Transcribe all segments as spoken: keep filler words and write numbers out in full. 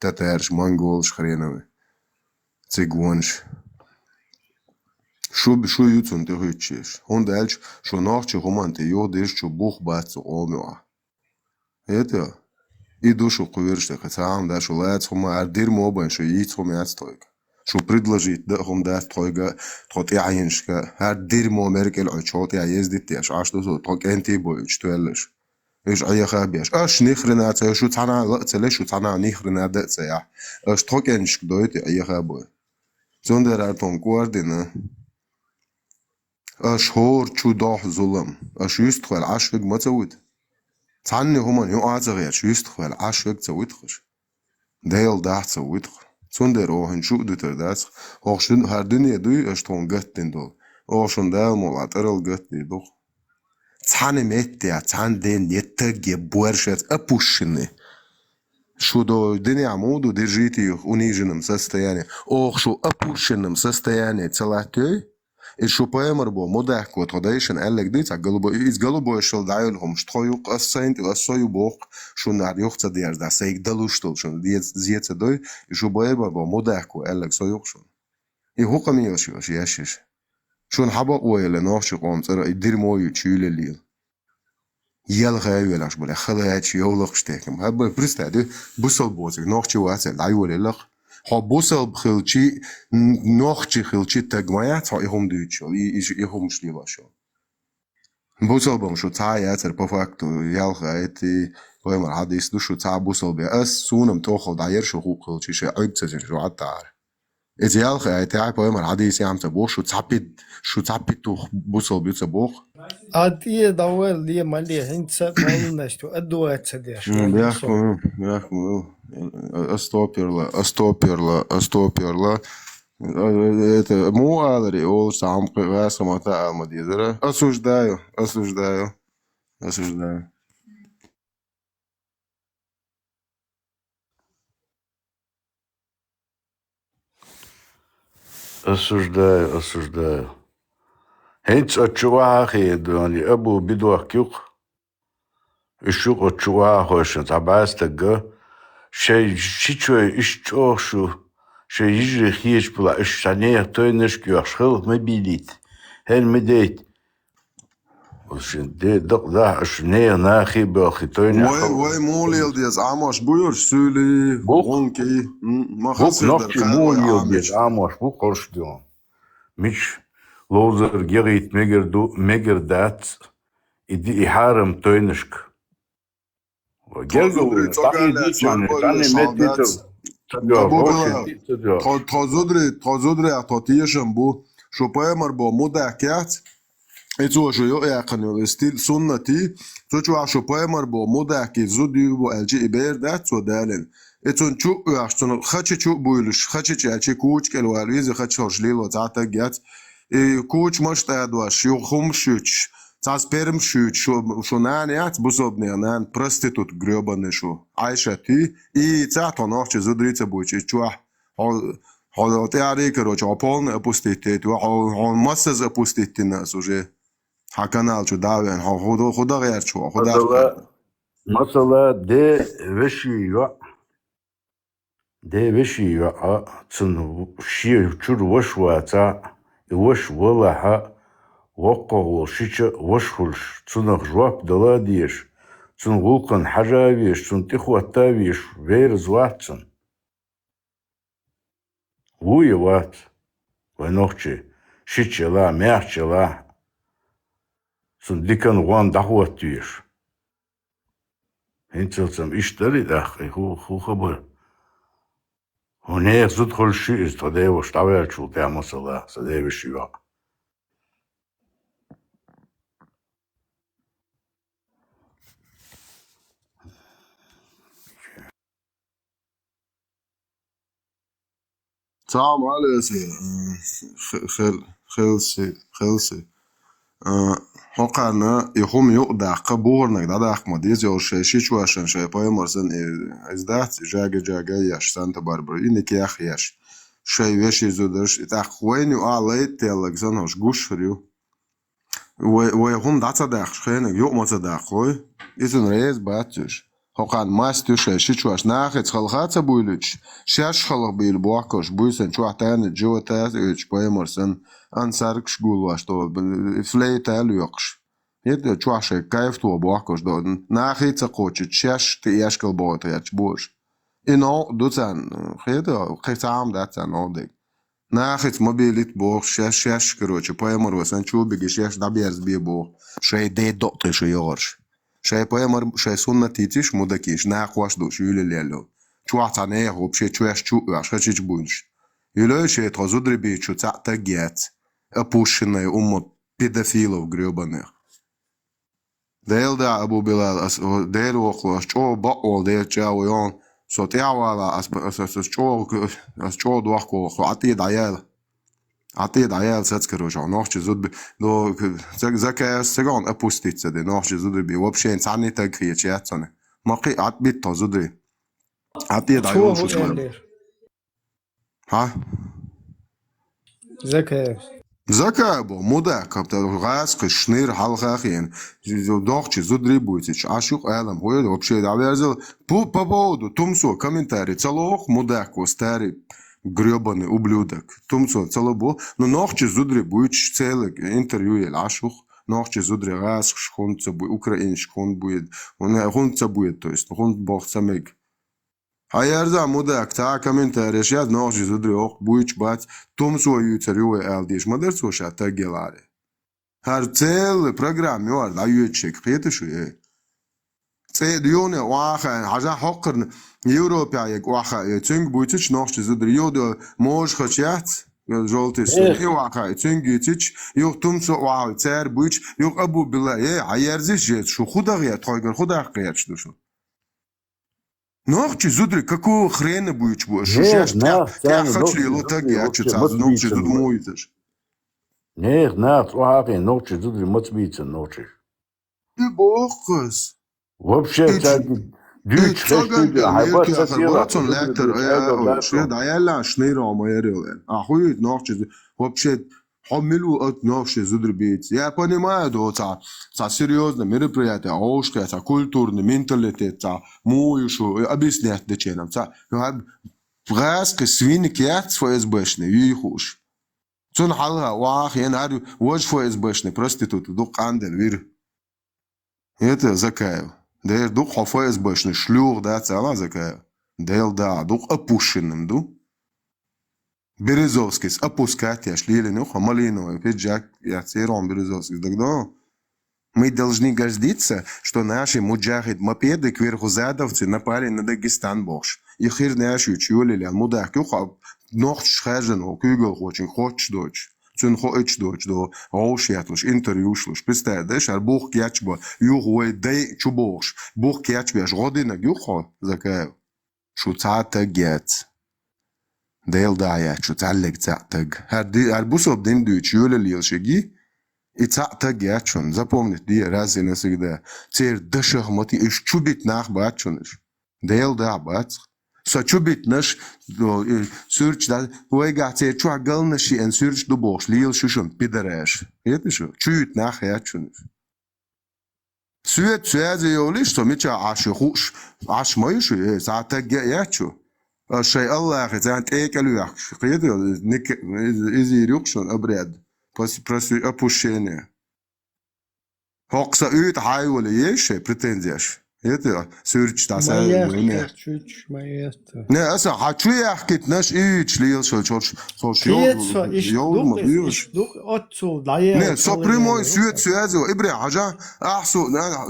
татараш, монголаш хреновы, цыганаш. Шу, шу ю цунна тӀехуьттуш. ХӀунда аьлча шу нохчий хӀуманна тӀе юхадирзича бух бац цу къома юкъахь. ХӀета? И ду шу кхоьруш тӀе кхин цхьа хӀума дац, шу лаца хӀума, ара дирма бен, шу йийца хӀума яц тхойга. Шу предложить дан а хӀума дац тхойга, тхо тӀаьхьенашка, ара дирма Меркель Ӏуьйчу хьо тӀехь ездить деш, Ӏаш ду со, тхо кӀентий бойуьйтуш тоьллаш. Уьш Ӏеха а беш. Аш нихрена ца, шу цхьана ла а ца ле, шу цхьана нихрена да а ца яхь. Аш тхо кӀенташка дойти Ӏеха а бой. Цундела ара тхуна кӀордина. Аш хӀора чу дохьу зулам. Аш юьстахваьлла Ӏаш верг ма ца вуьту. Цхьанне хӀуманна юкъа ца гӀерташ, юьстахваьлла Ӏаш верг ца вуьту хаш. Дела дахь ца вуьту хаш. Цундела оха хӀинца шу а дуьтур дац. ХӀокху шун хӀара дуьне дуй, аш тхуна гатдина долу. Оха шун Дала мукъ лахь тӀарал гатдийр ду-кх. Цхьана метте, цхьана ден, я таг, я борш яц опущенный. Шу до динехь муха ду, держите их в униженном состоянии. Оха шу опущенном состоянии ца латтайой? Иза шу пайхамар бо мудахко тхо дайшина аьлларг дуй, цхьа голубой, иза голубой шал дӀайолу хӀумаш тхо юккъа, ас сайна тӀе, ас со ю боху, шуна нахь юха ца дерза, сайга далуш долу шуна зе ца дой, и шу пайхамар бо мудахко аьлларг со юккъа шуна. И хӀу къамелаш ю аша еш еш? Шуна хьан бакъо елла нохчий къоман цӀарах и дирмо ю чуьйлаллийла? Ялхай велаш бара, халача йовлакхаш техкам. Хьан бай, представь, ди, бусалба боцург нохчи вацал, дӀайолаллакх. Хьо бусалба хилчи, н-, нохчи хилчи таг ма яц, хьо и хӀума дуьйцуш йолу, и, и, и хӀумаш лелош йолу. Бусалбам шу цхьа а яцара, по факту, ялхайтий, пайхамар хьадис ду, шу цхьа а бусалба я. Ас, суна-м тӀохал дӀаяра шу хӀуъ хилчи, шайн Ӏуьйга ца жира шу хьаттахьара. Иза ялхайтехь, пайхамар хьадис яхьа ца боху, шу цхьа пит-, шу цхьа петух бусалба ю ца боху. А тӀе дӀаваьлла ле, ма ле, хӀинца а полностью аддувать ца деш. М, бехк ма ву, бехк ма ву. Астопирла, астопирла, астопирла. Э, это, муха аларе, олуш цхьа хӀума кхин гӀаса ма таӀал ма дезара. Осуждаю, осуждаю, осуждаю. Осуждаю, осуждаю. ХӀинца оцу чу вахьа хиъна дуьйна, и Абу бидохк юкъа. Уьш юкъа оцу чу вахьа хойшина цхьа бӀе стагга, шайн ши чой иштта чӀогӀа шу, шайн йижарий хеташ пула, уьш цхьа нехан тойнашка оьхуш хилла ма бийлийта. ХӀара ма дейта. Шен де дакъа дахь, аша нехан нахе а боьлхий тойнехь. Вай, вай муха лела деза Ӏамош бу юрш, суьйлий, гӀункий, м, ма хасир дар нохчий кхана муха вай лела Ӏамош деза Ӏамош бу хорш дуьйна. Мича ловзарг яхийта мегар ду, мегар дац, и ди, и хьарам тойнашка. Тхо зударий цӀогӀа лаьцна, тхо, тхо зударий, тхо зударий, тхо тешам бу, шу пайхамар бо мудак яц, и цо шу йо яьккхина йолу и стиль суннатий, цу чохь шу пайхамар бо мудак и зуда ю бу аьлча, и бер дац цо далийна. И цунна чу а оьхуш, цунна хача чу а буьйлуш, хача чу аьлча, куча кӀел вала веза, хача хӀорш лело цхьа а таг яц. И кучамаш а тӀадош, юха хӀумаш а юьтуш, цхьа спермаш а юьтуш, шу, шу нана яц, бусалбанех нана, проститут грёбаный шу, Ӏайшатий, и цхьа а тхо нохчий зударий ца буьйцу и чохь. Хьо, хьо тӀаьхьарий, короче, хьо полный опустить тейта, хьо, хьо массаза опустить дина ас уже. Хьан канал чу дӀа а веана, хьо хӀу, хӀу дан гӀерташ ву, хӀу дац. Масала, масала, де вешин йоӀ. Де вешин йоӀ, цунна шен чуьра ваша вацахь, и ваша валахь, воккхагӀа волу шича а ваша хуьлуш, цунах жоп дала а дезаш, цунна гӀуллакхана хьажа а везаш, цунна тӀехӀотта а везаш, верза вац цунна. Ву я вац, вай нохчий, шича ялахь, маьхча ялахь, цунна дикан гӀон дӀахӀотта везаш. ХӀинцалц-м иштта дарий тӀаккха, хӀу, хӀу хабар? ХӀун нехан зуда хуьлуш ю иза, тхо деваша дӀаваьллачул тӀаьхьа масала, сан деваша йоӀ. Цхьа хӀума алеси, э, хе-, хел-, хелси, хелси. Э, хӀокхарна и хӀума юкъадаккха, бухарниг дӀадаккха ма деза, йолуш шайн шича вашана, шайн пайхамар санна, и, иза дац, и жага-жага еш, Санта-Барбара, и никех еш. Шайн вешин зударш, и тӀаккха вайна ю а лайта теллаг санна, хӀорш гуш хир ю. Вай, вай хӀума дӀа ца даккхаш, хениг юкъа ма ца даккхалой. Иза цунна реза бац уьш. ХӀокхарна маст ю шайн шичош, нахаца халха ца буйлуьйтуш, шаьш халха бийла бохкуш, буьйсан чохь тайна живота а оьцуш, пайхамар санна, ансаргаш гуллош, то, флейта а лоькхуш. ХӀета чохь шайн кайф тоха бохкуш, до, нахе а ца кхочуьйтуш, шаьш тӀе эшкал бохуьйту гӀерташ бу уьш. И новкъа ду царна, хета, кхин цхьаъ дац царна новкъа дерг. Нахаца ма белийта боху шаьш, шаьш, короче, пайхамаро санна чу а бига шаьш дӀаберзабе боху, шайн ден докъе шу йогӀурш. Шайн пайхамар, шайн суннат йийциш, мудакийш, накхош дууш, юьлил яьлло. Чохь цхьа нехан вообще чоьш чу а оьхуш, хачич буйнаш. Юьлой шен тхо зударий бийца шу цхьаъ таг яц. Опущенная умма педофилов грёбаных. Дела да, Абу Билал, ас, о, дера воккхалаш, чӀогӀа бакъволу дера чӀагӀо йогӀу, со тӀаьхьавала, ас, ас, ас, ас чӀогӀа, ас чӀогӀа дохко, хьо Ӏа тӀе дӀаяла. Ӏа тӀе дӀаяла саца каро, нохчи зудби, до, к-, за-, заказ ца гон опуститься де, нохчи зудби, вообще цхьанний таг хеча яц цунна. Ма кхин Ӏа тӀе битта хьо зудри. Ӏа тӀе дӀайолуш. Хьа? Закаев. Закаев бо, мудак, капта, гӀаскхи шнир хьалха хиен. Дохчи зудри буйцич, Ӏаш юкъ алам, хӀой, вообще дӀаверзал. Пу-, по поводу Тумсо комментарий ца лоху, мудак, старый грёбаный ублюдок. Тумсо ца ло бо, ну, нохчи зудри буйч целый интервью ел Ӏаш юкъ. Нохчи зудри гӀаскхиш хун ца буй, украиниш хун буй, хун ца буй, то есть, хун бох ца мег. Хьаерза, мудак, цхьа а комментарий яз, нохчи зудри оккха буйч бац, Тумсо юьйцар ю вай аьлла дийш ма дара цо ша таггеларе. ХӀара целый программа ю хӀара дӀайоьдуш ерг, кхета шу, э? ЦӀе а юхне охьахаийна, хьажахь хӀокхарна Европехь ерг охьахаийна, цуьнга буьйцуьйтуш нохчи зудри, юха можа хача яц, жолтий суна, и охьахаийна, цуьнга йийцуьйтуш, юха Тумсо охьахаийна, цара буьйцуш, юха Абу Билла, э, хьаерзиш жеца, шу хӀу даха гӀерта, тхойгара хӀу даха гӀерташ ду шу? Нохчи зудри какого хрена буьйцуш бу? Шу шаьш тӀеххачале ло таг яц шу цхьа нохчи зуд муйзаш. Нех, нах, цӀохьахин нохчи зудри маца бийцан нохчиш? И бохкас. Вообще, цаьрга дуьйцу хеш дуьйцу, хьайба ца села, цун лаьттара, шен дӀаяьлла, шнайра ма яр йолу. А хуьйта нохчи зудри. Вообще, хьо мила ву ат нохчи зудри бийца? Я понимаю, до цхьа, цхьа серьёзно мероприятие, гӀовшахе, цхьа культурный менталитет, цхьа муй ю шу, объяснять деченам, цхьа, гӀаскхи свинка яц ФСБшный, юй хууш. Цунна хьалха охьахиена, гӀар важа ФСБшный проститутка дукха къандел вира. Это Закаев. Дера дукха хьо ФСБшный шлюха дац ала Закаев. Дела да, дукха опущенным ду. Березовскийс опускать еш лелийна ю хьо, малиновый пиджак яц ерон Березовскийс дагадо. Мы должны гордиться, что наши муджахид ма педа кверху задовцы напали на Дагестан бохуш. И хир наьшуьйтуш йолалел мудак ю хьо, нохчаш хаьржина ву куьйгалхочун хоттуш доцуш. Цуьнан хоуьйтуш доцуш до, гӀовш ятлуш, интервьюш луш. Представь, да, шар бух кечбо, юха вай дай чу бохуш, бух кечбеш, гӀо динаг ю хьо, Закаев? Шу цхьа а таг яц. Дела да яц шу цхьаьллиг цхьаъ таг. ХӀара ди-, хӀара бусалба дин дуьйцу йоьлалла шиги, и цхьаъ таг яц шуна. Запомнить де, раз и навсегда. Церан дашах ма ти, уьш чу битта нах бац шуна уьш. Дела да бац. Со чу биттанаш, о, и, суьрташ да, вайгахь церан чохь галнаш шиъан суьрташ ду бохуш, лела шу шуна, пидораш. Хета шу? Чуьйта нах яц шуна уьш. Соьца связе йолуш, со мичахь Ӏаш ю хууш, Ӏаш ма ю шу, э, цхьа таг а яц шу. Аш шайн Аллахе царна тӀекӀел вехкаш, кхета, ник-, из-, изийр юкъ шуна обряд, прос-, прос-, опущение. ХӀокху сан уьйтӀа хьан йолу еш шайн претензияш? ХӀета, суьрташ дӀа сан вайна. Чуьйчуш ма есту. Не, аса, хьан чу яхкитнаш и юьйцуш лелаш вай чорш, цо шу йовлу, йовлу ма йовлу. Иш дукъ оццул дӀаелла. Не, со прямой свет связывал. Ибрахим, хьажа, ахь со,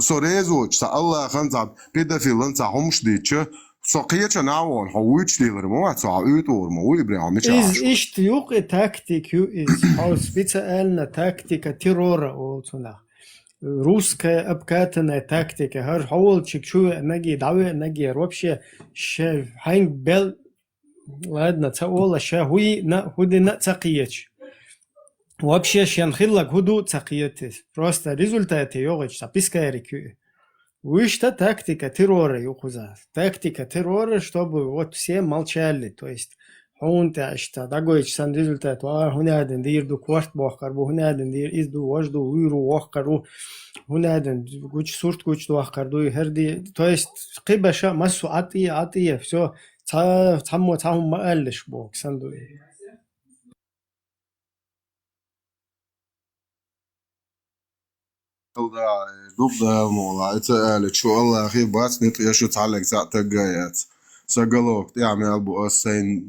со резочу, сан Аллахьан цхьа педофилан цхьа хӀумаш дийча, со кхеча нахь вон, хьо вуьйцуш лелар ма вац, хьо хьан уьйтӀа вор ма ву, Ибрахим, мича Иза ахьаш ву? Иштта юкъа тактика ю иза. Хьо специально тактика террора олу цунах. Русская обкатанная тактика. ХӀара хьо волчу чу веанагий, дӀавеанагий, вообще ша хьаьнга бел, ладно, ца ола, ша хӀу йиъна, хӀу дина а ца кхеташ. Вообще шен хиллаг хӀу ду а ца кхеташ. Просто результате йогӀуьйтуш цхьа пискарик ю. Вуьшта тактика террора ю кхуза. Тактика террора, чтобы вот все молчали. То есть хьуна тӀе иштта дӀагойтуш санна результат ву, а, хӀунда аьлла дийр ду, корта боккхар бу, хӀунда аьлла дийр из ду, вож ду, вуьйр ву, воккхар ву, хӀунда аьлла гуча сурт гуча доккхар ду, хӀара ди-, то есть кхибаша массо а тӀе, а тӀе, всё, цхьа, цхьаммо цхьа хӀума ма аьллаш боху санна ду и. Дукха Дала мукъ лахь, и ца аьлла, шу Аллахе бац, ницкъ я шу цхьаллиг цхьаъ тагга яц. Сан галох тӀехь мел бу ас сайна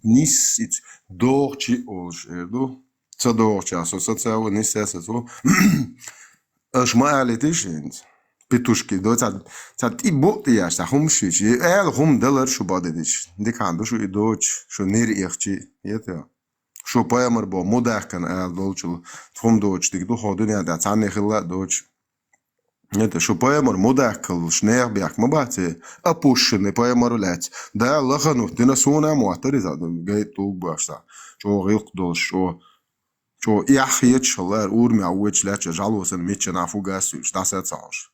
нисса, догӀучи а олуш эр ду. Ца догӀуча со саца ву, нисса саца ву. Аша ма алийтиш хӀинца. Петушки, до ца, ца тӀи бу тӀе яш, ца хӀума шуьйчу. И ала хӀума далар шу бадидиш. Дикан ду шу и доцуш, шу нир ихчи. Ета. Шу пайхамар бо мудахкана ала долчул, хӀума доцуш дика ду, хьо дуьнен тӀа цхьанне хилла а доцуш. Ета, шу пайхамар мудахкаллаш, нех бехк ма бац, э, опущенный пайхамару лаьцна. Да, лаханут, дина суна а моттар иза, гайта тулг баш ца. ЧӀо гӀилкх долуш, чӀо, чӀо эхь хеташ, хала ара, урамехь вочу лаьча, жӀало сан мичча нах фу гас суьйш, дӀаса ца хьош.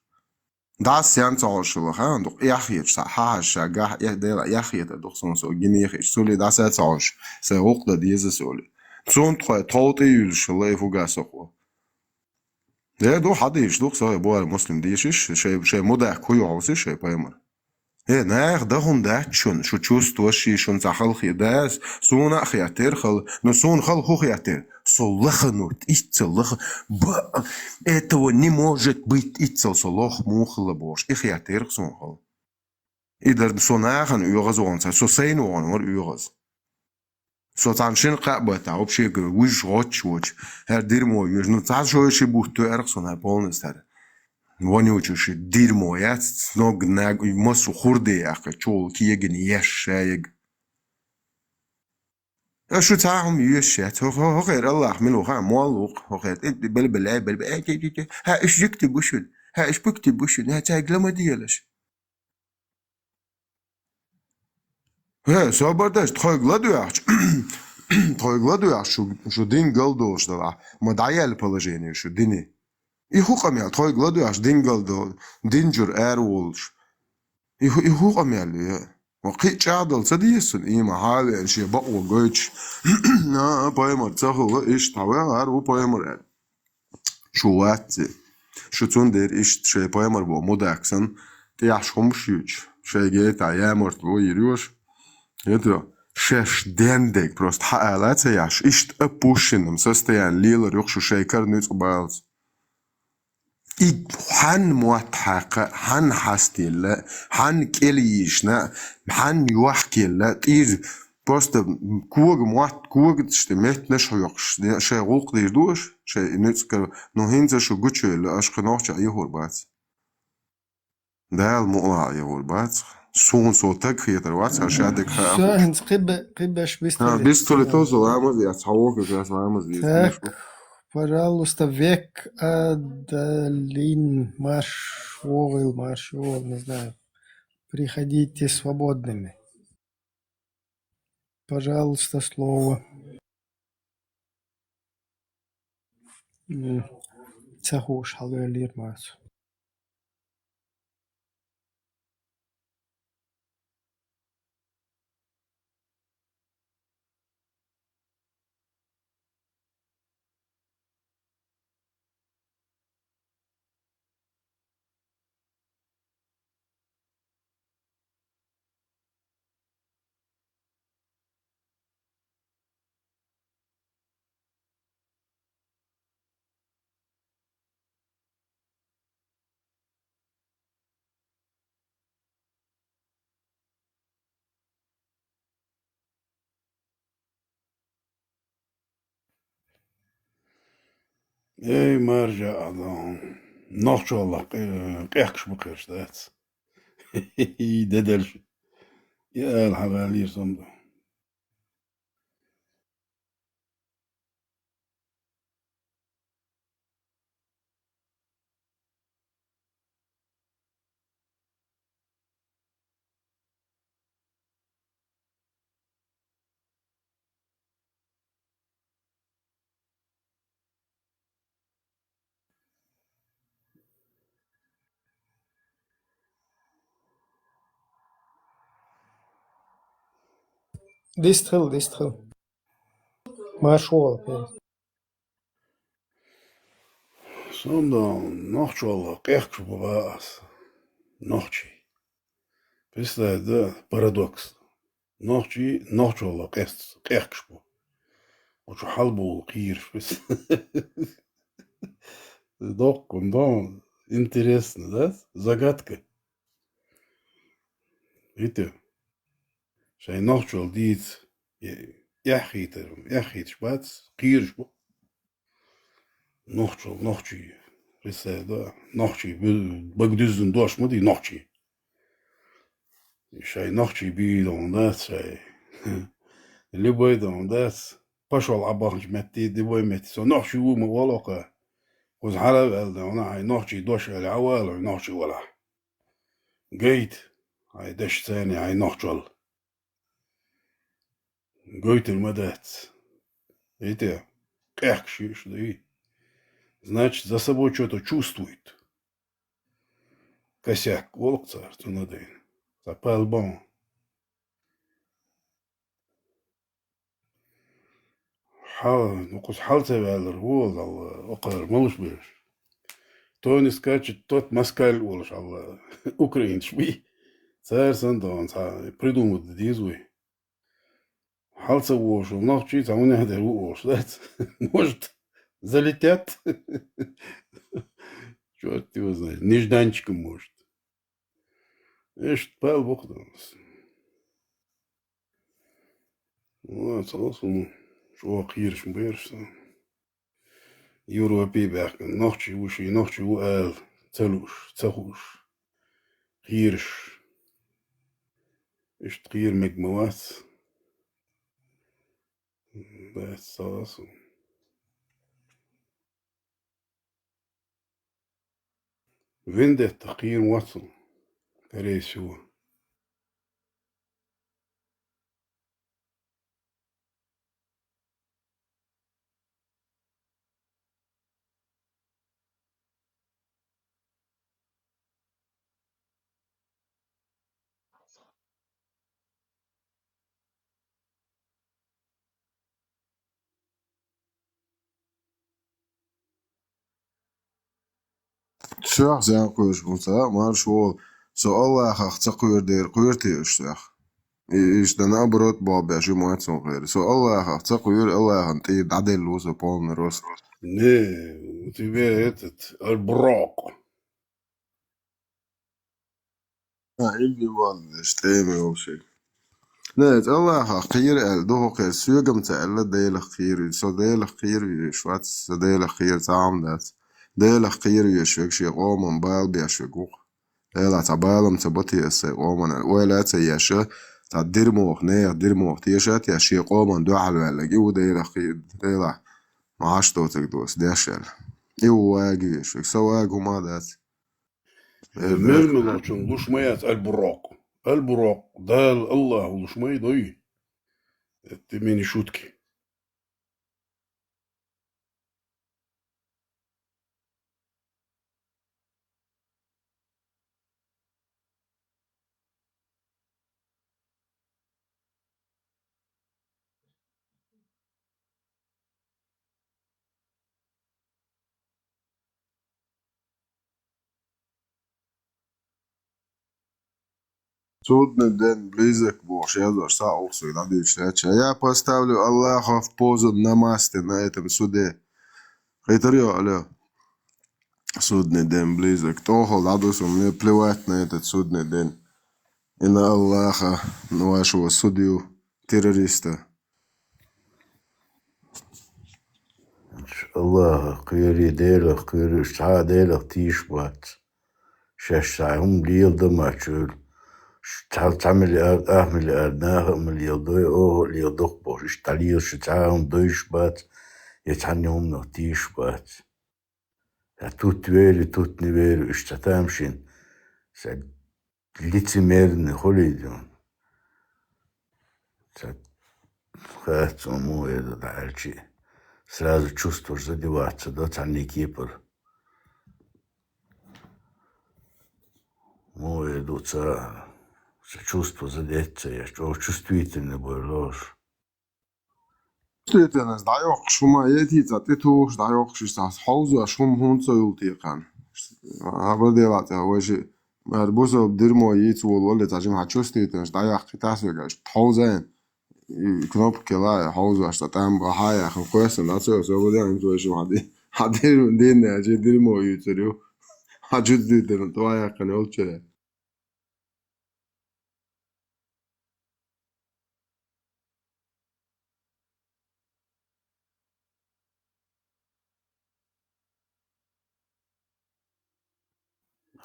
ДӀаса ян ца хьош хала, хан, дукха эхь хеташ, ца хьахьаш, ша гахь, э, дела, эхь хетар дукха суна со гинехь, сули дӀаса ца хьош, сайн гӀуллакх дан деза сули. Цунна тхой тхов тӀе юьллуш хала, и фу гас сохо. Де ду хьадийш, дукха со, Бухари, Муслим дийшиш, шай, шай мудах кху йохьуси, шай пайхамар. Э, наха дан хӀума дац шуна, шу чувствоваш ши шуна ца халхе дас, суна а хеттера хала, но суна хала хӀу хеттера? Со лаханут, иццал лаха, ба, этого не может быть, иццал со лох муха хилла бохуш, и хеттера суна хала. И дар со нахана оьгӀаз вахана ца, со сайна вахана вара оьгӀаз. Со цхьана шина кхаъ баттахь, вообще, говорю, вуьжуш гӀотташ воцу. ХӀара дирмо вуьжу. Ну, цхьа шо ши бутт тоьар-кх суна, хӀара полностью хӀара. Вонючий ши дирмо яц, ног, наг, массо хурде яккха, чул кегина еш шаег. А шу цхьа хӀума йоьшуш яц. Хо-, хо-, хӀокхера Аллах мила ву хаьа, молла ву-кх, хӀокхера. ТӀе-, тӀе-, бел-, бел-, бел-, бел-, э, тӀе-, тӀе-, тӀе. ХӀа, уьш жуьгти бу шуна. ХӀа, уьш пуьгти бу шуна. ХӀа, цаьрга ла ма делаш. Хе, собар даш, тхойга ладоьгӀча, тхойга ладоьгӀча, шу, шу дин галдолуш далахь, ма дӀаяьлла положение шу дини. И хӀу къамел, тхойга ладоьгӀча, дин галдо-, дин чуьра ара волуш. И хӀу, и хӀу къамел ю, я? Ва кхин а чӀагӀдала ца деза цунна, ийма хьа а веана, шен бакъо гойтуш. А, пайхамар ца хула, иштта хьан ваьгӀар ву пайхамар аьлла. Шу вац-и? Шу цундела иштта шайн пайхамар бо мудак санна, тӀехьаш хӀумаш юьйцуш, шайн гайтахь ямартло йир йош. ХӀета, шаьш дендег просто хьаала ца яхьаш, иштта опущенном состоянии лелар юха шу шайн кара нуьцкъ балаца. И хьанна мотт хьаькха, хьанна хьастелла, хьанна кӀел йийшна, хьанна йохкелла, тӀера просто кога мотт, когаш тӀе меттанаш хьоькхуш, шайн гӀуллакх дийр ду аша, шайн нуьцкъ кара, ну, хӀинца шу гучуйилла, аша кхин нохча Ӏехур бац. Дала мукъ лахь Ӏехур бац. Суна со таг хетар вац, хӀара ша дика хаьа. Всё, хӀинца кхибе-, кхибеш бистули. А, бистули тосу ламаз яц, хьан вохуш яц ламаз яц. Так, пожалуйста, век адалин марш, вогӀил марш, вогӀил, не знаю. Приходите свободными. Пожалуйста, слово. М, ца хууш хьалвеллера Марсо. Эй, маржа адам, нохчаллах къе-, къехкаш бу кхераш дац. Деделш. Я ала хьан валийр сомда. Дистхил, дистхил. Марш вол, пе. Сомда нохчолла къехкаш бу ас. Нохчий. Представь, да, парадокс. Нохчий, нохчолла къест-, къехкаш бу. Учу хьалбу кхийраш бис. Доккхун, дон, интересно, да? Загадка. Иту. Шайн нохчол дийца, э, эхь хийтар, эхь хийташ бац, кхийраш бу. Нохчол, нохчий, представь, да, нохчий, бу-, бага дуьззина дош ма дий нохчий. Шайн нохчий бий дон дац, шай. Любой дон дац, пашол Ӏабаханчу метте, любой метте. Со нохчий ву ма вала оха. Кхуза хьала а ваьлла дон, хьайн нохчий дош аьлла, Ӏавала, нохчий валахь. Гайта, хьайн дешца, хьайн нохчолла. Гойтур ма дац. Итя, къехкаш йиш ду и. Значит, за собой чё-то чувствует. Косяк, волк цар, цу надо. Ца пал бон. Хьал, ну, кхус хьал ца ваьллар ву, Алла, окхар малуш бераш. Кто не скачет, тот москаль волуш, Алла, украинцаш бий. Цара сан дон, ца придумать деза вай. Хьал ца вошал, нохчий ца хӀунда дер ву олуш, дац? Может, залетят? Чёрт его знает. Нежданчиком, может. Иштта пал бу-кх донас. Ва, цхьа сум чӀогӀа кхийраш ма бераш сан. Европе баьхкина, нохчий ву, ший нохчий ву ала, ца лууш, ца хууш, кхийраш. Иштта кхийра мега ма вац. Бац, ца васу. Вендетта кхийра вацу, скорее всего. Цох зен кхуьйсуш бу ца, марш волу. Со Аллахах ца кхоьру дера кхоьру те уьш цех? И, иштта наоборот боху беш ю моьтту суна кхера. Со Аллахах ца кхоьру, Аллахана тӀера дӀаделла ву со полный рост. Не, у тебя этот, Альброк. А, имни ван, иштта тӀеме йолуш. Не, Аллахах кхийра аьлла, духу кхера, соьгам ца аьлла, Делах кхийра ю. Со Делах кхийра веш вац, со Делах кхийра цхьа а хӀума дац. Делах кхийра веш верг шен къоман бала беш верг ву-кх. Делахь цхьа балам ца бо те аса сайн къоман аьлла, ойла а ца еш, цхьа дирмох, нехан дирмох тешат а еш, шен къоман дуьхьал ваьлларг, и ву Делах кхийра, Делахь ма Ӏаш доцург доцу деш аьлла. И ву вага веш верг, со вага хӀума а дац. Э, мел-мелочун луш ма яц Аль-Буракъ. Аль-Буракъ, Дала, Аллахьа луш ма ю дой. Это мне не шутки. Судный день близок бохуш язъеш схьа а ухсиг дӀадуьйцуш лаьтташ. Я поставлю Аллаха в позу на масте на этом суде. Хитар йо, алло. Судный день близок. ТӀохал дӀадусу, мне плевать на этот судный день. И на Аллаха, на вашего судью, террориста. Аллахах кхерий, Делах кхерий, уьш цхьа а Делах тийша бац. Шаьш цхьа хӀума леладо ма чуьйла. Цхьа, цхьа миллиард, ах миллиард наха а ма леладой, оха а леладо-кх бохуш, иштта дӀалелаш цхьа а хӀума дойш бац, я цхьанна хӀуманах тийша бац. Ша тутт вери, тутт не вери, уьш ца тамашийна. Ша лицемерный хуьлий дун. Ца хаьтту суна муха эр ду дӀа аьлчи. Сразу чувстваш задеваться до цхьанне кепара. Муха эр ду ца, Чувство задеть ца еш, чӀогӀа чувствительный бой лош. Чувствительность дӀайоккхуш хӀума етий, цхьа тӀетухуш дӀайоккхуш, иштта хьовзош хӀума хӀунда ца юлтий кхаьн. Хьабар дела цӀа вай ши, мара бусалба дерьмо йийца волавале, цхьа жимхьа чувствительность дӀаяккхий тасвегаш, хьовзайн. И кнопка лай, хьовзош, цхьа тӀам бахьа яхна, кхоьссина, дӀа ца йо, со бадаьн, хӀинца вай ши хьа ди-, хьа дерьмо, динна, чи дерьмо юьйцур ю. Хьа чувствительно, тӀа яьккхина йолчара.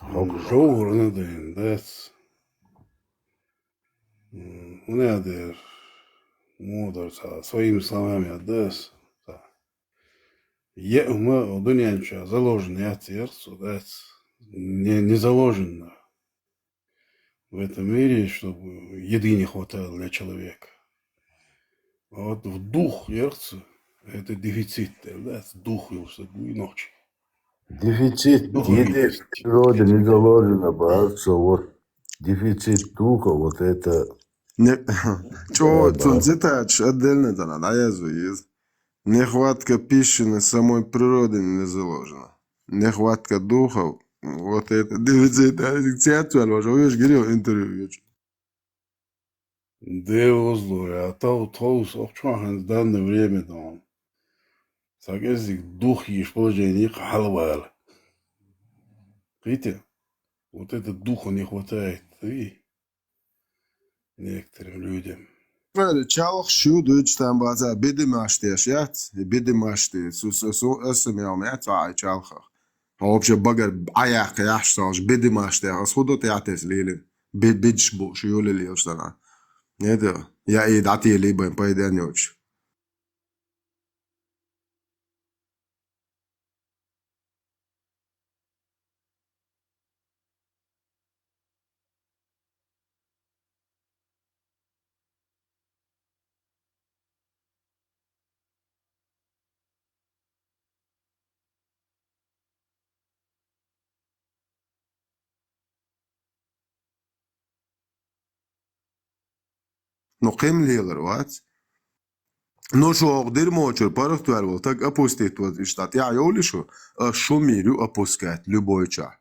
ХӀокху жовхӀарна дайн дац. М, хӀун аьлла дера? Муха дара цхьа, своими словами аьлла дац. Цхьа. Е хӀума дуьнен чохь заложено яц, яра цо, дац. Не, не заложено. В этом мире, чтобы еды не хватало для человека. А вот в дух, яра цо, это дефицит, да, дух йолуш стаг вуй нохчий. Дефицит еды в природе не заложено, бац, вот дефицит духа, вот это. Не, чё, цун цитаташ отдельно дала, да, я звук. Нехватка пищи на самой природе не заложена. Нехватка духов, вот это дефицит, а, цецвел уже, видишь, говорил интервью, видишь. Де возло, а то, то, ох, чё, в данное время, да. Сагезик дух еш положение халвал. Видите? Вот это духа не хватает. И некоторым людям. Ваьлла, чалхаш ю дуьйцу там баца, бедемаш деш яц, и бедемаш де, су, су, су, аса мел яц, а, чалхах. А вообще багар Ӏаяккха яхьаш цалаш, бедемаш деш, ас хӀун до тӀаьхьатесса лелина? Бе-, бедаш бу, шу юле лелаш дана. Нет, я и дати либо пайден йоч. Ну, кхин лелар вац. Ну, шу оха дерьмочуьра паргӀатваьлла волу стаг опустить вот иштта тӀаьхьа йовлий шу, аш шу мийр ю опускать любой чохь.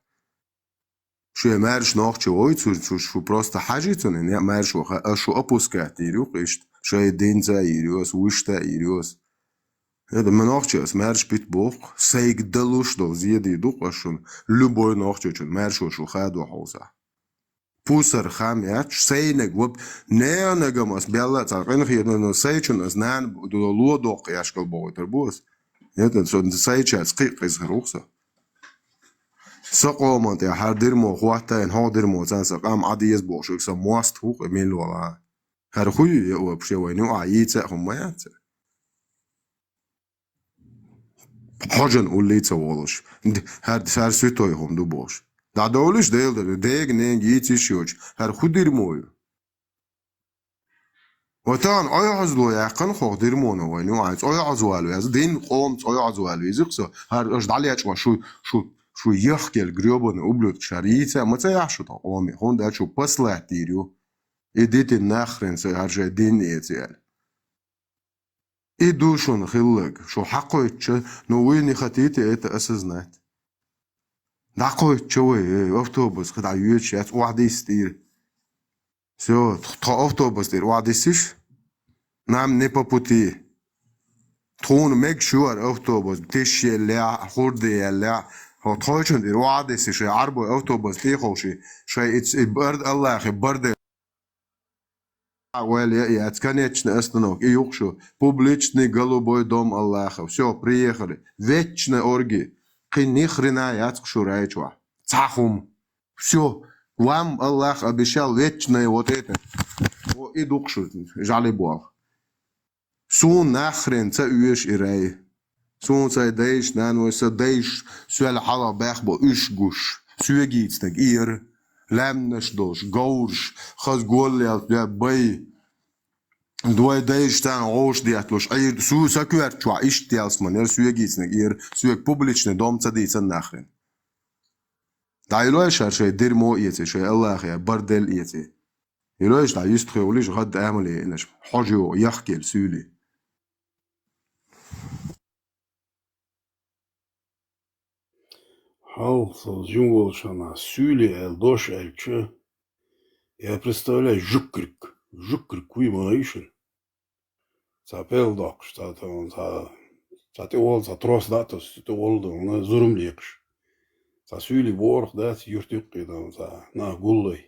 Шен маьрша нохча вой, цу, цу, шу просто хьажий цунна, не, маьрша ваха, аш шу опускать йийр ю, иштта, шайн динца а йийр ю, ас вуьшта а йийр ю, ас. ХӀета, ма нохча ас маьрша бита боху, сайга далуш долу зеде ду-кх аш шуна, любой нохчочун маьршо шу хадо хьовса. Пусар хам яц, сайнаг вап, неанагам ас белла а цхьа къинхетам, но сайчун ас нана ло доккху эшкал бохуьйтур бу ас. ХӀета, со сайчаьрца кхин а къизхар ву-кх со. Сан къоман тӀехь хӀара дерьмо хӀоттайна, хьо дерьмо царна сан къам Ӏа деза бохуш, сан мост хӀу-кх и милла вала. ХӀара хӀу ю я вообще вайна юкъахь йийца а хӀума ма яц. Хьожан уллий ца волуш. Д-, хӀара, хӀара суьтой хӀума ду бохуш. ДӀадовлуш Дела дара, дега-ненга йийца йиш йоцуш. ХӀара хӀу дерьмо ю? Ва тахана Ӏойхьазло яьккхина хӀокху дерьмоно вайна юкъахь. Ӏойхьазвала веза, дин къоман Ӏойхьазвала веза-кх со. ХӀара аша дӀалечкъо шу, шу, шу яхкел грёбаный ублюдкаш хӀара йийца а ма ца яхь шу тхо къоме. ХӀунда аьлча шу послать дийр ю. Идите нахрен, со хӀара шайн дин эца аьлла. И ду шуна хилларг, шу хьакхойтча, ну вы не хотите это осознать. ДӀакхойтча вай, э, автобус кхидӀа йоьдуш яц, охьадисса тӀера. Всё, тх-, тхо автобус тӀера охьадиссиш? Нам не по пути. Тхуна мегаш ю хӀара автобус, тиш еллехь, хурда еллехь. ХӀо тхойчун тӀера охьадиссиш, шайн Ӏарбой автобус тӀеховший, шайн и ц-, и бард Аллахе барде. Ваьлла яц, конечная остановка, и юкъа шу. Публичный голубой дом Аллаха. Всё, приехали. Вечный оргий. Кхин ни хрена яц-кх шу рай чохь. Цхьа хӀума. Всё. Вам Аллах обещал вечное вот это. О, и ду-кх шу, жӀали болх. Суна нахрен ца оьшу и рай. Суна сайн дайша, наной, сан дайша соьлла хьалха баьхна бо уьш гуш, соьгийцинарг и яра, лаьмнаш долуш, говраш, хаза голлел бай. Вай дайша царна гӀовш детталуш, Ӏийр, суна сан коьрта чохь иштта ялсаман яра, соьгийцинарг и яра, соьга публичный дом ца дийцина нахрен. ДӀайилой шара шайн дерьмо эций, шайн Аллахе, бардел эций. Йилайш дӀа йистхи улиш гӀад амал яйнаш, хьожа йо яхкел суьйли. Хьалха со жим волчана суьйли аьлла дош аьлча, я представляю, жуьккург, жуьккург вуй ма йишин. Цхьа пел доккхуш, цхьа, цхьа, цхьа тӀе волла, цхьа трос дац, тӀе волла, зурма лекхаш. Цхьа суьйли борах дац, юрт юккъе дан, цхьа нах гуллай.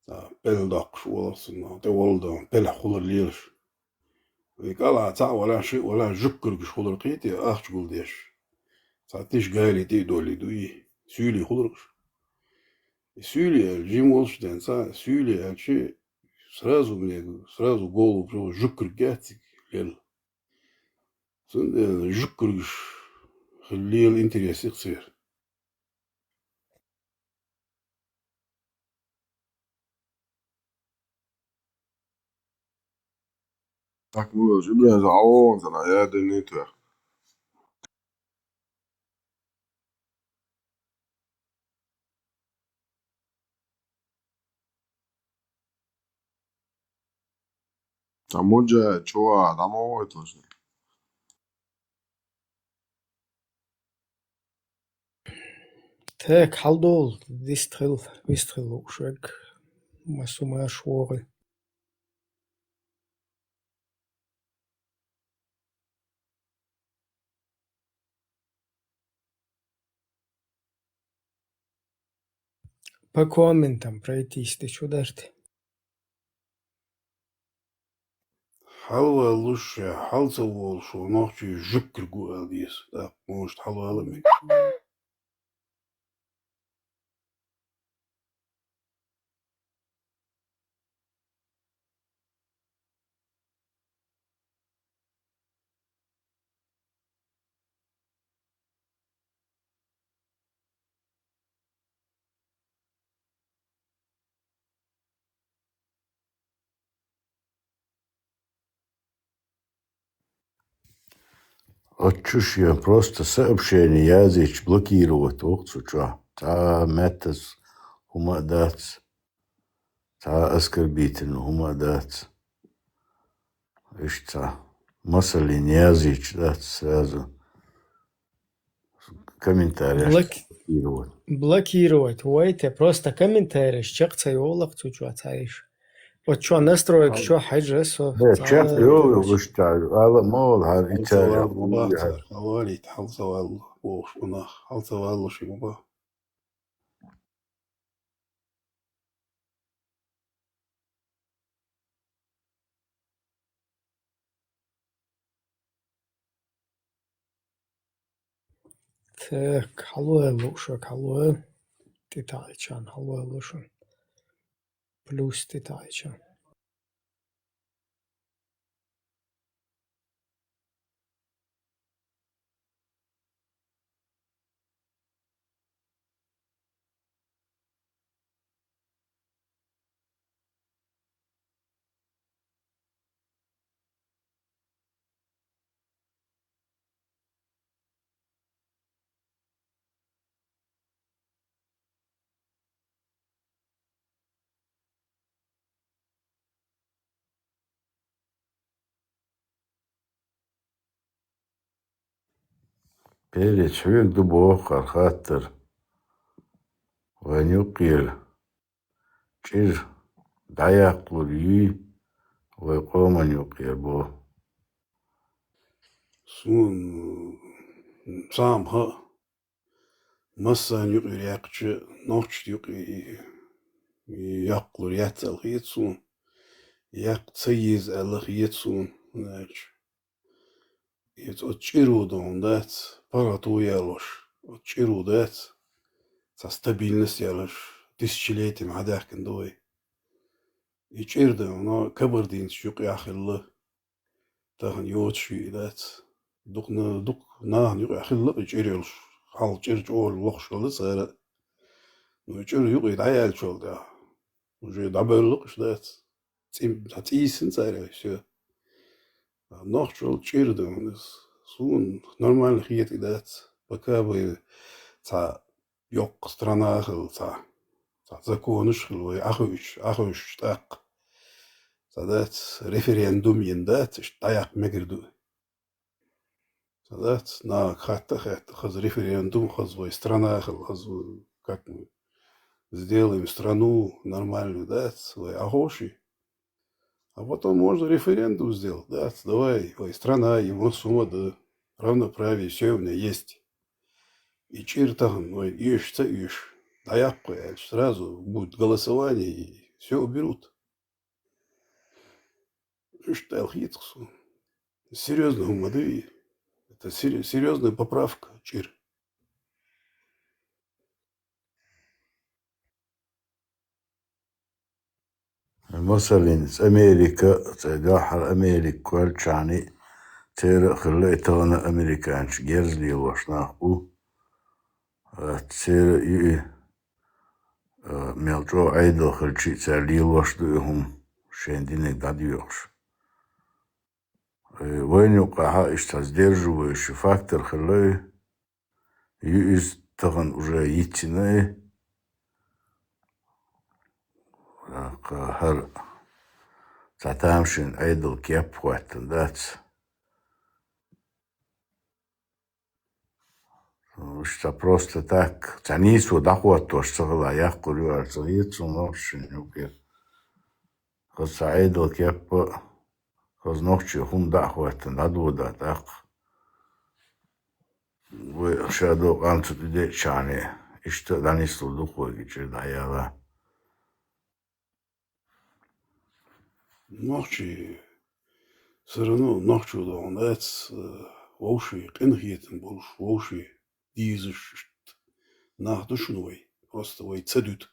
Цхьа пел доккхуш, олах цунна, тӀе волла дан, пелехь хулар лелаш. Вай кӀала цхьаъ валахь, шиъ валахь, жуьккургаш хулар кхетий, ахча гулдеш. Цхьа тиша гали тӀе а долий дуй, суьйли хуларгаш. И суьйли аьлла, жим волчу денца, суьйли аьлча, сразу мне, сразу голову пришло, жуьккург яц цига лелла. Цундела жуьккургаш хила лела интерес икъ церан. Так, вуьш, Ибрайза, Ӏавон цӀана, я динни тоьх. Цхьа муджа чува дӀа ма вайталаш. Так, хьалдолу, дистхила, вистхила лууш верг, массо марш вогӀий. По комментам пройтись ты чу дарт? Хьалаваллуш, хьал ца волуш ву нохчий жуьккург ву аьлла деза. ТӀаккха муьшта хьалавала мегаш. Оцу чу шен просто сообщение язйича блокировать ву-кх цу чохь. Цхьа а меттаза хӀума а дац, цхьа а оскорбительный хӀума а дац. Иштта цхьа масаллина язйича дац сразу. Комментариеш блок-, блокировать. Блокировать. Вай те просто комментариеш чекх ца йолу-кх цу чохь цхьа иша. Вот чохь настройкаш чохь хьаьжжа со. Э, цхьа чекх йолу, иштта, ала ма вала хьара и цара. Хьал ца валлу, хьал ца валлу, бохуш, унах, хьал ца валлу ши ма баха. Так, хьалаваьлла лууш верг, хьалаваьлла. ТӀетаӀийчарна хьалаваьлла шуна. Плюс тӀетаӀийчарна. Перец хьоьга ду боху хӀара хаттар. Вайн юккъера чӀир дӀаяккхалур юй вай къоман юккъера боху. Суна цхьа а хаьа, массарна юкъера яьккхича, нохчашна юкъера и яккхалур яц аьлла хета суна. Яккха ца еза аьлла хета суна, хӀунда аьлча иза оцу чӀиро дан дац, паргӀато ялош, оцу чӀиро дац, цхьа стабильность ялош, тысячелетиями хьадаьхкина ду вай. И чӀир дан кабардинцаш юкъахь хилла, тахана йоцуш ю и дац. Дукха на-, дукха нахана юкъахь хилла и чӀир йолуш, хьалха чӀир чӀогӀа лохуш хилла цара. Ну, и чӀир юкъе дӀаяьллачул тӀаьхьа уже дӀабевлла-кх уьш дац. ЦӀи-, цӀийсина цара, всё. Нохчалла чӀир дан иза. Суна нормально хета и дац. Пока вай цхьа йоккха страна а хилла, цхьа, Цхьа законаш хила вай, Ӏохуьйш, Ӏохуьйш тӀаккха. Цхьа дац, референдум йина дац, иштта дӀаяккха мегар ду. Цхьа дац, нахага хатта а хатта, хаза референдум, хаза вай страна хила, хаза, как мы сделаем страну нормальную, дац, вай Ӏохуьйший. А потом можно референдум сделать, дац, давай, вай страна, и массо хӀума да, равноправие, всё у меня есть. И чӀир тахан, вай, эш, ца эш, дӀаяккха аьлча, сразу будет голосование, и всё уберут. Иштта аьлла хеташ суна. Серьёзно хӀума да и. Это сер-, серьёзная поправка, чӀир. Масалан, Америка, цӀе дуьххьара Америка кхоьллачарна, церан а хилла и тахана американцаш герз лелош нах бу. А, церан а ю и, а, мел чӀогӀа Ӏедал хилча а цара лелош ду и хӀума, шайн динарг дӀадоьхуш. Э, вайна юкъахь а иштта сдерживающий фактор хилла и, ю иза тахана уже йицйина и, а, кхы хӀара цхьа тамашийна Ӏедал кеп а хӀоттийна дац. Уж цхьа просто так, цхьа нийсо дӀахӀоттош ца хилла яккхар ю аьлла ца хета суна нохчашна юкъера. Хаза цхьа Ӏедал кеп а, хаза нохчийн хӀума дӀа а хӀоттийна, дӀадода тӀаккха. Вай ша докъам ца тӀедеъчарна, иштта а дӀанислур ду-кх вайга чӀир дӀаяла. Нохчий, всё равно нохчо догӀун дац, э, вовший къинхетам болуш, вовший дезаш иштта нах ду шуна вай, просто вай ца дуьту.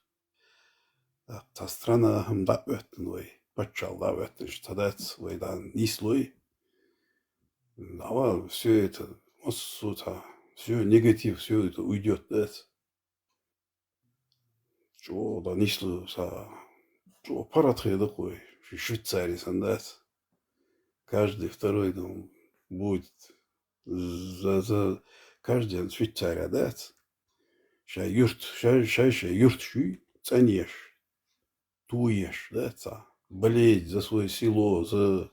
Цхьа страна хӀума дӀа а хӀоьттина вай, паччахьалкх дӀа а хӀоьттина, иштта ца дац, вай дӀа нислой. Давай, всё это, массо а цхьа, всё, негатив, всё это уйдёт, дац. ЧӀогӀа дӀанисло сан, чӀогӀа паргӀатхе ду-кх вай, ши Швейцари санна дац. Каждый второй дом будет за, за, каждый Швейцария дац. Шайн юрт, шай, шай, шай юрт шуй, цӀанъеш, тоеш, дац, а болеть за своё село, за,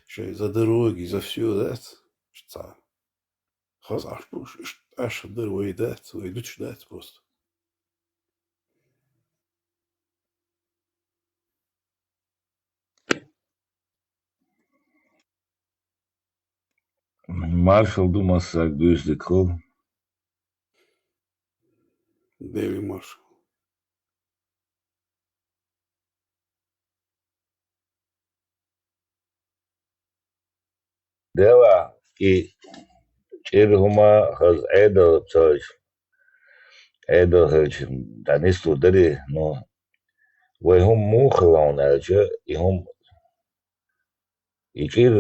шай, за дороги, за всё, дац, цхьа. Хаза Ӏаш бу, иштта Ӏаш дар вай дац, вай дуьтуш дац просто. Маршал ду массаг, дуьйцу дика хуьлда. Дели маршал. Делахь и чӀир хӀума хаза Ӏедал ца хилча, Ӏедал хилча дӀанислур дарий, но вай хӀума муха хилла хьуна аьлча, и хӀума, и чӀир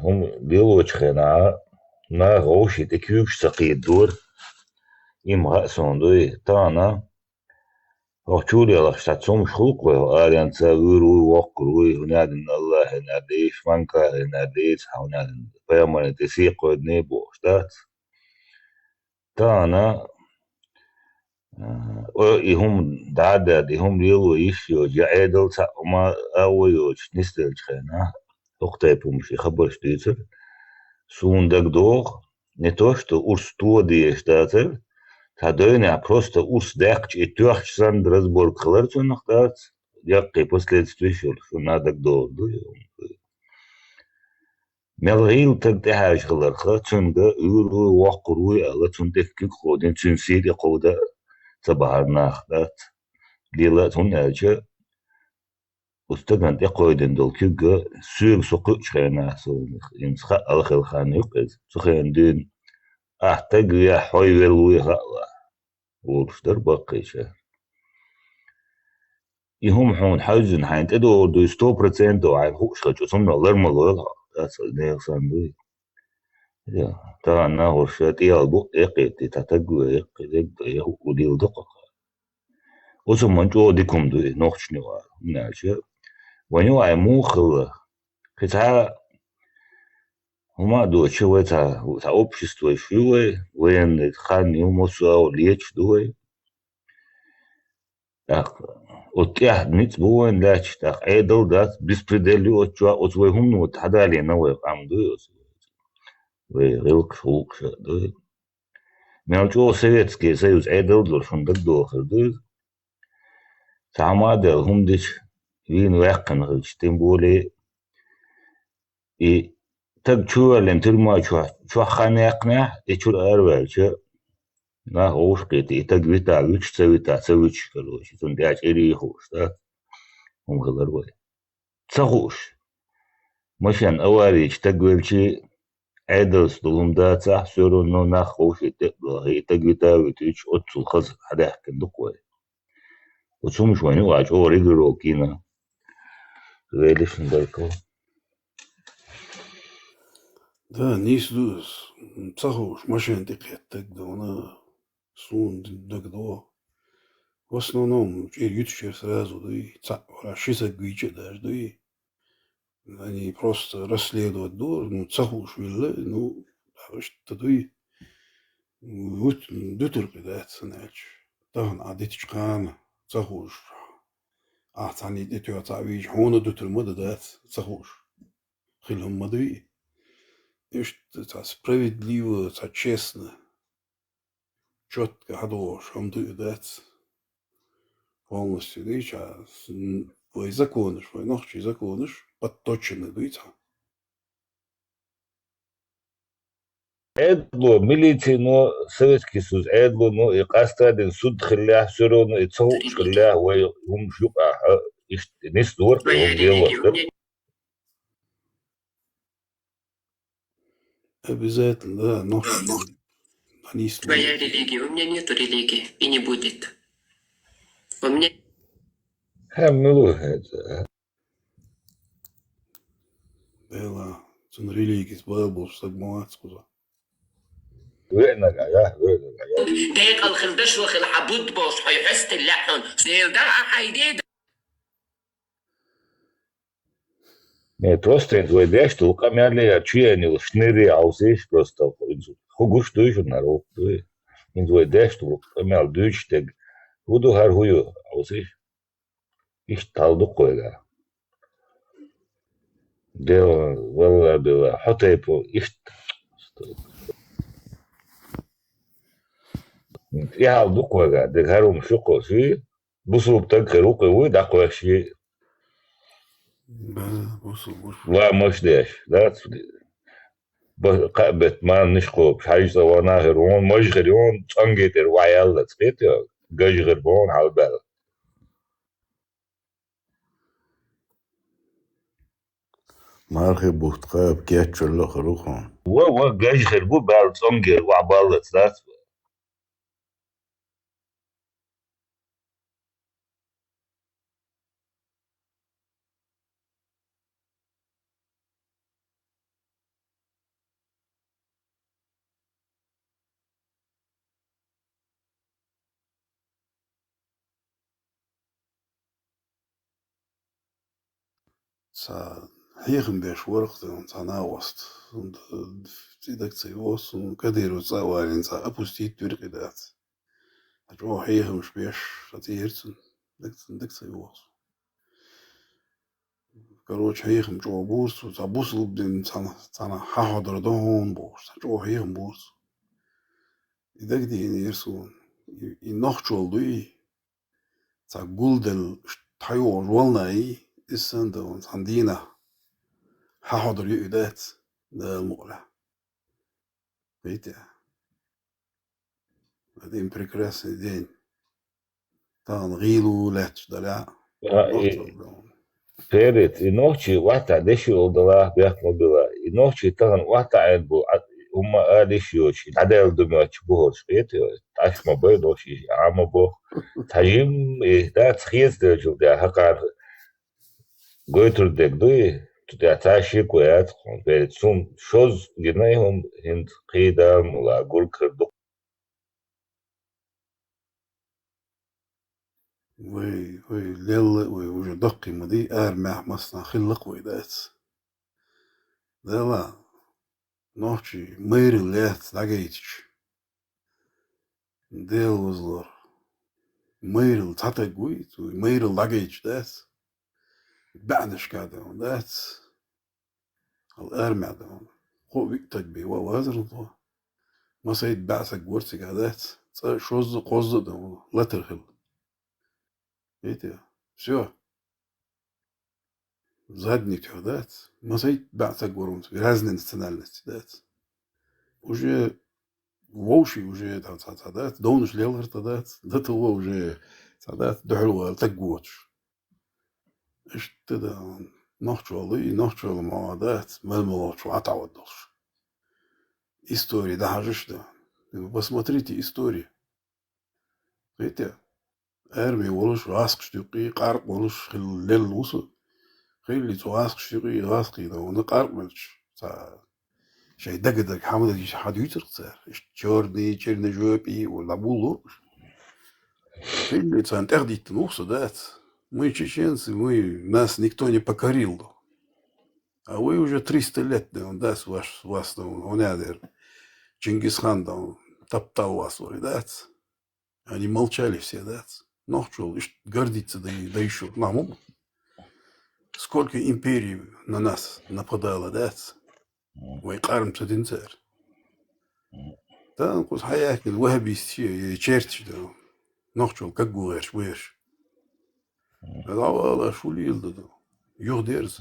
хӀума лелочу хенахь наха вовшийн тӀе куьйгаш ца кхийдадора, и ма хаьа суна дуй, тахана хӀокху чулелхаш цхьа цомгуш хуьлу-кх вай, хӀо аренца вуьйр вуй, воккхур вуй, хӀунда аьлла Аллахье аьлла деза, Шманкахье аьлла деза, хьан хӀунда аьлла пайхамарна тӀе сий кхоьдиний бохуш дац. Тахана, а, о, и хӀума дӀа а даьлла, и хӀума лело йиш йоцуш, я Ӏедал цхьаъ хӀума а а йоцуш нисделлачу хенахь, хӀокху тайпа хӀумаш и хабарш дуьйцура, суна дагадогӀу, не то что урс тоха дезаш дацара, цхьа дойнехь просто урс даьккхича и тоьхча санна разборка хилар цунах дац, яккхий последствеш йолуш, шуна дагадогӀур ду и хӀума. Мел гӀийла стаг тӀехьаьжча хиларх, цуьнга вуьйр вуй, воккхур вуй аьлла, цунна тӀе куьг кховдийна, цуьнан сий тӀе кховда а ца бахьара нах дац. Лела а, хӀунда аьлча оцу стагана тӀе кховдийна долу куьг соьга со кхуьучу хенахь, со, хӀинца хаьа хилла хан ю-кх иза, цу хенахь дуьйна ахь стаг вехь, хьо велла вуй хаьа ван, олуш дара баккхийчара. И хӀума хьуна хьаьвзина хьайна тӀедогӀур дуй, сто процентов хьайна хууш хилча, цунна лар ма лойла хьо, дац, нехан санна дуй. Я, тахана нахуш ша тӀеял бу а эккхийтий, цхьа стаг ве, эккхий, дегда, я хӀуъу дийла ду-кх. Оцу хӀуманна чӀогӀа дика хӀума ду и нохчашна юкъахь, хӀунда аьлча вайн юкъахь муха хилла, кхин цхьа хӀума а доцуш, вай цхьа, цхьа общество ю вай, военный хан ю, массо а агӀор леташ ду вай. ТӀаккха оцу тӀехь ницкъ бу вайн лаьтташ, тӀаккха Ӏедал дац, беспредел ю оцу чохь, оцу вай хӀумано тӀе хьадалийна вай къам дуй оцу. Вай гӀиллакхаш, гӀуллакхаш а дуй. Мел чӀогӀа Советский Союз Ӏедал долуш хӀума дагадогӀур ду иза. Цхьа хӀума а даьлла, хӀума дича, вийна ваьккхина хилча, тем более и стаг чувоьллина тюрьма чохь, чохь хан яьккхинехь, и чуьра араваьлча, нах вовшахкхетий, и стаг вита, вуьтуш ца вита, ца вуьтуш, короче, цунна тӀехь чӀирий хууш, да? ХӀума хилар вай. Ца хууш. Машен аварийчу стаг велчий, Ӏедалца долу хӀума дацахь, всё равно нах вовшийн тӀе а дохий, и стаг вита а вуьтуьйтуш, оццул хаза хьадаьхкина ду-кх вай. Оцу хӀумаш вайна юкъахь чӀогӀа регулировка йина. Велишна дайкхал. Да, нийса ду иза. Ца хууш, машен тӀе кхетта стаг ду вана. Суна дагадогӀу. В основном, чӀир юьтуш яра сразу дуй, цхьаъ вара ши саг вийча а даже дуй. Они просто расследовать ду, ну, ца хууш вилла, ну, иштта дуй. Вуьт-, дуьтур кхин дац сан аьлча. Тахана Ӏа дитачу кхана ца хууш. Ахь цхьаьна тӀе тоьхна цхьаъ вийча, хьуна дуьтур ма дан дац, ца хууш. Хила хӀума ма дуй. Иштта цхьа справедливо, цхьа честно. Чётко хьадогӀуш хӀума ду и дац. Полностью дуьйцу, а, с-, н-, вай законаш, вай нохчий законаш подточены дуьйцу. Ӏедало, милицино, Советский Союз Ӏедалоно и къастадина суд хиллехь, всё равно и ца хууш хиллехь, вай хӀумаш юкъахь, а, иштта нисдора, хӀума лелош дара. Обязательно, да, но... Твоя религия. У меня нету религии и не будет. У меня... Хьан мила ву хӀинца? Дела, цуьнан религис бала болуш стаг ма вац кхуза. Веанага, я, веанага, я. Декъал хила, дашо хила, хьан будда болуш, хьой хьестина лаьхьун. Зел дар а хьайде. Не, просто хӀинца вай деш долу къамел яр чу яйна йолу шнур я хьовсийша просто. ХӀинца хӀун гуш дуй шуна хӀара вукху дуй? ХӀинца вай деш долу къамел дуьйцуш дерг хӀун ду, хӀара хӀун ю хьовсийша? Иштта хьал ду-кх вайгахь. Дела, валла, бела, хьо тайпа иштта. И хьал ду-кх вайгахь, дерг хӀара хӀума шу кхо ший? Бусулба стаг хир ву кхин вуй дӀакхоьссий? Ба, бусулба ву. Ламаз деш, дац? Ба-, кхаа бетта марнаш кхобуш, хьаьжцӀа вахана хир ву, маж хир ву, цӀанге тӀера охьаяллалц, кхетий хьо? Гаж хир бу хьуна хьалабаьлла. Мархи бутт кхаба кечвелла а хир ву хьуна. Ва, ва, гаж хир бу, баьлла цӀангера охьабаллалц, дац? Цхьа хьехам беш вара-кх цхьа нахаост. Цунна цӀе дага ца йогӀу, цунна Кадыровс цӀа а валийна, цхьа опустить вира кхин дац. Цхьа чӀогӀа хьехамаш беш, цхьа цӀе йира цунна. Дага, цунна дага ца йогӀу. Короче, хьехам чӀогӀа бора цо, цхьа бусулба дин цхьана, цхьана хьахьодар ду хьуна бохуш, цхьа чӀогӀа хьехам бора цо. И дагадеънера суна. И, и нохчалла дуй, цхьа гулделла, ш-, тхьайогӀуш волна ий, иза санна дан цхьана дийнахь хьахьодар ю и дац, Дала мукъалахь. Видите? Один прекрасный день. Тахана гӀийла ву лаьтташ далахь. А, и, нохчалла дан. Перец, и нохчий ваттахь деши олу далахь, бехк ма била. И нохчий тахана ваттахь Ӏийна бу, а, хӀумма а деш йоцуш, дӀадаьлла ду моьттуш бу хӀорш, кхетий хьо? Тхьаш ма бай нохчий, а ма бо. Цхьа жимма и дац хеца девлчул тӀехь хӀокхара гойтур дерг дуй, цу тӀехь цхьа шеко яц хьуна, перец, хӀума шозза гина и хӀума, хӀинца кхийда а мула, гургхир ду. Вай, вай лелла а вай, уже даккхий ма дий, арамехь массанхьа хилла-кх вай дац. Дела, нохчий майралла яц дӀагайтича. Дела вазлора. Майрал цхьа таг вуй, цу майрал дӀагайча дац. БаьӀнашка да вон дац. Хьал армия да вон. Кхо виъ таг бе ва вазар тхо. Масайт баьӀ саг вар цига дац. Цкъа шозза, кхозза да вон. Латар хил. Видите? Всё. Задник чё дац. Масайт баьӀ саг вар вон. Разные национальности дац. Уже вовши уже там ца, ца дац. Довнаш лелгар та дац. Да то уже ца дац. Духьал вал таг вотш. Иштта да, нохчо луй, нохчо ла ма дац, мел ма лохчо а тӀаваддалш. История да хьажаш да. Вы посмотрите историю. Хетя, армия волаш, гӀаскаш дюкъи, къаркъ волаш, хил лел вусу. Хилли цу гӀаскаш дюкъи, гӀаскхи да, вона къаркъ мелч. Ца, шай дага-дага хьамадагиш хьадуьйцар цар. Иш чёрный, черножопый, вала булур. Хилли цан тӀехдиттан вухса дац. Мы чеченцы, мы, нас никто не покорил. А вы уже триста лет, да, он даст ваш, вас, да, он, он ядер. Чингисхан, да, он топтал вас, вай, дац. Они молчали все, дац. Нохчул, иш гордиться, да, и- да еще. Наму. Сколько империй на нас нападало, дац. Вай къарм ца динцар. Тан кус хьаяхкин вахабист чи, е черти да. Нохчул как гугерш, веш. Ала шу лил да. Юх дерз.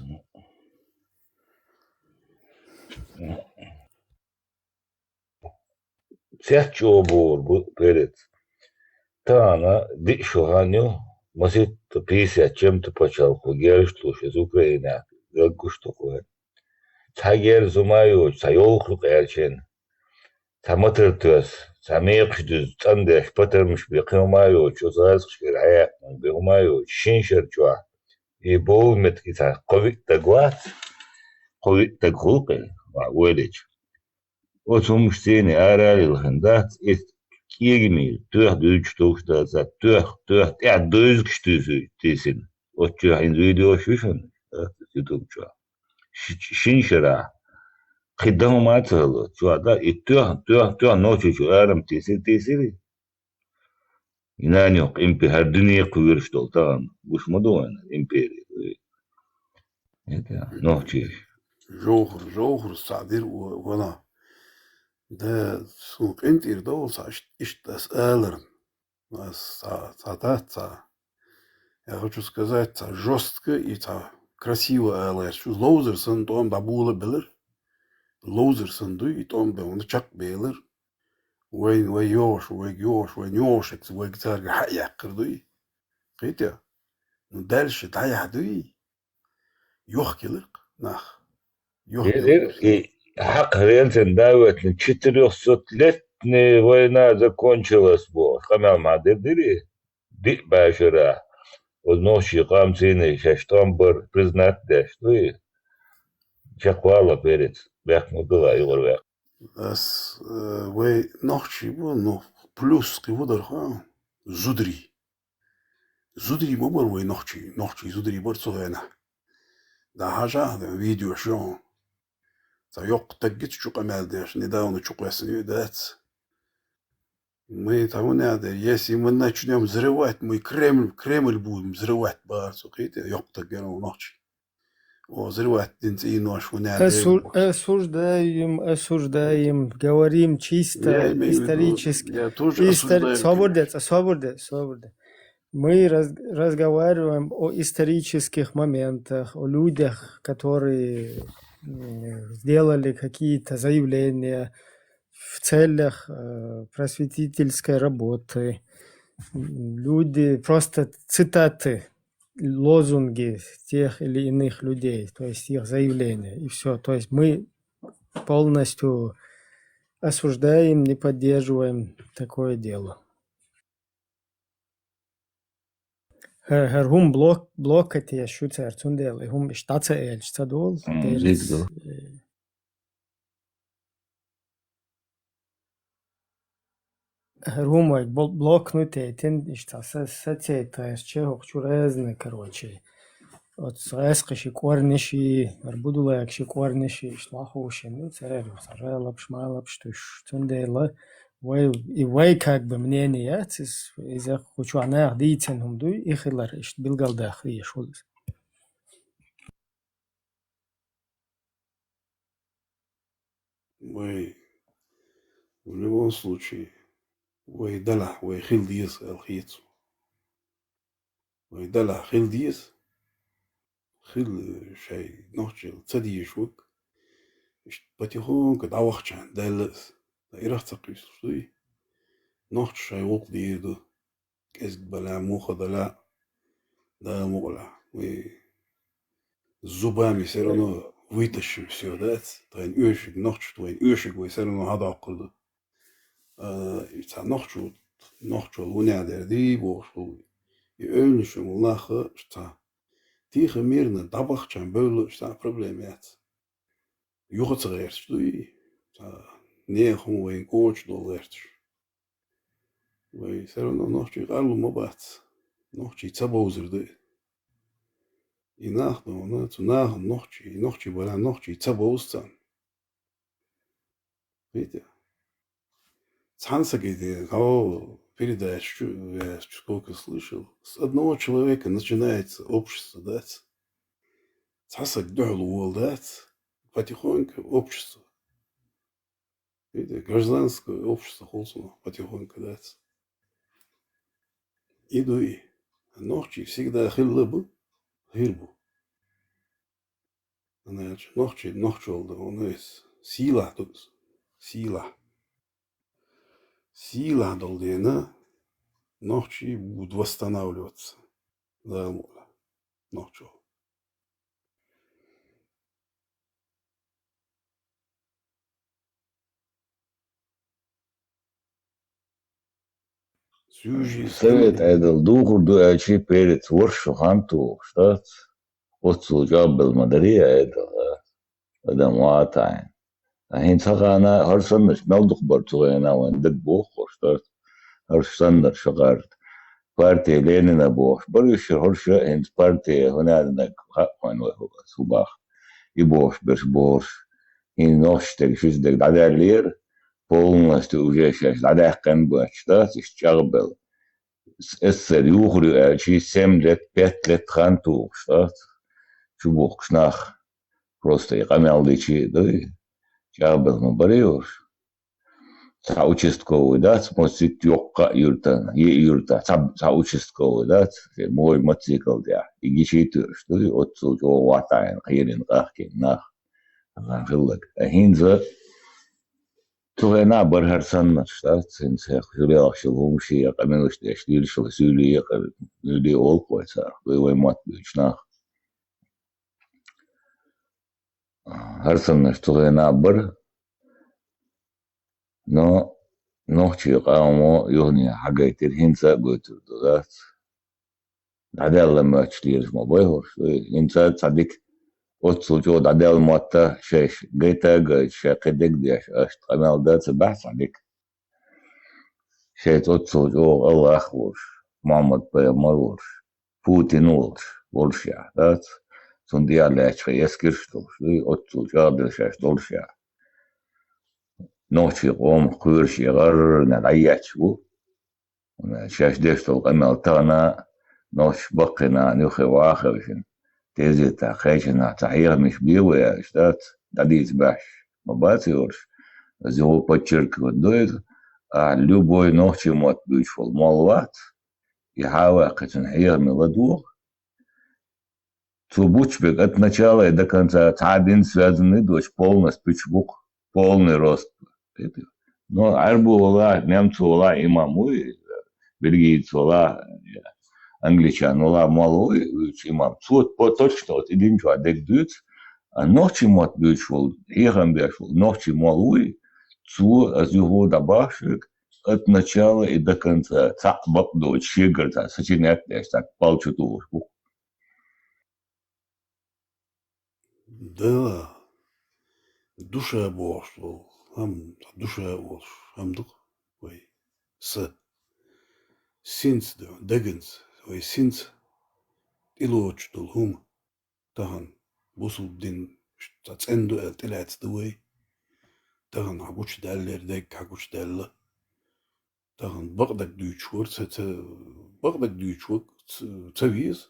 Цец чӀобур бу перец. Тана диъ шу хьаню, маситта пятьдесят чем-то пачалхо герш луш из Украина, гаггуш тукху. Цхьа герз хӀума йоч, цхьа йолху къерчен. Цхьа матар тоьс, цхьа мекхаш дуьз, цӀандеш, патармаш бе, кхин хӀума йоч, оцу гӀазкхашкара хьаяккхана бе хӀума йоч, шин шар чохь. И бовла метки цхьа кхо-виъ даг вац, кхо-виъ даг хулкъе, ва, валечу. Оцу хӀумаш цӀене ара а лилхина дац, и кӀегамий, тоьх дуьйцуш тухуш дац, тоьх, тоьх, тӀаьхьа дойзуш туьйсу-, тийсина. Оцу чохь хӀинца видеош ю шуна, дац, YouTube чохь. Ши-, шин шарахь. Кхин дан хӀума а ца хилла, чохь да, и тоьх, тоьх, тоьх ночи чу арам тийсира, тийсира. И нанюх импи-, хӀара дуьне кхуьйраш долу тахана. Гуш ма ду вайна империя. Это нохчий. Жовхар, жовхар, схьа дира у-, вана. Да, суна къинтӀера довла, схьа ишт-, иштта ас аларна. Ас цхьа, цхьа дац, цхьа. Я хочу сказать, цхьа жёстко и цхьа красиво алар. Шу ловзар санна тӀом дӀабула белар. Ловзар санна дуй, и тӀом бевна чекхбелар. Вайн, вай йогӀуш, вайга йогӀуш, вайн йогӀуш, вайга царга хьаяккхар дуй. Кхетя? Ну, дальше дӀаяхь дуй. Йохкиларх нах. Йохкиларх. И хьакха ренцен даветлин четырёхсотлетняя война закончилась бохуш, къамел ма дир дири? Диъ бӀешара. Оцу нохчий къам цийна шаьш тӀом бар признать деш дуй? Чекхвала перец. Бехк ма дала, юкъара векх. Ас, э, вай нохчий бу, ну, плюс кхин ву дара хан? Зударий. Зударий ма бара вай нохчий, нохчий зударий бара цу хенахь. Да хьажахь, да, видео шо. Цхьа йоккха таггица чу къамел деш, недавно чу кхоьссина ю дац. Мы там, надо, если мы начнём взрывать, мы Кремль, Кремль будем взрывать, бара цу кхетя, йоккха таг гена нохчий. О, взрывать дин цӀийнош, фу, не Осу-, осуждаем, осуждаем, говорим чисто исторически. Я тоже истор-, осуждаю, собур де, конечно. Собур де, собур де. Мы раз-, разговариваем о исторических моментах, о людях, которые, м, сделали какие-то заявления в целях, э, просветительской работы. М, люди, просто цитаты, лозунги тех или иных людей, то есть их заявления, и всё. То есть мы полностью осуждаем, не поддерживаем такое дело. ХӀа-, хӀара хӀума блок-, блокать еш ю цара, цундела и хӀума иштта дӀа ца элча ца долу, М, дерриг зиг ду. Э, ХӀара хӀума вай бл-, блокнуть яйтина, иштта са-, сацейтарча хӀокху чу разный, короче. Оцу гӀаскхи ши кӀорни ши, хӀара будулайг ши кӀорни ши, иштта лахушина ю, церан жалобаш, малабаш туьш. Цундела Вай, и вай как бы мнение яц, из, из кху чу наха дийцина хӀума дуй, и хилар иштта билгалдаккха дезаш хул из. Вай, в любом случае, вай далахь, вай хила деза аьлла хета суна. Вай далахь хила деза, хила шоай нохчий ца дезаш вуг. Иштта потихоньку дӀавахча даьлла из. Ткъа ирах ца кхуьйсуш дуй. Нохчаша шоай гӀуллакх дийр ду. КӀезиг балахь, муха далахь, Дала мукъалахь. Вай зубами всё равно вытащим всё, дац? Тхайн оьшург, нохчашта вайн оьшург вай всё равно хьадоккхур ду. А, и цхьа нохчо, нохчо вунех дер дий бохуш хул. И эвлаш шу мул нах а, цхьа тихо, мирно дӀабахча бевлла, цхьа проблема яц. Юха ца гӀерташ дуй, цхьа нехан хӀума вайна коча долу гӀерташ. Вай всё равно нохчий къарло ма бац. Нохчий ца бовзар ду и. И нах ду хьуна, цу нахана нохчий, и нохчий балахь нохчий ца бовза царна. Видите? Цхьана сага де, хьо передача чу, я сколько слышал, с одного человека начинается общество, дац? Цхьа саг дуьхьал волу, дац? Потихоньку общество. Видите, гражданское общество хул цунах потихоньку, дац? И ду и. Нохчий всегда хилла бу, хир бу. Ана аьлча, нохчий, нохчалла ду, у нас сийлахь ду, сийлахь. Сийлахь долу дена, нохчий будут восстанавливаться. Дала мукъалахь. Нохчалла. Совет Ӏедал духур ду аьлча, перец ворхӀ шо хан тухуш дац. Оццул чӀагӀбелла ма дарий Ӏедал, а? Адам ватахьийна. Ткъа хӀинца хӀокху хана хӀара саннарш мел дукха бара цу хенахь вайн дагабохуш дац. ХӀара саннарш хӀокхарна. Партия Ленина бохуш бара уьш, хӀорш а хӀинца партия хӀунда динарг хаьа вайна вай хӀу баха. И бохуш берш бохуш. ХӀинца нохчаша дерг, шуьца дерг дӀадаьллера, полностью уже шаьш дӀадаьккхина боцуш дац, иштта чӀагӀбелла. С-, эсэсэр юхур ю аьлча, семь лет, пять лет хан тухуш дац. Чубухкуш нах. Просто и къамел дичи а дуй. ЧӀагӀбелла ма барий уьш. Цхьа участковый дац, мо ситт йоккха а юьртана, е юьрта, цхьа, цхьа участковый дац, шен мой мотоцикл тӀехь, и гичий а тоьуш дуй, оццул чӀогӀа ватахьийна, кхерина, къахкийна нах. Хан хилларг. Ткъа хӀинца цу хенахь бара хӀара саннарш дац, хӀинца хьех, шу лелхаш йолу хӀума шен къамелаш деш, лелаш йолу суьйлий а, къа-, суьйлий олу вай царах, вай, вай мотт буьйцу нах. ХӀара саннарш цу хенахь бара, но нохчийн къомо юхане хьагайтира, хӀинца а гойтур ду, дац? ДӀадаьлла моьттуш лелаш ма бу хӀорш, хӀинца а цхьа дика, оццул чӀогӀа дӀадаьлла мотт а шайша гайта а гайташ, шайн кхин дерг деш, аша къамел дан ца баьхьа цхьа дика. Шайца оццул чӀогӀа Аллах а волуш, Мухьаммад-пайхамар а волуш, Путин а волуш, волушехь, дац? Цунна тӀехьа лаьтташ хьан эскарш а долуш, дуй, оццул чӀагӀделла шаьш долушехь. Нохчийн къомах кхоьруш и гӀаррина дӀаетташ бу. Шаьш деш долу къамел тахана нохчаша баккхий нахана юххе ваха хевшина, тезетахь, кхечанхьа цхьа хьехамаш бен вай аьлча дац, дӀадийца баьхьаш ма бац и хӀорш. Аса юха подчеркивать дойла, ахь любой нохчийн мотт буьйцуш волу молла вац, и хьан а ваьккхи, цуьнан хьехаме ладогӀа. Цо буьйцуш берг от начала и до конца цхьа а динца связанный доцуш полностью пуьчуш бу-кх, полный рост. Но Ӏаьрбо валахь, немцо валахь имам вуй, бельгиец валахь, англичан валахь, молла вуй вуьйцуш имам. Цо по-, точно оцу и дин чохь дерг дуьйцу, а нохчийн мотт буьйцуш волу, хьехам беш волу нохчийн молла вуй, цо, аса юха дӀабахьа шуьга, от начала и до конца, цхьаъ бакъ доцуш, шегара цхьа сочинять деш, цхьа пал чу тухуш бу. Да, душа бохуш долу хӀама, душа а волуш хӀама ду-кх вай, са. Синца ду, даганца, вай синца тӀелоцуш долу хӀума. Тахана бусулба дин цхьа цӀена ду аьлла тӀелаьцна ду вай. Тахана хьан гучудаьллера дерг, хьан гучудаьлла. Тахан бакъдерг дуьйцуш вар, ца, ца, бакъдерг дуьйцуш вар, ца, ца веза.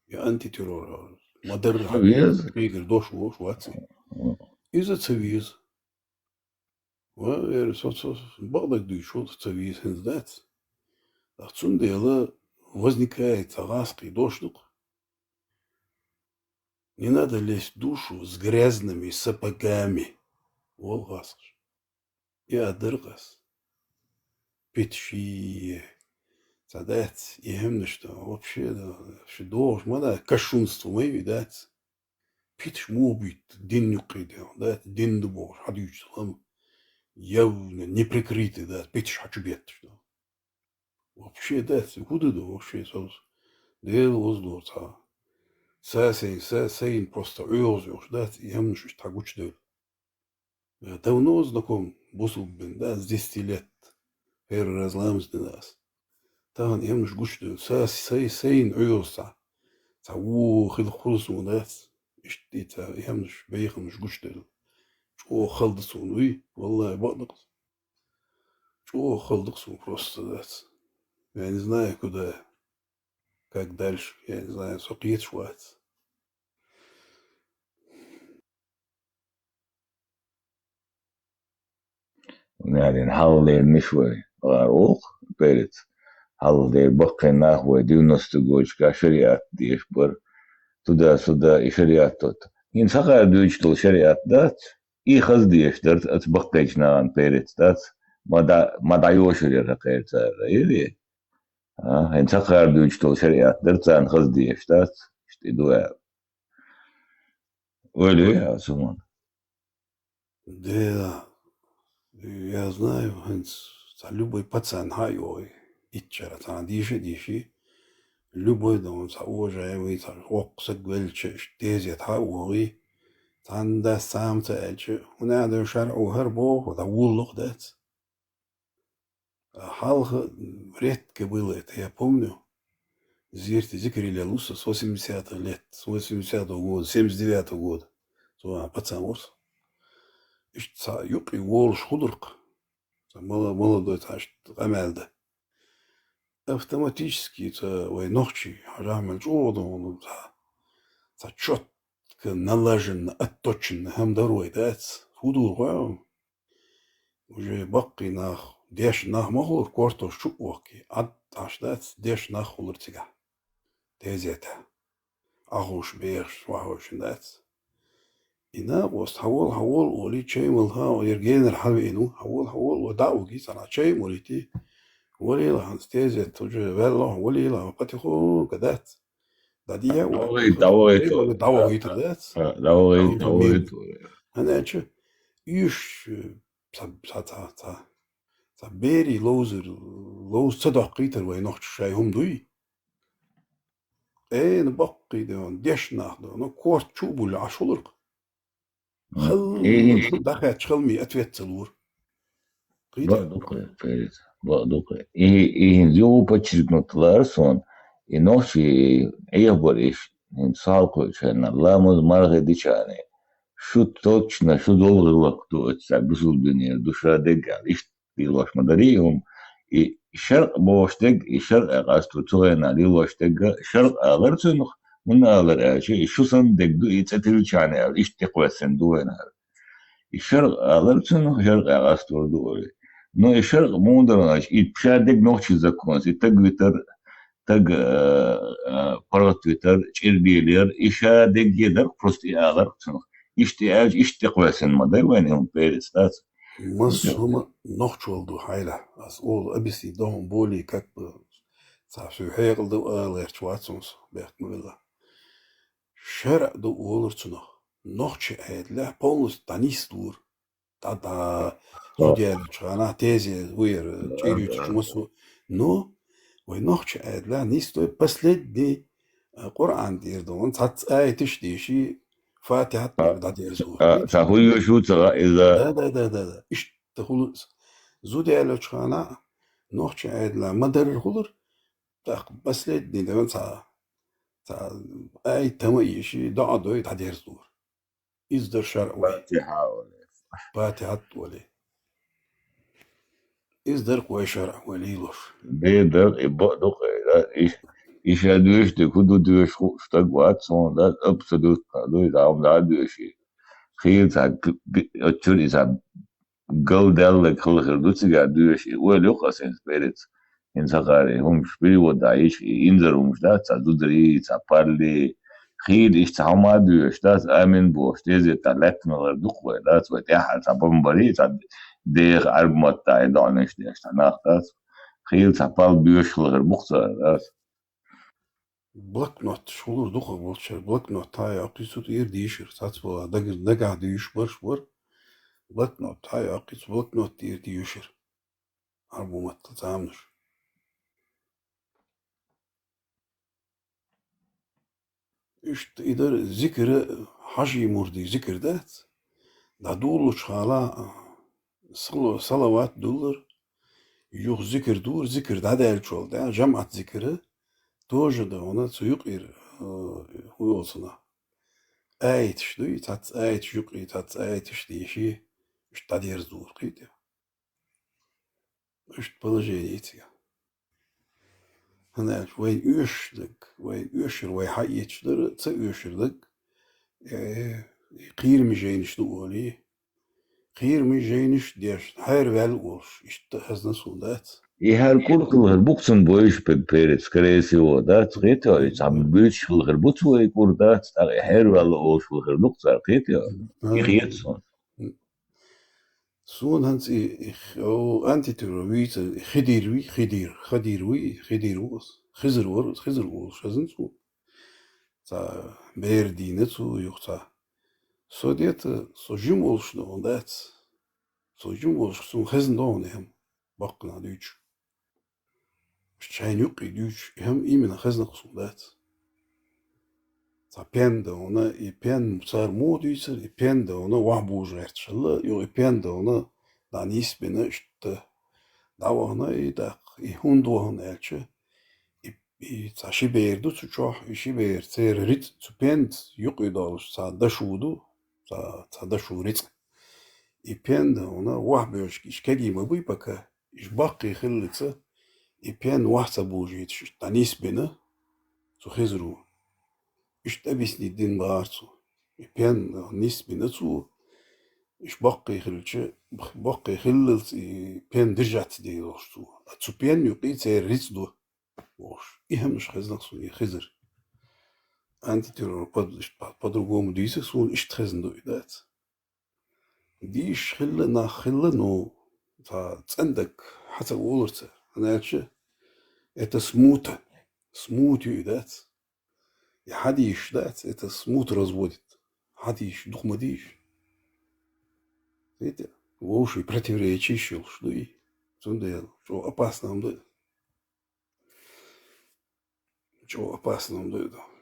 Я антитеррор, ма дарра. Ца веза. Кегар дош лош вац. Иза ца веза. Ва, эр, со, со, бакъдерг дуьйцуш вар, ца веза, хӀинца дац. Ах, цундела возникает ца гӀаскхий дош дукха. Не надо лезть в душу с грязными сапогами. Вол гӀаскхаш. Я деркъас. Питши. Ца дац, и хӀемнаш да. Вообще, да, ши догӀуш ма да, кощунство ма ю дац. Питш мо бит, дин юккъе да, дац, дин да бохуш, хьадуьйцу хӀама. Явно, неприкрытый, да, питш хьачу бетташ да. Вообще, да, хӀу ду ду, вообще, со, Дела вазло ца. Са сайн, са сайн просто ӀоьгӀаз йохуш дац, и хӀамнаш иштта гучудевлла. Я давно знаком бусулба дин, да, с десяти лет. Первый раз ламаз дина ас. Тахан и хӀамнаш гучудевлла. Са, сай, сайн ӀоьгӀаз ца. Ца ву хила хула суна дац. Иштта и ца, и хӀамнаш, бехамнаш гучудевлла. ЧӀогӀа хала да суна, уй, валлахӀи, бакъдакъ. ЧӀогӀа хала да суна просто дац. Я не знаю, куда, как дальше, я не знаю, со кхеташ вац. Наьрин хьалха лерниш вай, гӀар вокху, перец. Хьалха лер баккхий нах вай девяностые годашка шариат деш бар. Туда-сюда и шариат тот. ХӀинца хӀокхара дуьйцуш долу шариат дац, и хаза деш дара, аца баккхийчу нахана перец дац, ма дӀа-, ма дӀайошур яра хӀокхара цара, ири? А, хӀинца хӀокхара дуьйцуш долу шариат дара царна хаза деш дац, иштта и ду аьлла. Ойла ю хьан суман? Да, я знаю, хӀинца цхьа любой пацан хьа а йогӀий, итт шарахь цхьана дийша а дийший, любой дан цхьа уважаемый, цхьа воккха саг велча, иштта тезет хьа а вогӀий, цхьана дас цхьа хӀума ца аьлча, хӀунда аьлча шарӀо хӀара боху, дӀаволлуш дац. А хьалха редко было это, я помню. Зерти Зикрилла Луса с восьмидесятых лет, с восьмидесятого года, семьдесят девятого года. Цо а пацан ву со. Иштта цхьа юккъе волуш хӀу дуркх. Цхьа мала-, молодой цхьа иштта къамел дан. Автоматически цхьа вай нохчий, хьажахьа мел чӀогӀа дан ву цхьа, цхьа чётко налаженно, отточенно хӀама дар вай дац. ХӀу дуркх вай? Уже баккхий нах, дешна нах ма хулара, кортош чу а воккхий, Ӏад Ӏаш дац, дешна нах хулара цигахь. Тезета. Ӏахуш, бехаш, вахуш дац. И накъост, хьавол, хьавол, олий, чай мала хан, яра генара хьавеана ву, хьавол, хьавол, ва дӀа а вугий, цхьана чай а молуьйтий. Валийла хьанца тезет, уже ваьлла хьо, валийла хьо, кхатихо ка дац. ДӀадийя а ваьлла. ДӀавахийта, дӀавахийта. ДӀавахийта дац? А, дӀавахийта, дӀавахийта. ХӀана аьлча, уьш, э, ца, ца, ца, ца, ца берий ловзар, ловза ца доккхийтар вай нохчо шай хӀума дуй? Къена баккхий дан, дешна нах дан, ну, корта чу а буьллу Ӏаш хуларх. Халла, и, и, шу дӀахаьттачу халми ответ ца лур. Кхийтар? Бакъ ду-кх, Перец, бакъ ду-кх. И, и хӀинца юха подчеркнуть лара суна, и нохчий Ӏехабар иш, хӀинца со хьалкхуьучу хенахь, ламаз мархий дичахьана. Шу точно, шу долу гӀиллакх ду оцу цхьа бусулба динера, ду ша дегга аьлла, иштта лелош ма дарий хӀума. И шаркъ бохуш дерг, и шаркъа къастор цу хенахь лелош дерг а шаркъ алара цунах, хӀунда алара аьлча, и шу санна дерг ду, и цӀе тилличахьана аьлла, иштта тӀекхоьссина ду вайна хӀара. И шаркъ алара цунах, шаркъа къастор ду олий. Но и шаркъ муха дара аьлча, и ша дерг нохчийн законца, и таг витар, таг, а, а, паргӀат витар, чӀир белаяр, и ша дерг а дара, просто и алара цунах. Иштта и аьлча, иштта тӀекхоьссина ма дай вайна хӀума, Перец, дац? Массо хӀума нохчалла ду хьайла. Ас олу объяснить дан болий как бы цхьа соь хьекъал дан ала гӀерташ вац хӀума со, бехк ма билла. ШарӀ ду олура цунах. Нохчийн Ӏедалехь полностью дӀанисдора. ДӀа, дӀа, зуда яьллачу ханахь, тезе вуьйр, чӀир юьтуш массо. Но вай нохчийн Ӏедалехь нисдой последний, а, Къуръан тӀера долу цхьацца аяташ дийший, Фатихьат а дӀадерзо. А, ца хуьйош ву ца иза? Да, да, да, да, да. Иштта хуьлу иза. Зуда яьллачу ханахь нохчийн Ӏедалехь ма-дарра хуьлура, тӀаккха последний дан цхьа, цхьа аят тама а йийший, доӀа дой, дӀадерзора. Иза дара шарӀ вай. Патихьа олий. Патихьат олий. Иза дара-кх вай шарӀ, вай лелош. Бедар, и бакъ ду-кх, да, и, и ша доьшуш дерг хӀун ду доьшуш хууш стаг вац хьуна, да, абсолютно, ду, и да, хьуна да доьший. Хийла цхьа г-, г-, оццуьра иза галдаьлларг хала хир ду цигахь доьшуш, и ойла ю-кх аса хӀинца, перец. ХӀинца хӀокхара и хӀумаш перевод дӀа йича, и инзара хӀумаш дац, цхьа зударий, цхьа паллий, хийла иштта цхьа хӀума а доьшуш дац, амин бохуш, деза тӀехь лаьттина хир ду-кх вай, дац вай тӀаьххьара цхьа бомбарий, цхьа деха Ӏаьрба маттахь и доӀанаш деш цхьа нах дац. Хийла цхьа пал боьшуш хала хир бу-кх цара, дац. Блокнот, шулур дукхах болчара блокнот схьайоккхий, цу тӀера дийшира, цхьацбала дага-, дагахь дуьйш барш бара. Блокнот схьайоккхий, цу блокнот тӀера дийшира. Ӏарбо маттахь цамнаш. Иштта и дара зикр, хьажий мурдий зикр дац. ДӀадолалучу хьала, а, сало-, салават дуллар, юха зикр дора, зикр дӀадаьллачул тӀаьхьа, жамаӀат зикр, тоже да хьуна цу юкъера, а, хӀун йолу цунах. Аяташ дуй, цхьацца аяташ юкъе, цхьацца аяташ дийший, иштта дӀадерза дора кхин тӀе. Иштта положение цига. ХӀунда аьлча вайн оьшуш дерг, вайн оьшур вай хьаэцаш дара, ца оьшур дерг, э, кхераме жайнаш ду олий. Кхераме жайнаш деш, хьерваьлла волуш, иштта хезна суна, дац. И хӀара кӀур хилла хир бу-кх цунна бойуш, пе-, перец, скорее всего, дац, кхетий, и цхьа буьйцуш хилла хир бу цо и кӀур, дац, тӀаккха и хьерваьлла олуш хилла хир ду-кх цара, кхетий, и хета суна. Суна хӀинца и, и х-, о, антитеррор вуьйцу, и Хидир вуй, Хидир, Хадир вуй, Хидир ву ас. Хизир вара ас, Хизир волуш хезна цо. Цхьа бер дийна цо, юха цхьа. Со де-те, со жима волуш ду хьуна, дац. Со жима волуш, суна хезна ду хьуна и хӀума, баккханах дуьйцуш. Шайна юккъе дуьйцуш, и хӀума именно хезна-кх суна, дац. Цхьа пен ду хьуна, и пен цара муха дуьйцура, и пен ду хьуна ваха бужа гӀерташ хилла, юха и пен ду хьуна дӀа нисбина иштта. ДӀавахана и тӀаккха, и хӀунда вахана аьлча, и, и цхьа ши бер ду цу чохь, и ши бер церан рицкъ цу пенца юккъе долуш цхьа дашо ду, цхьа, цхьа дашо рицкъ. И пен ду хьуна ваха бевлча, иштта кегий ма буй пока, иштта баккхий хиллалца, и пен ваха ца бужуьйтуш, иштта дӀанисбина цу Хизиро. Иштта объяснить дина бахара цо. И пен нисбина цо, иштта баккхий хилча, баккхий хиллалца и пен держаться дина долуш цо. А цу пен юккъе церан рицкъ ду, бохуш. И хӀуманаш хезна-кх суна и Хизир. Антитеррор под-, иштта по-, по-другому дийца суна, иштта хезна ду и, дац. Дийшаш хилла нах хилла, ну, цхьа цӀена даг хьан ца олура цара, хӀунда аьлча это смута. Смута ю и, дац. И хьан дийшаш дац, это смута разводит. Хьан дийшаш, дукха ма дийша. Видите, вовшийн противоречиш йолуш ду и. Цундела чӀогӀа опасно хӀума ду и. ЧӀогӀа опасно хӀума ду и.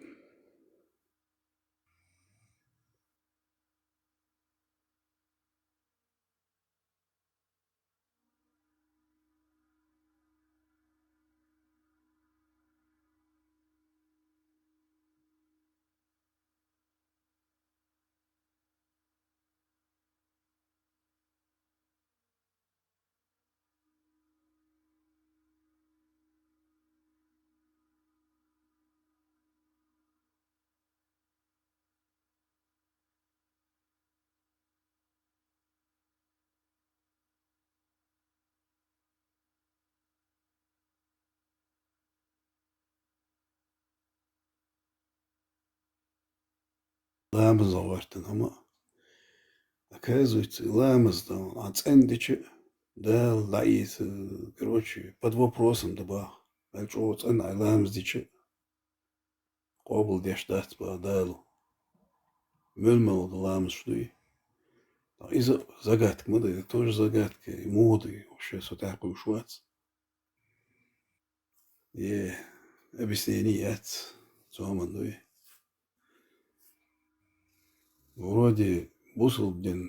Ламаз гӀортан хӀума. Оказывается, и ламаз дан, а цӀена дича, Дала дӀаийца, короче, под вопросом дан боху. Ай чӀогӀа цӀена, ай ламаз дича, къобал деш дац боху Дала. Мел-мел ламазаш дуй. Иза загадка ма ду, это тоже загадка, и муха ду, вообще со тӀаьхьа кхуьуш вац. Е, объяснение яц, цоман дуй. Вроде бусалба дин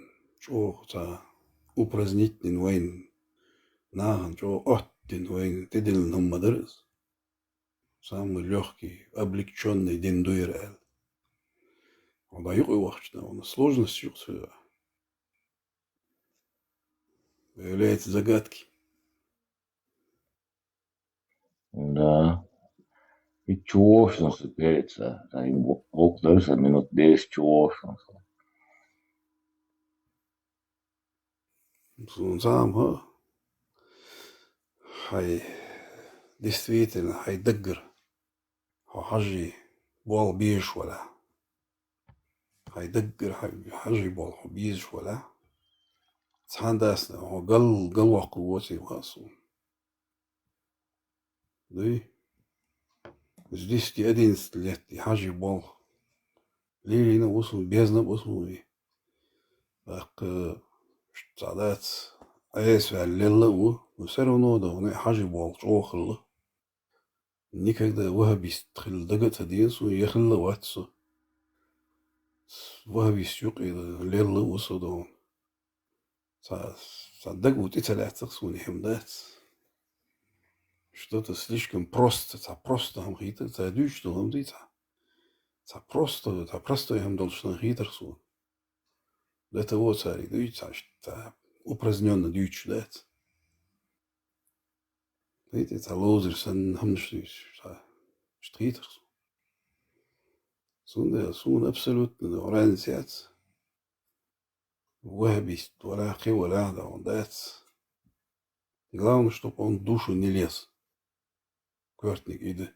чӀогӀа цхьа упразднить дина вайна, нахана чӀогӀа оттадина вайна тӀедиллина хӀума ма дара иза. Самый лёгкий, облегчённый дин ду яра аьлла. Хьо дӀа юкъа вахча, хьуна сложность юкъа ца Является загадкой. Да. И чувствовал, что перец, а, а, и гу-, гук дальше минут десять чувствовал, что. Сам, ха? Хай, действительно, хай даггара. Хьо хьажий болх безаш валахь. Хьай даггара хьай хьажий болх хьо безаш валахь. Цхьана дасна хьо гал, гал воккху воций ва суна. Дуй? С десяти-одиннадцати лет и хьажий болх. Лелийна а ву суна, безна а ву суна и. ТӀаккха, цхьа дац, Ӏеса ваьлла лелла а ву, но всё равно да, вуна и хьажий болх чӀогӀа хилла. Никогда ваххабист хила дага а ца дена суна, я хилла а вац со. Ваххабист юкъе лелла а ву со дона. Цхьа, цхьа дага ву тӀе ца лаьццах суна, хӀама дац. Что-то слишком просто, цхьа просто хӀама хийтар, цхьа дуьйцуш долу хӀама дуй цхьа. Цхьа просто, цхьа простой хӀама долуш сан хийтар суна. До того цаьрга дуьйцу цхьа, цхьа упразднённо дуьйцуш дац. Вай те цхьа ловзар санна хӀамаш дуьйцуш, цхьа иштта хийтар суна. Цундела суна абсолютно разница яц. Ваххабист валахь, кхин валахь, да, он дац. Главное, чтоб он в душу не лез. Коьртаниг и ду.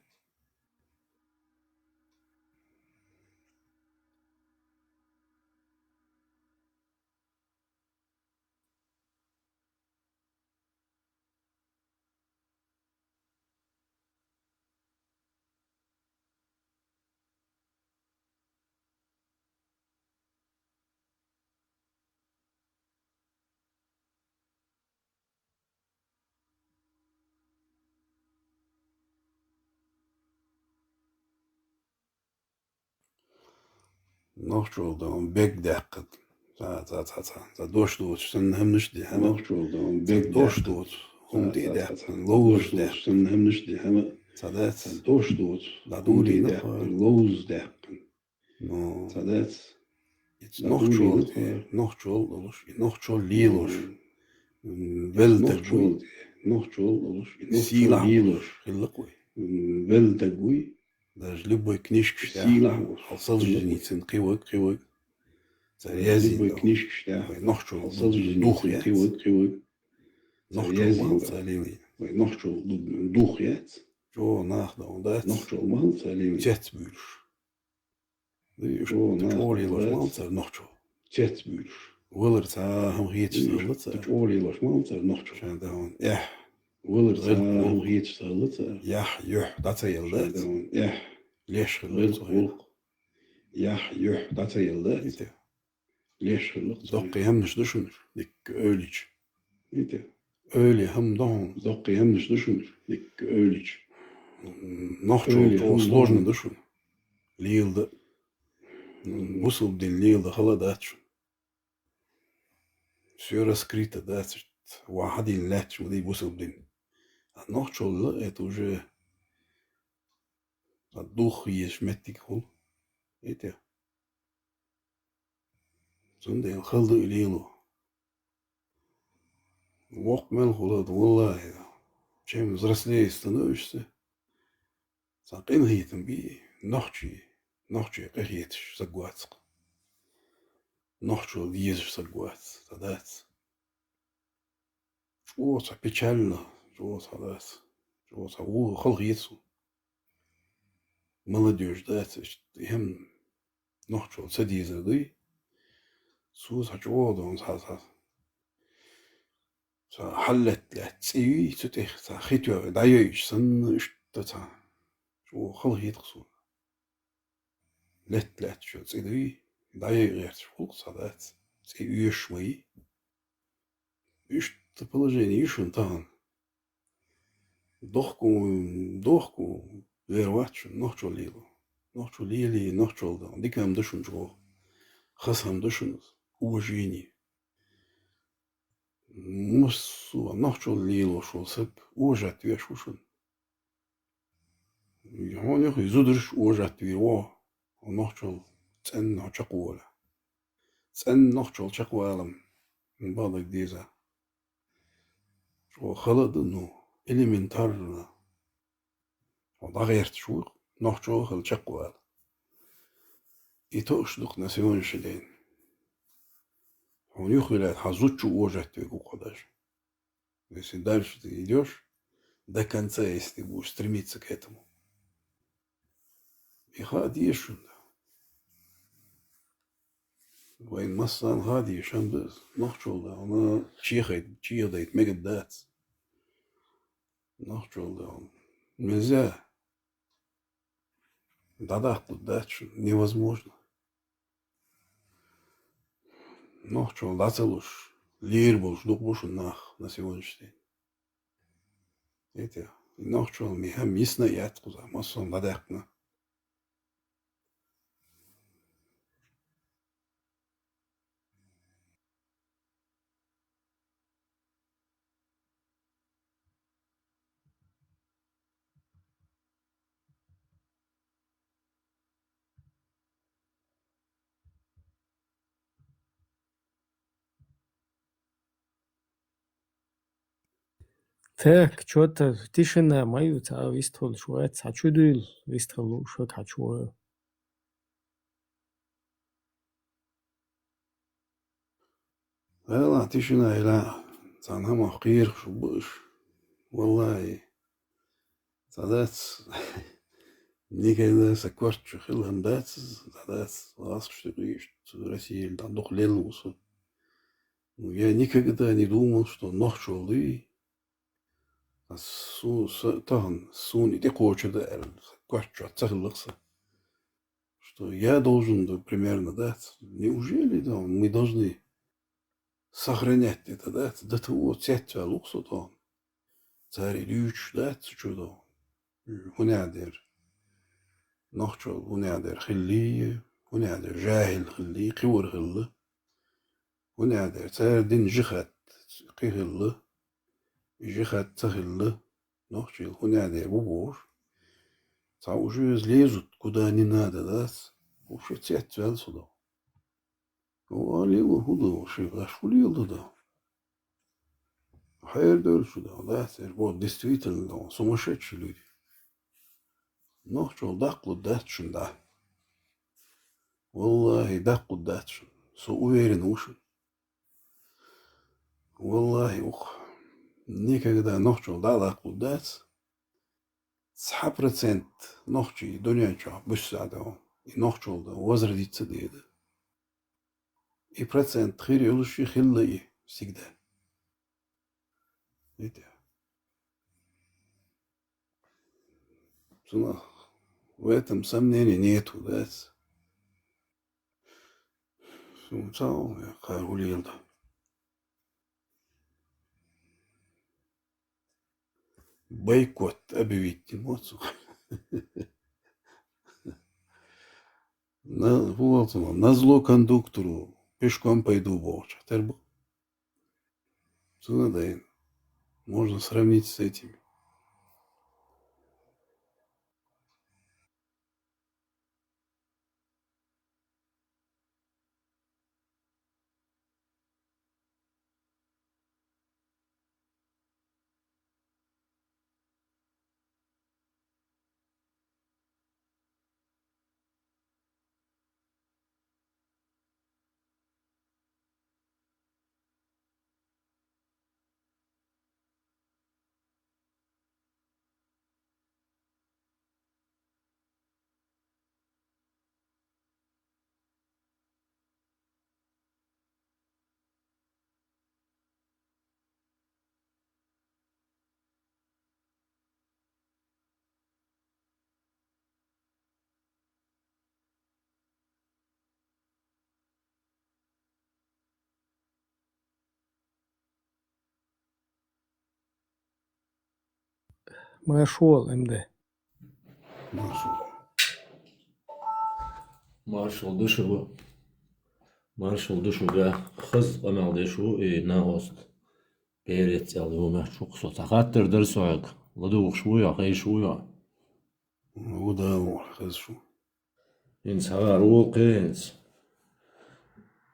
Нохчалла дан бег даьккхина. Ца, ца, ца, ца, ца дош доцуш санна хӀамнаш де хӀама. Нохчалла дан бег дош доцу хӀума де даьккхина, ловзуш даьккхина. Санна хӀамнаш де хӀама. Ца дац. Ца дош доцу хӀума де даьккхина, ловзуш даьккхина. Ну, ца дац. Нохчалла, нохчалла долуш, и нохчалла лелош. М, велла даг вуй. Нохчалла долуш, и нохчалла лелош. Хилла кхуй. М, велла даг вуй. Даже любой книжкаш тӀехь. Сийлахь волуш. Хьал салжиницин кхиваг, кхиваг. Ца язйина. Любой книжкаш тӀехь. Вай нохчалла дух яц. Кхиваг, кхиваг. Нохчалла ма хилла цара лелийна. Вай нохчалла ду-, дух яц. Чо нах дан дац. Нохчалла ма хилла цара лелийна. Цец буьйлуш. Ду, иштта чӀогӀа лелош ма хилла цара нохчо. Цец буьйлуш. Валар цхьа хӀума хеташ ца хилла цара. ЧӀогӀа лелош ма хилла цара нохчо. Шайн дан эхь. Валар цхьа хӀума хеташ ца хилла цара. Яхь, юьхь дӀа ца елла дац. Шайн дан эхь. Леш хилла цу хенахь. Яхь, юьхь дӀа ца елла дац. Леш хилла цу хенахь. Доккхий хӀамнаш ду шуна, дикка ойлича. Ойла хӀама ду хьуна. Доккхий хӀамнаш ду шуна, дикка ойлича. Нохчалла чӀогӀа сложно ду шуна. Лела дан. Бусалба дин лела дан хала дац шуна. Всё раскрыто дац, ва хьан дин лаьтташ ма дай бусалба дин. А нохчалла это уже а дух езаш меттиг хуьлу. Эте. Цундела хала ду и лело. Воккха мел хуьлу, валлахӀи, чем взрослее становишься, цхьа къинхетам бий, нохчий, нохчий къинхеташ саг вац-кх. Нохчалла дезаш саг вац, ца дац. ЧӀогӀа цхьа печально, чӀогӀа цхьа дац. ЧӀогӀа цхьа ву-, хала хета суна. Молодёжь дац, иштта и хӀама нохчалла ца дезар дуй. Цо цхьа чӀогӀа дан цхьа, цхьа, цхьа хьал лаьтта-лаьтта цӀе юй, цу тӀехь цхьа хи тоьхна дӀайойъуш санна, иштта цхьа чӀогӀа хала хета-кх суна. Лаьтта-лаьттачу цӀе дуй, дӀайойъу гӀерташ хуьлу-кх, цхьа дац, цӀе оьшуш ма йий. Иштта положение ю шуна тахана. Дохко, дохко вер вац шуна нохчалла лело. Нохчалла лелий, нохчалла дан дика хӀама ду шуна чӀогӀа. Хаза хӀама ду шуна, уважение. Массо а нохчалла лелош волу саг уважать веш ву шуна. Хьуна юха и зударш уважать вийр ву, хьо нохчалла цӀенна хьо чекхволахь. ЦӀенна нохчалла чекхвалам бакъдерг деза. ЧӀогӀа хала а ду, ну, элементарно. ДӀагӀерташ ву, нохчо хила чекхвала. И тоъаш ду-кх на сегодняшний день. Хьуна юххе лаьтта хьан зудчо уважать ве гу-кх хьо даже. Если дальше ты идёшь, до конца, если ты будешь стремиться к этому. И хаа деза шуна. Вайна массарна хаа деза шуна, нохчо вале, хьуна чехайта, чехайдайта мегаш дац. Нохчо вале, нельзя. ДӀадаккха дац шуна, невозможно. Нохчо вале дӀа ца луш, лийр болуш дукха бу шуна нах на сегодняшний день. Эти, нохчо вале мехам йисна а яц кхуза, массо а дӀадаьккхина. Так, чё-то тишина ма ю, цхьа вистхуьлуш вац, цхьа чу дуьйла, вистхуьлуш вац, цхьа чу вац. Валлахь, тишина ила, цхьана хӀамах кхераш бу уьш. Валлахьи, цхьа дац, никогда сан коьрта чу хилла хӀама дац иза, цхьа дац, гӀазкхаша тӀекхуьуш, цу Россияла дӀа дукха лелла ву со. Ну, я никогда не думал, что нохчо вале, ас су-, са-, тахана суна и тӀекхочур ду аьлла, сан коьрта чохь ца хилла-кх сан. Что я должен, да, примерно, да, ц-, неужели, да, мы должны сохранять это, да, ц-, до того цецваьлла ву-кх со, да, цара и дуьйцуш дац цу чу, да, хӀунда аьлча, нохчо хӀунда аьлча хилла, хӀунда аьлча жахӀил хилла, кхиор хилла, хӀунда аьлча цара дина жихӀад кхин хилла, и жихӀад ца хилла, нохчий хӀунда аьлча бу бохуш. Цхьа уже иза лезут, куда не надо, дац, уж цецваьлла со ду. О, лела хӀун ду, ши гӀаш хӀун лела ду, да? Хьерадевлла шу ду, да, цербо, действительно, да, сумасшедшие люди. Нохчо вале даккхалуш дац шуна, да. Валлахьи, даккхалуш дац шуна. Со уверен ву шуна. Валлахьи, ух, никогда нохчо вале дӀа а даккхалуш дац. Цхьа процент нохчий дуьнен чохь буьсса а ду, и нохчо вале дан возродиться а деза. И процент хир йолуш и хилла и всегда. Видите? Цунах в этом сомнений нету, да? Суна ца хьо, я кхара хӀун лела ду. Бойкот объявить ма ца хьо. На, хӀун олу цунах, назло кондуктору пешком пойду бохучух тера бу. Цунах дайна. Можно сравнить с этими. Маршалла, МД. Маршалла. Маршалла ду шуьга. Маршалла ду шуьга. Хаза къамел деш ву и накъост. Берец аьлла йомехь чу кху со. Цхьа хаттар дара со хьоьга. ЛадугӀуш вуй хьо, хезаш вуй хьо? Ву, да, ву, хезаш ву. ХӀинца хьагӀар ву кхе хӀинца.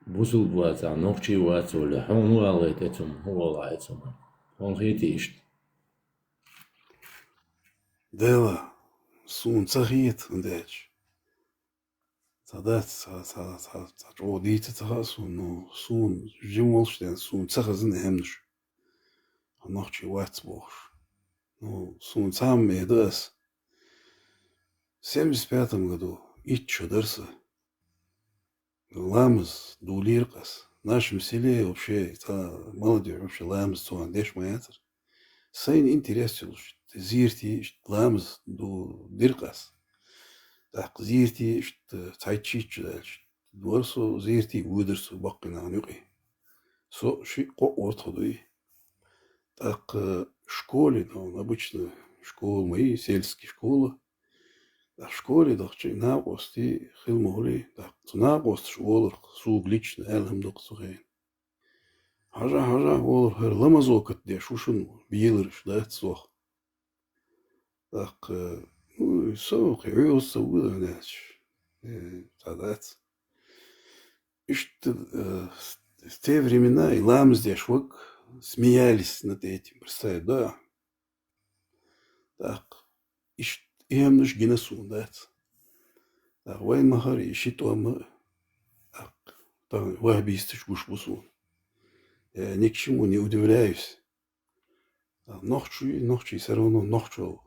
Бусулба вацахь, нохчий вац олий, хьуна хӀун аьлла тӀе цунна, хӀун олахь тӀе цунна? Хьуна хетий иштта? Дела, Суна ца хета, хӀунда аьлча цхьа дац, цхьа, цхьа, цхьа, цхьа чӀогӀа дийца ца хаьа суна, но суна жима волуш ден, суна ца хезна аьмнаш. Нохчий вац бохуш. Ну, суна цхьа хӀума ма ду ас. Семьдесят пятом году итт шо дара сан. Ламаз дулийра-кх ас. В нашем селе вообще, цхьа молодёжь вообще ламаз цхьана деш ма яцара. Сайна интерес йолуш, зерти иштта ламаз ду-, дира-кх ас. ТӀаккха зерти иштта цхьайтта-шийтта шо даьлча, вара со зерти, водара со баккхий нахана юкъе. Со шиъ-кхоъ вара тхо дуй. ТӀаккха школе, ну, обычно школа ма йий, сельский школа. ТӀаккха школе дахча накъостий хила ма хуьлий. ТӀаккха цу накъосташа олура-кх, суга лично аьлла хӀума ду-кх цу хенахь. Хьажахь, хьажахь, олура, хӀара ламазо катдеш ву шуна, белараш дац сох. ТӀаккха, ну, со кхин ӀуьйгӀаз ца ву, хӀунда аьлча, э, цхьа дац. Иштта, э, с-, в те времена и ламаз деш ваг смеялись над этим, представь, да? ТӀаккха иштта и хӀуманаш гина суна, дац. ТӀаккха вайн ма-хара и ши тӀом а, тӀаккха тахана ваххабисташ гуш бу суна. Я ни к чему не удивляюсь. ТӀаккха нохчий, нохчий всё равно нохчо.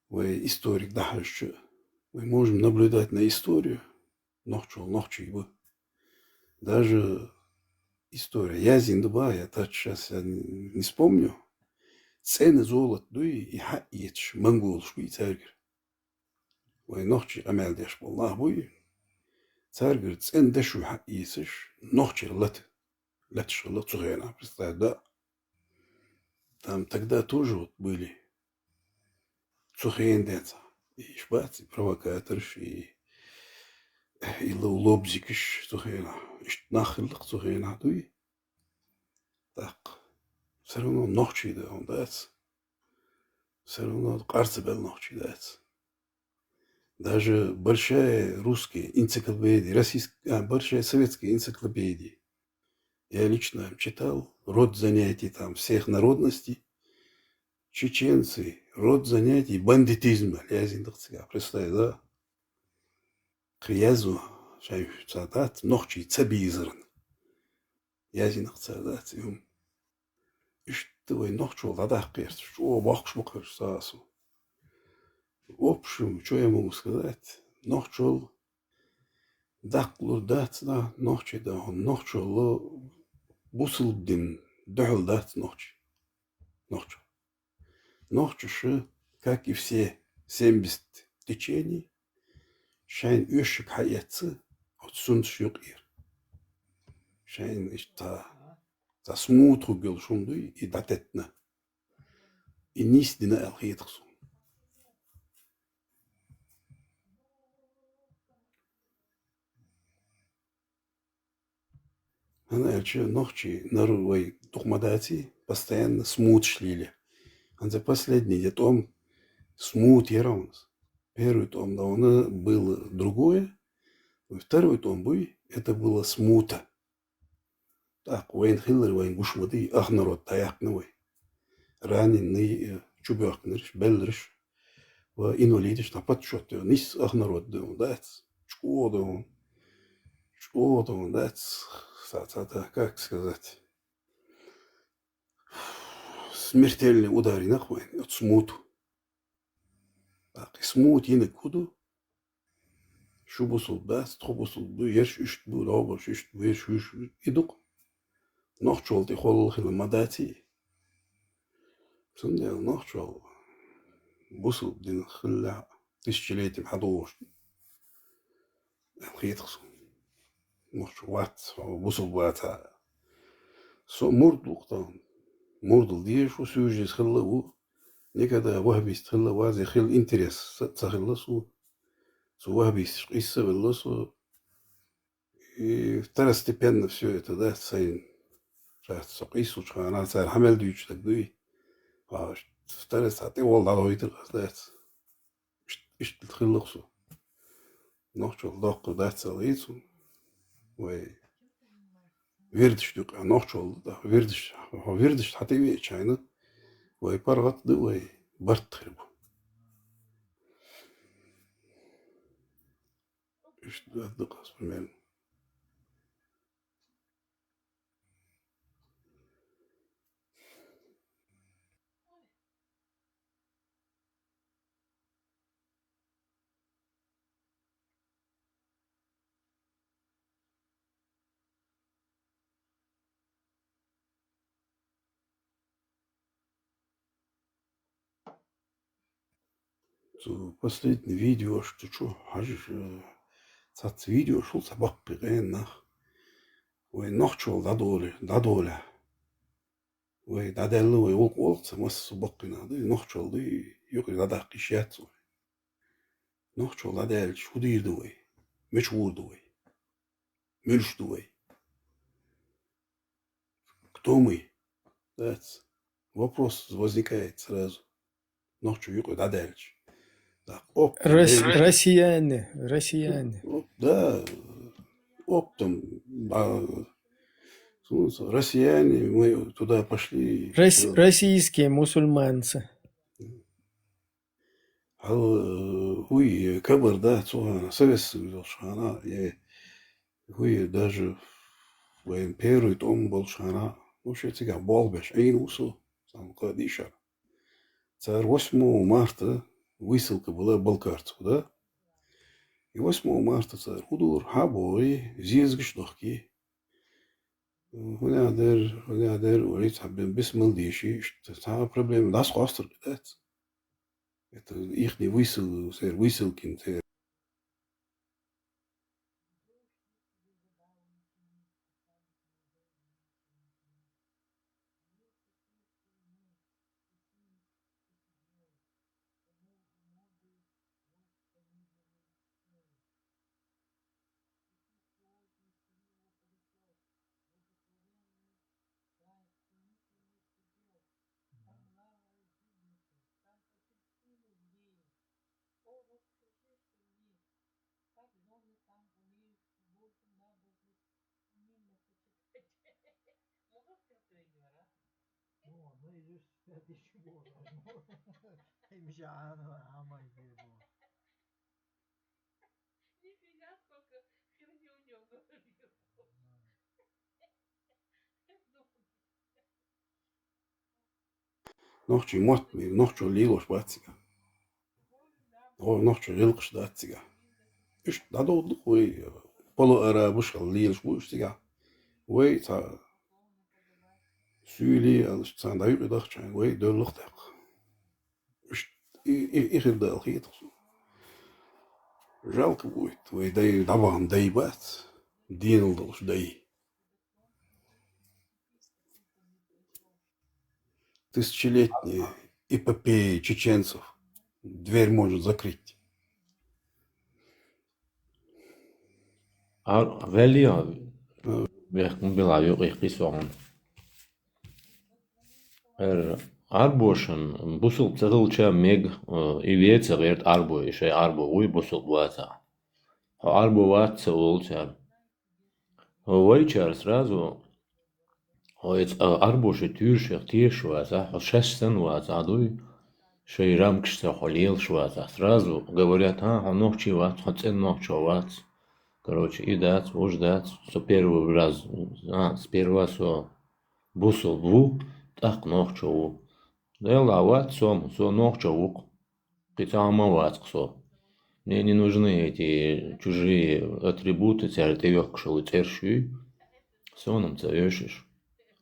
Вай историк дӀахьаьжча, мы можем наблюдать на историю. Нохчо нохчий бу. Даже история язйина ду бах, я так щас я не, не вспомню. ЦӀена золото дуй, и хьаэцаш монголаш буй цаьргара. Вай нохчий къамел деш болу нах буй. Цаьргара цӀена дашуй хьаэцаш, нохчий лата. Латаш хилла цу хенахь, представь, да? Там тогда тоже вот были цу хенахь денца. И иш бац, и провокаторш, и, и ло-, лобзикаш цу хенахь. Иштта нах хилла-кх цу хенахь дуй. ТӀаккха всё равно нохчий да, он дац. Всё равно къар ца баьлла нохчий дац. Даже большая русская энциклопедия, российская, а, большая советская энциклопедия. Я лично читал, род занятий там всех народностей. Чеченцы, род занятий бандитизма, язйина ду-кх цигахь, представь, да? Кхин язйо, шайн цхьа дац, нохчий ца безаран. Язйина ду-кх цара, дац, и хӀума. Иштта вай нохчо дӀадаккха гӀерташ, чӀогӀа боккхуш бу-кх хӀара сагӀа суна. В общем, что я могу сказать? Нохчо даккхалур дац, да, нохчий да, нохчо бусалба дин дуьхьал дац нохчий. Нохчо. Нохчаша, как и все семьдесят течений, шайн оьшшаг хьаэцна оцу сунташ юкъера. Шайн иштта цхьа смута хӀума йолуш хӀума дуй, и дӀатеттина. И нийса дина аьлла хета-кх суна. ХӀунда аьлча нохчий народ вай дукха ма даций, постоянно смуташ лело. ХӀинца последний де тӀом смута яра хьуна. Первый тӀом да вайна было другое, второй тӀом буй, это было смута. ТӀаккха вайна хилар вайна гуш ма дий, ах народ дӀаяьккхина вай. Раненый, э, чубоьхкинарш, белларш, ва инвалидаш дӀа подсчёт йо, нийса ах народ ду, дац, чӀогӀа ду, чӀогӀа ду, дац, цхьа, цхьа, как сказать, смертельный удар йина-кх вайна оцу смуту. ТӀаккха и смута йинарг хӀун ду? Шу бусалба дац, тхо бусалба ду, ерш иштта бу, догӀуш иштта бу, ерш уьш, и ду-кх. Нохчо тӀе холла хила ма даций. Цундела нохчо бусалба дина хиллехь, тысячелетием хьадогӀуш аьлла хета-кх суна. Нохчо вац, хьо бусалба вац. Со мурд ву-кх тахана. Мурдал дезаш ву, сюжетс хилла а ву. Никогда ваххабист хилла а вац, хила интерес ца, ца хилла суна. Цу ваххабисташка къийса а велла со. И второстепенно всё это, да, сайна. Ша со къийсучу хенахь цара хьан мел дуьйцуш дерг дуй? А, второй цхьа тӀе волу дӀадойтура ас, дац. Ишт-, иштта хилла-кх со. Нохчо доккхур дац аьлла хета суна. Вай вирдаш ду-кх, нохчо ду, вирдаш, хьо вирдаш хьан тӀе веача хьайна, вай паргӀат ду, вай барт хир бу. Иштта ду-кх аз примерно. Цу последний видео, что чё, хьажа, э, цаца видео шул ца баккхий къена нах. Вай нохчал дӀадоле, дӀадоле. Вай дӀадаьлла, вай гӀулакх олу ца массо баккхий нах дуй, нохчал дуй, юкъе дӀадаккха йиш яц вай. Нохчал дӀадаьлча, хӀун дийр ду вай? Мича гӀур ду вай? Муьлш ду вай? Кто мы? Дац. Вопрос возникает сразу. Нохчо юкъе дӀадаьлча. Так, оп, Рос-, дай- россияне, россияне. Оп, да, оптом, а, ну, россияне, мы туда пошли. Рос-, Э, российские мусульманцы. Хьал, э, хӀуй, кабар да, цу хана, советский йолчу хана, э, хӀуй, даже вайн первый тӀом болчу хана, ну, ше цигахь болх беш Ӏийна ву со, сан кхаа дийшар. Цара восьмого марта высылка была балкарцев, да? И восьмого марта цара хӀун дора, хьан бохий, зезагаш дохкий. ХӀун аьлла дера, хӀун аьлла дера, вай цхьа бе-, бисмал дийший, иштта цхьа а проблема, дӀасакхостур дац. Это ихний высыл-, сер-, высылкин, сер-. Ну, наизусть пять тысяч год. Имжа ана амай бе бу. Нифига, сколько херни у него в голове было. Нохчий мотт, нохчо лелош бац цигахь. О, нохчо гӀиллакхаш дац цигахь. Иштта дӀадовдалуш вай, полуарабаш хилла лелаш бу уьш цигахь. Вай цхьа суьйлий аьлла, царна дӀаюкъадахча, вай доьллуш тӀаккха. Иштта и, и, и хир дала хеташ. Жалко будет, вай дай, дӀабахана дай бац, денал долуш дай. Тысячелетняя эпопея чеченцев дверь может закрыть. Ар-, вели а, вехкун бела юкъе кхисон. Эр Ӏарбошан бусулба ца хилча мега, э, и веца гӀерта Ӏарбой, шай Ӏарбо вуй бусулба вацахь. Хьо Ӏарбо вац ца олу цара. Вайчара сразу, хьо и цкъа Ӏарбо ши туьйрашех тешаш вацахь, хьо шаьш санна вацахь дуй, шайн рамкашца хьо лелаш вацахь. Сразу говорят: «А, хьо нохчи вац, хьо цӀена нохчо вац». Короче, и дац, уж дац. Со первый раз, а, сперва со бусулба ву, тӀаккха нохчо ву. Делла вац со, со нохчо ву-кх. Кхин цхьа а ма вац-кх со. Мне не нужны эти чужие атрибуты, цара тӀейохкуш йолу цӀераш юй. Суна-м ца оьшуш.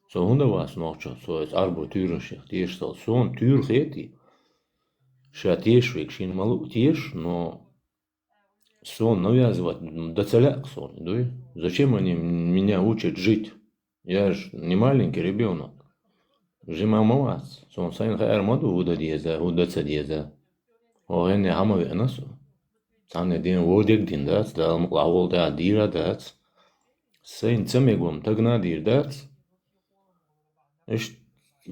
Со хӀунда вац нохчо? Со иза Ӏарбо туьйранашех тешаш ца хилча. Суна туьйра хетий. Ша тешаш верг шена ма луъу тешаш, но суна навязывать дан ца лаьа-кх суна, дуй? Зачем они меня учат жить? Я ж не маленький ребёнок. Жима ма вац. Суна сайна хаьара ма ду, хӀун дан деза, хӀун дан ца деза. Хьо хӀенне хьан ма веана со? Цхьанне ден вон дерг дина дац, Дала мукъалахь волу тӀехь дийр а дац. Сайна ца мега ма тагна а дийр дац. Иштта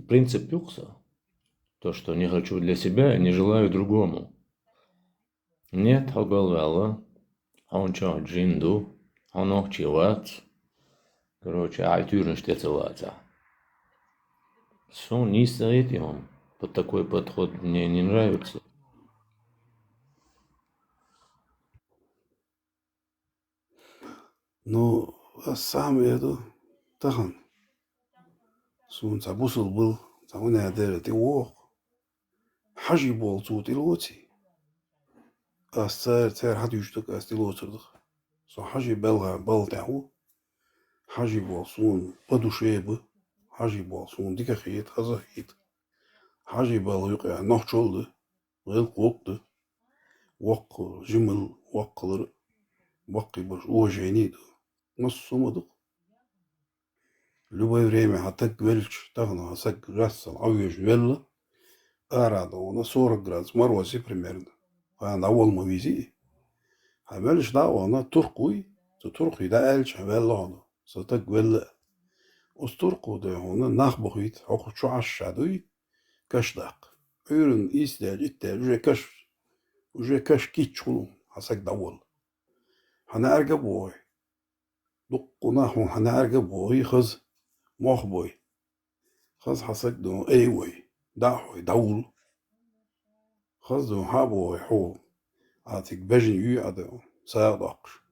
принцип ю-кх сан. То, что не хочу для себя, не желаю другому. Нет, хьо галваьлла, хьуна чохь жин ду, хьо нохчи вац. Короче, ахь и туьйранаш тӀе ца вацахь. Суна нийса ца хетий хьуна. Вот такой подход мне не нравится. Ну, ас сама эр ду, тахан суна цхьа бусалба, цхьа унаьдера тӀе воху. Хьажий болу цо тӀелоций? Ас цара, цара хьан дуьйцу дага ас тӀелоцур ду. Со хьажий белха балла тӀехь ву. Хьажий болу суна по душе бу. Хьажий болу суна дика хета, хаза хета. Хьажий балла юкъа нохчалла ду, гӀиллакх-воккха ду. Воккха, жималла, воккхалара, баккхий барш уважение ду. Массо а ма ду-кх. Любое время хьан таг велча, тахана хьан саг рассал Ӏавоьжна велла, ара ду хьуна сорок градус мороз ю примерно. Хьан дӀавала ма вези. Хьан велча дӀа а вахана, туркх вуй, цу туркхе дӀааьлча хьан ваьлла хьуна, сан таг велла. Оцу туркхо ду хьуна нах бахийта, хьо кху чу Ӏаш ша дуй, каш даккха. Ӏуьйранна ийс даьлча, итт даьлча, уже каш, уже каш кийча хуьлу, хьан саг дӀавала. Хьан наӀарга а бохий. Дуккха нах хьуна хьан наӀарга а бохий, хаза мох бой. Хаза хьан саг ду хьуна айвой, дӀа а хьой, дӀавула. Хаза ду хьуна хьа а бохий хьо, а цига бежана юй а ду хьуна, сагӀа доккхуш.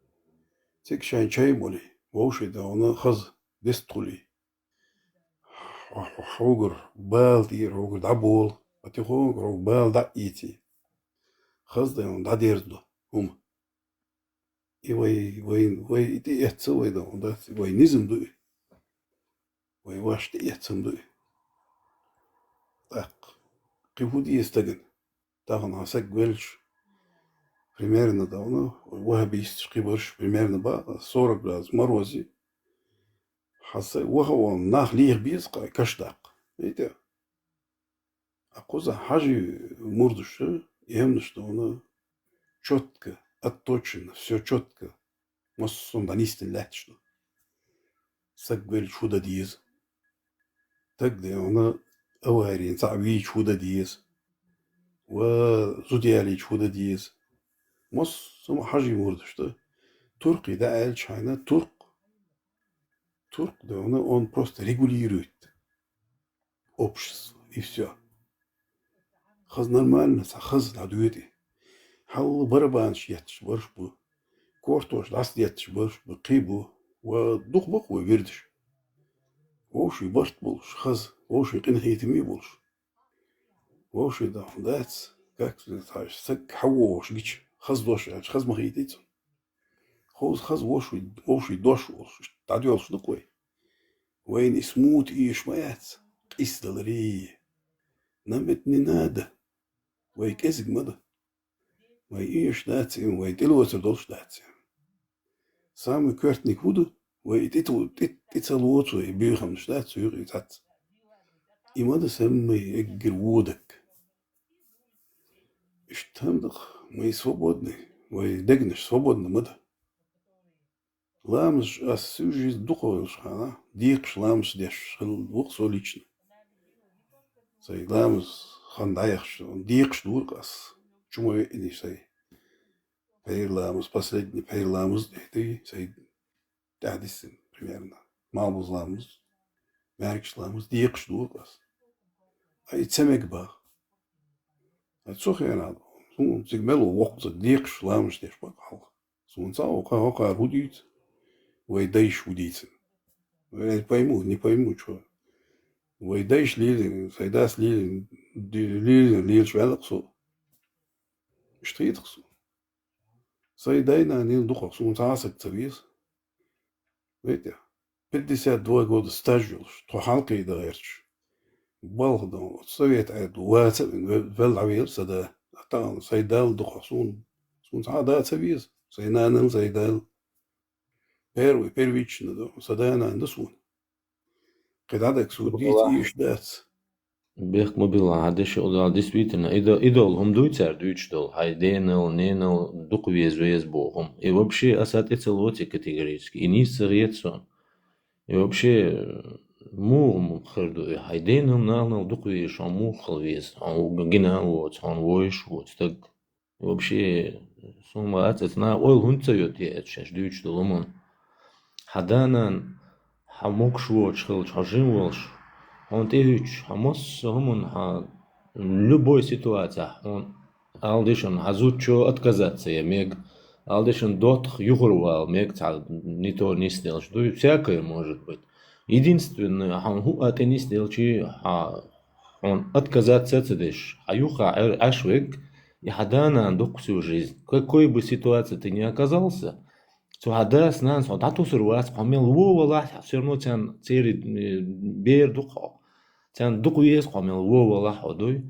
Цига шайн чай а молий, вовший ду хьуна хаза дистхуьлий. Хьо-, хьо-, хьогара бала тӀера хьогара дӀабола, а тихонга хьогара бала дӀа а ийций. Хаза ду хьуна дӀадерзадо хӀума. И вай, вай, вай и тӀеэцна вай ду хьуна дац, вай низам ду и. Вай ваьш тӀеэцна ду и. ТӀаккха кхин хӀун деза стагана? Тахана хьан саг велча, примерно ду хьуна, вахабисташ кхин барш, примерно бакъ, сорок градус мороз ю. Хьан саг ваха а вахана, нах леха беза-кх каш даккха. Видите? А кхузахь хьажий мурдаша, эмнаш ду хьуна, чётко, отточенно, всё чётко. Массо а дӀанисдина лаьтташ ду. Саг велча хӀун дан деза? Таг ду хьуна аварина цхьаъ вийча хӀун дан деза? Ва зуда ялийча хӀун дан деза? Массо а хьажий мурдаш ду. Туркхе дӀааьлча хьайна, туркх, туркх ду хьуна, он просто регулирует общество, и всё. Хаза нормально, цхьа хаза дӀадоьду и. Хьалла барабанаш етташ барш бу, кортош дӀасадетташ барш бу, кхин бу, ва дукха бу-кх вай вирдаш. Вовший барт болуш, хаза, вовший къинхетаме болуш. Вовший ду хьуна дац, как сказать, саг хьан вогӀуш гича, хаза дош аьлча, хаза ма хийтий цунна. Хоза хаза вовший, вовший дош волуш, иштта дӀадоьлхуш ду-кх вай. Вайна и смута эша ма яц, къийсадаларий. Нам это не надо. Вай кӀезиг ма ду. Вай эша дац и, вай тӀелоцур долуш дац и. Самый коьртаниг хӀун ду? Вай и тӀе ту-, тӀе, тӀе ца лоцу вай, и буьйхамнаш дац, цу юкъе цхьацца. И ма ду самый эггара вон даг. Иштта хӀама ду-кх, мы свободны, вай дегнаш свободно ма ду. Ламазаш ас всю жизнь дукха волуш хьана, декхаш ламазаш деш хилла ву-кх со лично. Сайн ламаз хан дӀаяхча, декхаш дора-кх ас, чу ма веъний сайн. Пхьера ламаз, последний пхьера ламаз а тӀе, тӀе сайн тӀаьхьа диссина, примерно. Малхбуза ламаз, маьркӀаж ламаз декхаш дора-кх ас. А и ца мега бах. А цу хенахь, хӀун, цига мел ву воккха ца декхаш ламазаш деш бакъ хьалха. Суна цхьа а воккха хӀокхара хӀун дийца? Вай дайша хӀун дийцина? Вай пойму, не пойму, чо. Вай дайша лелийна, сайн дас лелийна, ди-, лелийна, лелаш ваьлла-кх со. Иштта хета-кх со. Сайн дай-нанал дукхах суна цхьа а саг ца веза. Видите, пятьдесят два года стаж йолуш, тхо хьалкхийда гӀерташ. Балха дан, оцу совет Ӏедал ваца а вина, вел-, велла дӀавелира сан да. А тахана сайн дал дукхах суна, суна цхьа а да ца веза, сайн нанал, сайн дал. Первый, первично ду, сан да-нана ду суна. Кхин дӀадагсо дийца ийш дац. Бехк ма билла, хьан деши удал, действительно, и до-, и долу хӀума дуй цара дуьйцуш долу, хьайн денал, ненал дукха веза, веза боху хӀума. И вообще аса тӀе ца лоций категорически, и нийса ца хета суна. И вообще, муха хӀума хир ду и, хьайн денал, налнал дукха везаш, хьуна муха хила веза, хьуна гина а воцу, хьуна вовзаш а воцу стаг. Вообще, суна ма ац, эца наха ойла хӀунда ца йо те эца шаьш дуьйцуш долу хӀуманна? Хьан да-нана, хьан могуш воцуш хилча, хьо жима волуш, хьуна тӀехӀуьттуш, хьан массо а хӀуманна, хьан любой ситуацехь, хьуна ала дешна, хьан зудчо отказаться я мега, Ала дешан, доттагӀа юхавала мега цхьа не то нисделча, дуй, всякое может быть. Единственное, хьуна хӀуъа тӀе нисделча, хьа-, хьуна отказаться ца деш, хьа юха Ӏер-, Ӏаш вег, и хьа да-нана дукха всю жизнь. Какой бы ситуации ты ни оказался, цу хьа дас-нанас хьо дӀатусар вац, хьо мел во валахь, всё равно царна церан, э, бер ду-кх хьо. Царна дукха веза хьо мел во валахь хьо, дуй.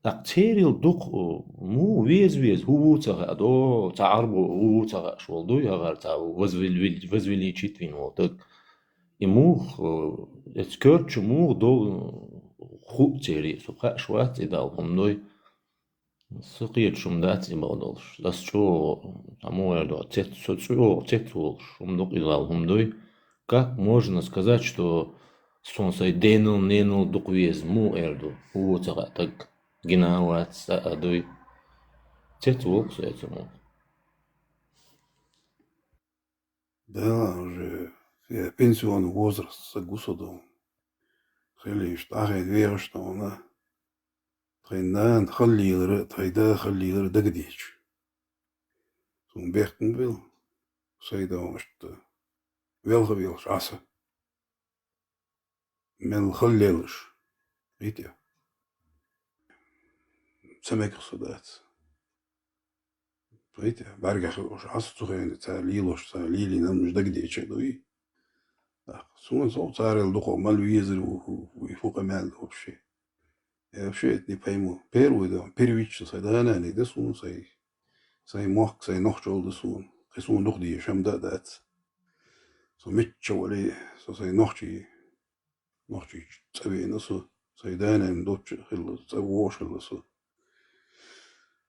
ТӀаккха церал дукха, о, му веза-веза, хӀун ву ца хаьа, до, цхьа Ӏарбо хӀун ву ца хаьаш вола, дуй, хӀара цхьа возвел-, вел-, возвеличить вина вола даг. И муха, э, эцу коьрта чу муха до, э, ху церий, со хаьаш вац и Далла хӀума, дуй. Со кхеташ хӀума дац и бакъдолуш. Ас чӀогӀа, цхьа муха эр ду, цец, со чӀогӀа цец волуш хӀума ду-кх и Далла хӀума, дуй. Как можно сказать, что суна сайн денал, ненал дукха веза, муха эр ду, хӀун ву ца хаьа даг? Гина а вац, цкъа а, дуй. Цец волу-кх со эцу муха. Да, уже я пенсионный возраст, са гусадо. Хилийша, тӀаьхье вехаш тхуна. Тхайн нана хала лелар, тхайн да хала лелар дагадеъча. Суна бехк ма билла, сайн догӀанашца велха велаш Ӏа со. Мел хала лелаш. Витя. Ца мегаш со дац. Витя, бӀаьргех хилла уьш Ӏа со цу хенахь, цара лелош, цара лелийна хӀуманаш дагадеъча а дуй. ТӀаккха суна со царал дукха мел везар ву, ву, ву, ву къамел вообще. Я вообще это не пойму. Первый, да, первично сайн да-нана да суна, сайн, сайн мохк, сайн нохчалла да суна. Кхин суна дукха дезаш хӀума да а дац. Со мичча вале, со сайн нохчий, нохчийчу цӀа веана со, сайн да-нана доцчу хилла, цӀа вогӀуш хилла со.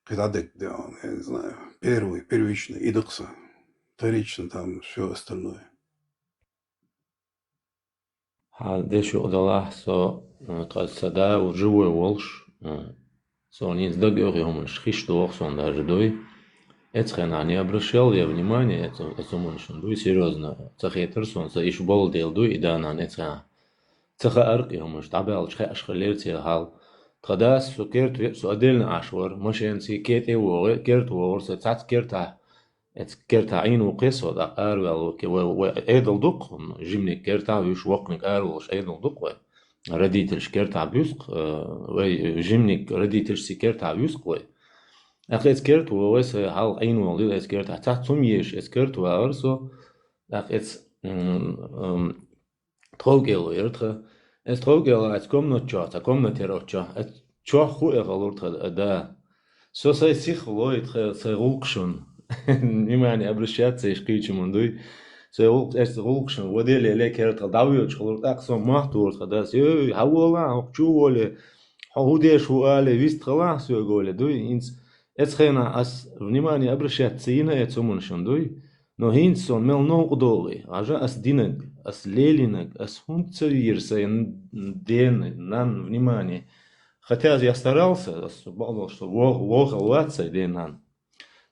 Кхин дӀадерг де, я не знаю, первый, первично и ду-кх сан. Вторично там всё остальное. Хьан деш юкъадалахь со, э, тхан са да ву живой волуш, э, суна хӀинца дага оьху и хӀуманаш, хиш догӀу суна даже, дуй. Эцу хенахь не обращал я внимание эцу, эцу хӀуманашна, дуй, серьёзно, ца хетара суна, сан иштта болу дела, дуй, и да-нана эцу хенахь. Ца хаьара-кх и хӀуманаш, дӀабаьлча хаьаш хиллера церан хьал. Тхан дас со керта веа, со отдельно Ӏаш вара, машенаца кертахь а вогӀий, керта вогӀура, сан цхьацца кертахь Эцу кертахь Ӏийна ву-кх со, тӀаккха араваьлла ву-кх вай, вай Ӏедал ду-кх, жиманиг кертахь вуьйш, воккханиг араволуш Ӏедал ду-кх вай. Родительш кертахь буьйцу-кх, э, вай жиманиг родительшций кертахь вуьйцу-кх вай. ТӀаккха эцу керта вогӀий, сайн хьалха Ӏийна волу дела эцу кертахь. Цхьацца хӀума езаш эцу керта вагӀара со, тӀаккха эцу, м, м, тховкӀело яра тхан. Эцу тховкӀело, эцу комнат чохь, цхьа комнат яра оцу чохь. Эцу чохь хӀун а хилура тхан да. Со сайн сихха лой тхан, сайн гӀуллакхашна. Внимание обращаться еш кхечу хӀуманна дуй. Сайн гӀуллакх-, эцу гӀуллакхашна ваделла ле керта дӀавоьдуш хилура, тӀаккха сон мохь тухура тхан дас: «Эй, хьан волахь, хӀокху чу а воле, хьо хӀун деш ву алий, вистхилахь соьга», олий, дуй. ХӀинца эцу хенахь ас внимание обращаться ца йина эцу хӀуманашна дуй. Но хӀинца сон мел новкъа догӀий, хьажа, ас динарг, ас лелийнарг, ас хӀунда ца вийра сайн ден, нанна внимание? Хотя я старался, ас бакъдолуш со вох-, вохал вац сайн ден, нанна.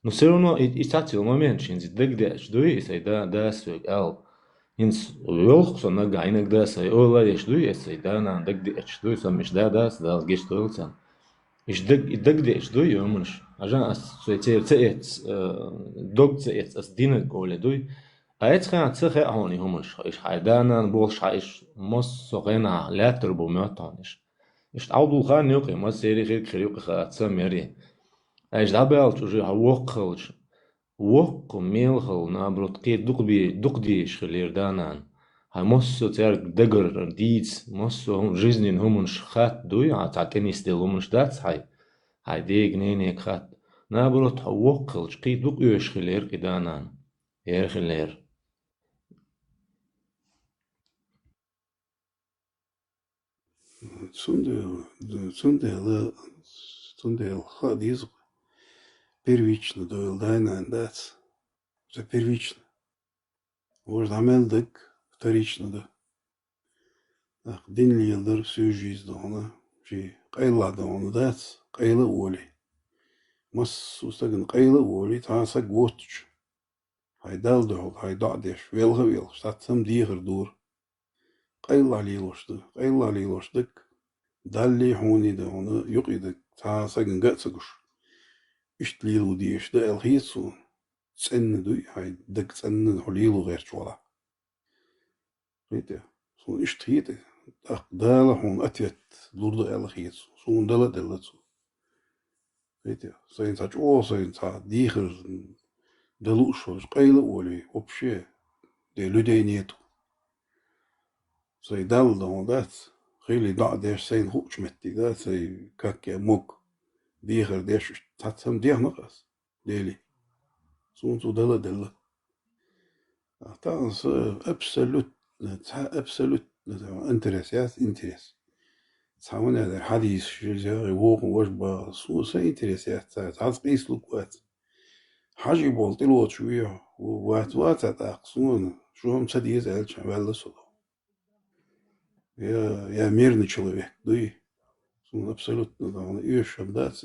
Но всё равно и, и цхьацца йолу моменташ хӀинца дагадеъча дуй, и сайн да, дас соьга аьлла. ХӀинца воьлху со наггахь, иногда сайн ойла еш дуй, эс сайн да, нанна дагадеъча дуй, сан миш да, дас, Дала гечдойла царна. Иштта даг-, и дагадеъча дуй и хӀуманаш. Хьажа, ас церан ца эцна, э, дог ца эцна, ас динарг олий дуй. А эцу хенахь ца хаьа хьуна и хӀуманаш. Иштта хьайн да-нана болуш, хьан иштта массо а хенахь лаьттар бу моьтту хьуна иштта. Иштта Ӏовдал хан юкъе, массеран хирг хир юкъе хаьа, ца мери. Ткъа иштта дӀабаьлча уже хьо воккха хилча, воккха мел хилла, наоборот, кхин дукха бе-, дукха дезаш хиллера да-нана. Хьайн массо а цаьрга дагара дийца, массо а хӀума, жизненан хӀуманаш хатта дуй, хьан цхьа тӀенисделла хӀуманаш дац хьайн, хьайн дега, ненега хатта. Наоборот, хьо воккха хилча, кхин дукха оьшуш хиллера и да-нана. Эр хиллера. Цундела, цундела, цундела хаа деза-кх, первично дойла да-нана дац. Ца первично. Вожа дӀа мел дерг вторично ду. ТӀаккха дин леладар всю жизнь ду хьуна, ши къайлах ду хьуна дац, къайла а волий. Массо а стагана къайла а волий, цхьа а саг воццуш. Хьайн Далла дуьхьал, хьайн доӀа деш, велха а велхаш, цхьацца хӀума дехар дора. Къайлах лелош ду, къайлах лелош дерг Даллий хьуний ду хьуна юкъе дерг, цхьа а сагана ган а ца гуш. Иштта лело дезаш ду аьлла хета суна. цӀена дуй, хьай даг цӀена хьо лело гӀерташ валахь. Хетий? Суна иштта хетий. ТӀаккха Дала хьуна ответ лур ду аьлла хетий. Суна дала а делла цо. Хетий? Сайна цхьа чӀогӀа, сайна цхьа дехар дан лууш волаш, къайла а волий, вообще, де людей нету. Сай Далла догӀун дац, хили доӀа деш, сайна хуучу меттиг дац, сай как я мог, дехар деш, цхьацца хӀама дехнакх ас. Дели. Суна цо дала а делла. Тахан са абсолютно, цхьа абсолютно интерес яц, интерес. Цхьа ванна дер хьадийс ширзяхи воху вож ба, суна са интерес яц, цхьа цхьацца къийслуг вац. Хьажи бол тӀелоцуш вехьа, вац, ваца тӀаккха, суна, шу хӀама ца деза аьлча, ваьлла со. Я, я мирный человек дуй. Суна абсолютно тахана оьшуш хӀама дац.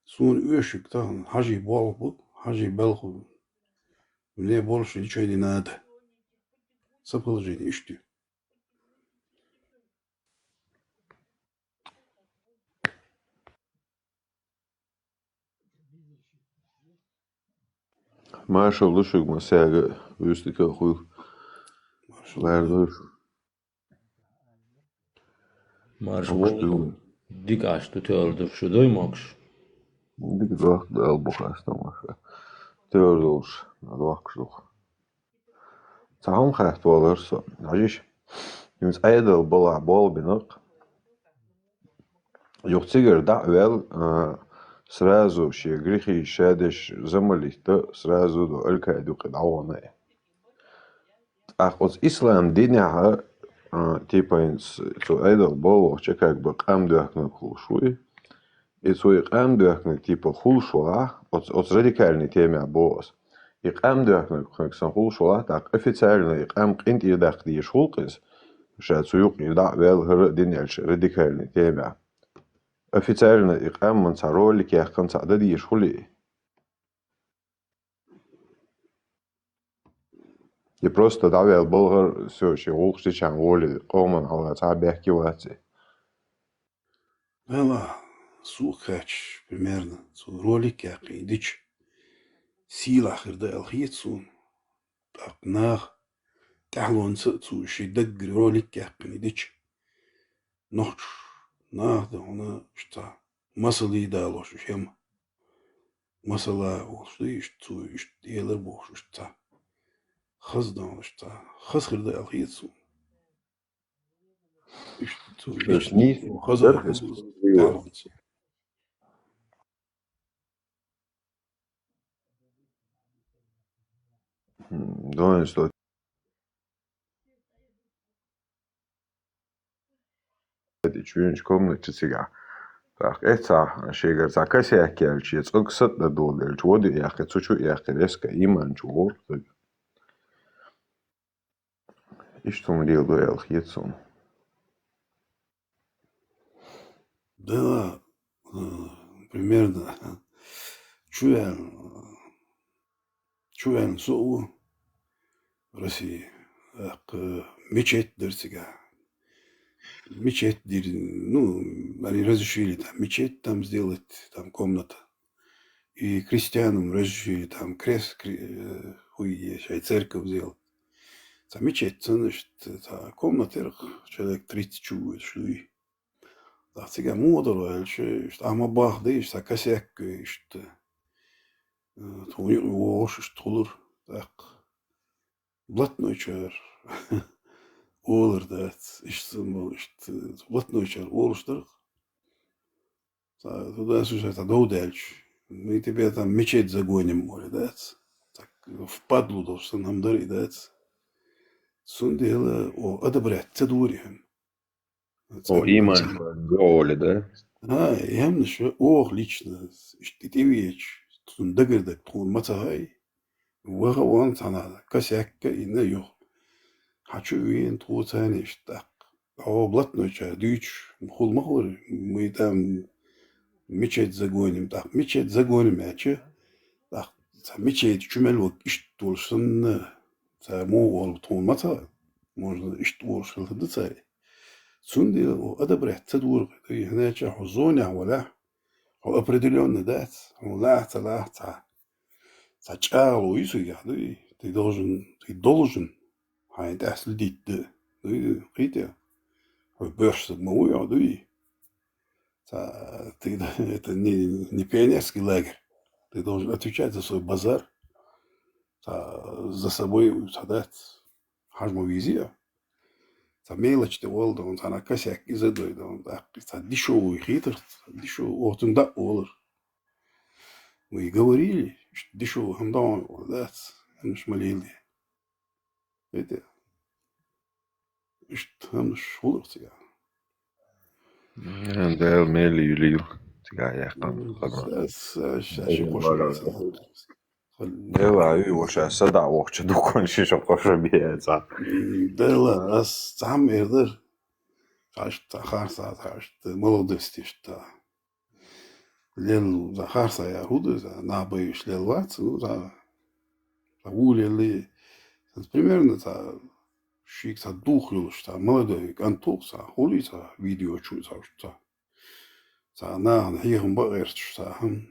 Суна оьшург тахана хьажий болх бу, хьажий балха бу. Мне больше ничего не надо. Са положение иштта ю. Маршалла ду шуьга, массаьрга а, вуьстагӀа а хуьлда. Маршалла. Лаьрда ду шу. Маршалла. Могуш ду. Дика Ӏаш ду, тоьлла ду шу, дой могуш? Дика дохку, Дала бу хастам ваша. Тоьлла долуш, дохкуш ду-кх. Цхьа хӀума хатта волара со. Хьажийша, хӀинца Ӏедал балахь болх бина-кх. Юха цигара дӀа а ваьлла, а, сразу шен грехи ша деш замалитта, сразу до Аль-Каида юкъе дӀавахана и. ТӀаккха оцу ислам динехь, а, типа, хӀинца цу Ӏедал балахь вахча, как бы къам доьхкинарг хуьлуш ву и. И цо и къам доьхкинарг, типа, хуьлуш валахь, оцу, оцу радикальный темехь боху ас. И къам доьхкинарг сан хуьлуш валахь, тӀаккха официально и къам къинтӀера даккха дезаш хуьлу-кх иза. Ша цу юкъе дӀа а ваьлла, хӀара а дина аьлча, радикальный темехь. Официально и къаман цхьа ролик яьккхина цхьа дан дезаш хуьлий? И просто дӀаваьлла балхара, всё, шен гӀуллакхаш дичахьана волий, къоман хьалха цхьа а бехке вац и. Вела, сух кхаьчча, примерно, цо ролик яьккхина дича, сийлахь хир дан аьлла хета суна. ТӀаккха наха тӀаьхьалонца а цо шен даггара ролик яьккхина дича, нохчу наха дан хьуна иштта масаллий далош уьш хӀема. Масала волуш ду иштта цо, иштта элар бохуш иштта. Хаза дан иштта. Хаза хир дан аьлла хета суна. Иштта цо, иштта нийса хаза дара хаза. М, дон сто. И чуьйначу комнатчу цигахь. ТӀаккха эцахь, шегара цхьа косяк яьлча, я цӀогах сатӀа дан доладелча, воду а яьккхи, цу чу а яьккхи, резко иман чу гӀур цуьнан. Иштта хӀума леладо аьлла хета суна. Да, э, примерно. Чу ваьлла, чу ваьлла со а ву России. ТӀаккха мечеть дара цигахь. Мечеть дира, ну, они разрешили там мечеть там сделать, там комната. И крестьянам разрешили там крест, кре-, э, хуй, шай церковь сделать. Цхьа мечеть санна, иштта, цхьа комнатера человек тридцать чу вуьйцуш дуй. ТӀаккха цигахь муха дара аьлча, иштта ахьа ма бахдаь, иштта цхьа косяк, иштта, э, тхуна юкъа вогӀуш, иштта хуьлура. ТӀаккха блатнойчара олура дац, иштта санна бу, иштта блатнойчара олуш дара. Цхьа, туда-сюда цхьа дов даьлча, мы тебе там мечеть загоним, олий дац. Так, впадлу долуш санна хӀама дара и дац. Цундела, о, одобрять ца дора и хӀума. О, иман, олий, да? А, и хӀуманаш оха лично, иштта тӀевеача, цунна дагардерг тхуна ма ца хаьа. Ваха а ван цхьана косяк а йина юха. Хьан чу а вийна тхо царна иштта тӀаккха. Хьо блатнойчара дуьйцуш, хула ма хура, мы там мечеть загоним, тӀаккха мечеть загоним аьлча, тӀаккха цхьа мечеть чу мел ваг иштта волуш санна, цара муха олу тхуна ма ца, можно иштта олуш хилла ду цара. Цундела одобрять ца дора, хӀана аьлча хьо зонехь валахь, хьо определённый дац, хьуна лаахь ца лаахь цхьа. Цхьа чӀагӀо ю цигахь, дуй? Ты должен, ты должен хьайна тӀехь следить де. Дуй, кхийтӀе? Хьо боьршсаг ма вуй хьо, дуй? Цхьа, ты, это не, не пионерский лагерь. Ты должен отвечать за свой базар. Цхьа, за собой, цхьа дац. Хьажа ма везий хьо. Цхьа мелочь тӀе волу, дан, цхьана косяк иза дой, дан, тӀаккха цхьа дешевый хетар, цхьа дешевый, оцунна дӀа а олура. Мы и говорили, что дешевый хӀума дан, дац, хӀуманаш ма лелае. Видите? Иштта хӀуманаш хуьлура цигахь. М, Дела мел юьлийла цигахь яьккхина. М, хана. Са, са, са, ши Дела кхо шо бара. Бен. Дела, ю, ваша, са дӀа вохча дуккха ши шо кхо шо бен яцахь. М, Дела, ас цхьамма эр дара. Цхьа иштта, цхьа харцахь, цхьа иштта, молодость иштта. Лелла, за харцахь яр хӀу ду, за нах байуш лелла вац, ну, за, за ву лелли. Примерно, за шига, за дух йолуш, за молодой кӀант ву, за хуьлий, за видео чу, за, за, за нахана хьехам бан гӀерташ, за, хм.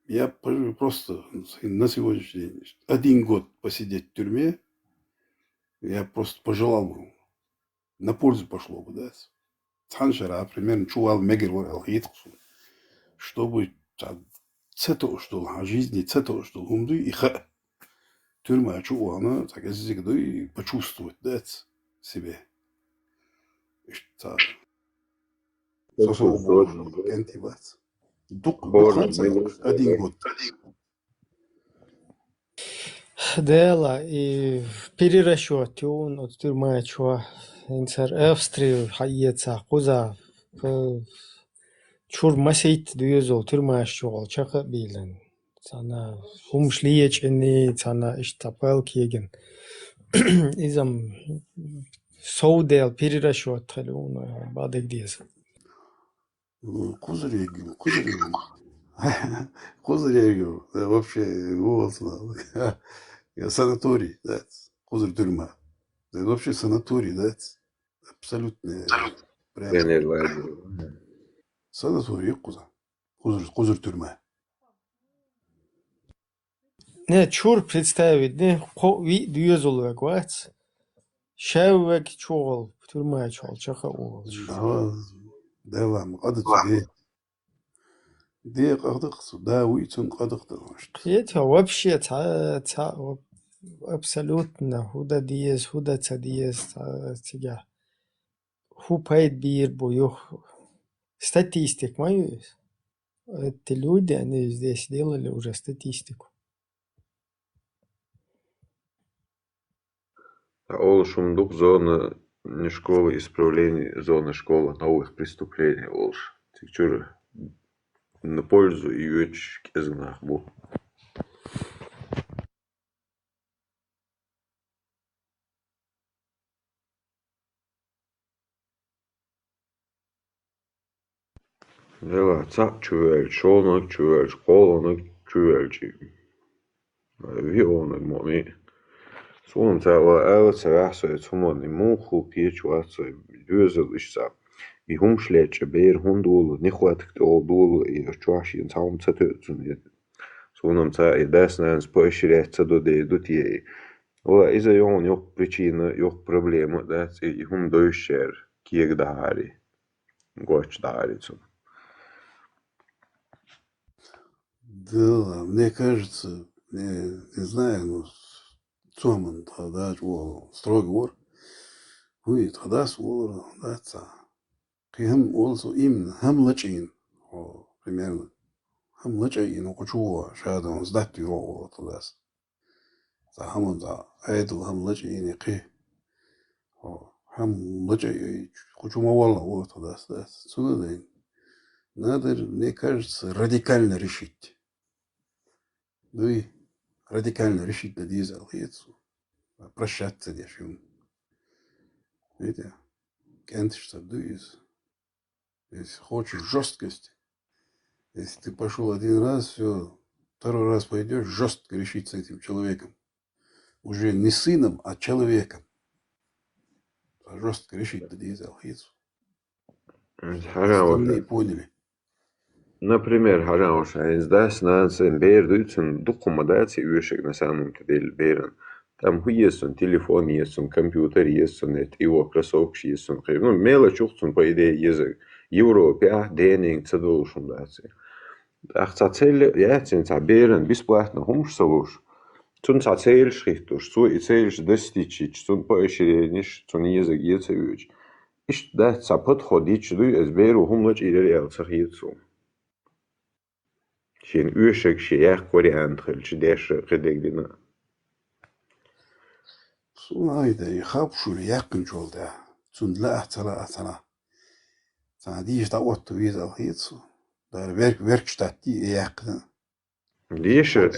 Я п-, просто на сегодняшний день один год посидеть в тюрьме, я просто пожелал бы. На пользу пошло бы, да? Цхьана шарахь, примерно, чу вала мегар вара аьлла хеташ суна. Чтобы ца, ца тоъуш долу, хьан жизни ца тоъуш долу хӀума дуй, и хаьа. Тюрьма чу а вахана, цхьа кӀеззиг дуй, почувствовать, да, себе. Иштта ца. Со, со, кӀентий бац. Дукха, дукха хан ца йолуш, один год. Дела, и перерасчёт ю оцу тюрьмачо, хӀинца хӀара Австри хьаэца кхуза, э, чуьра масийтта доьзал тюрьмаш чухула чекх а бийлина. Цхьана хӀумаш лечкъина, цхьана иштта пал кегина. Иза-м сов дела перерасчёт хила ю, ну, бакъдерг деза. М, кхузариг, кхузариг. Кхузариг, э, вообще, волосно. Я санаторий, да, кхузар тюрьма. Да, вообще санаторий, да, абсолютно. Прям. Санаторий, кхузар, кхузар, кхузар тюрьма. Не, чуьра представить, не, кхо-, виъ доьзал вег вац. Шаьввег чухула, тюрьма чухула чекх а волуш. Да, Дела, ма къа ду цу де. Де къа ду цу, да, вуй цунна къа ду дан вац. Кхета, вообще, ца, ца, абсолютно, хӀу дан деза, хӀу дан ца деза, ца, цигахь. ХӀу пайда бийр бу юха. Статистика ма ю иза? Эти люди, они здесь делали уже статистику. Ткъа олуш хӀума ду-кх зона не школа исправления, зона школа новых преступлений олуш. Цига чуьра на пользу и йоьдуш кӀезиг нах бу. Дела, цхьаъ чу ваьлча, шолгӀаниг чу ваьлча, кхоалгӀаниг чу ваьлча, виъолгӀаниг ма виъ. Суна цхьа ала ца ваьхьа со, цхьа хӀуманна муха кхечу вац со, доьзал иштта. И хӀумаш лечкъа бер хӀунда волу, нехватка тӀехула долу, и чохь шена цхьа хӀума ца тоьу цунна. Суна-м цхьа и дас-нанас поощрять ца до дер ду те и. Вала, иза йогӀун йоккха причина, йоккха проблема а дац, и хӀума доьшучара кега дахьари, гоча дахьари цунна. Да, мне кажется, не, не знаю, ну, цоман тха дача вала строго вара. ХӀуй, тха дас валара, дац а. Кхин хӀама олу со именно, хӀама лачкъийна, хьо, примерно. ХӀама лачкъийна, кху чу ван, ша дан, сдать йо, олу тха дас. Цхьа хӀама, цхьа Ӏедал хӀама лачкъийна кхин. Хьо, хӀама лачкъийна, кху чу ма валла, олу тха дас, дас. Цундела надо, мне кажется, радикально решить. Ну и радикально решить дан деза аьлла хета суна. Прощаться деш ю. Видите? КӀенташ ца ду иза. Если хочешь жёсткости, если ты пошёл один раз, всё, второй раз пойдёшь, жёстко решить с этим человеком. Уже не сыном, а человеком. Жёстко решить дан деза аьлла хета суна. М, хьажа, остальные вот поняли. Например, хьажал вайна, хӀинца дас-нанас, бер дуй, цунна дукха хӀума дац оьшург на самом-то деле берана. Там хӀу еза цунна, телефон еза цунна, компьютер еза цунна, тӀе йоагӀа кроссовкаш еза цунна, кхы, ну, мелочь ю-кх цунна, по идее, езарг. Европехь, денег ца долуш хӀума дац. ТӀаккха цхьа цель яц цхьа берана бесплатно хӀумаш ца луш. Цунна цхьа целаш хӀиттош, цо и целаш достичь йича, цунна поощренеш, цунна езарг е ца оьцуш. Иштта дац, цхьа подход йича дуй, аса беро хӀума лачкъийра аьлла ца хета суна. Шена оьшург шен яккха вариант хилча, дешара кхидерг дина. Суна айда, и хапшура яьккхинчул тӀаьхьа, цунна лаахь ца лаахь ца лаахь, цхьа деша дӀаотта веза аьлла хета суна. Дара верг-, верг штатти и яьккхина. Дешар,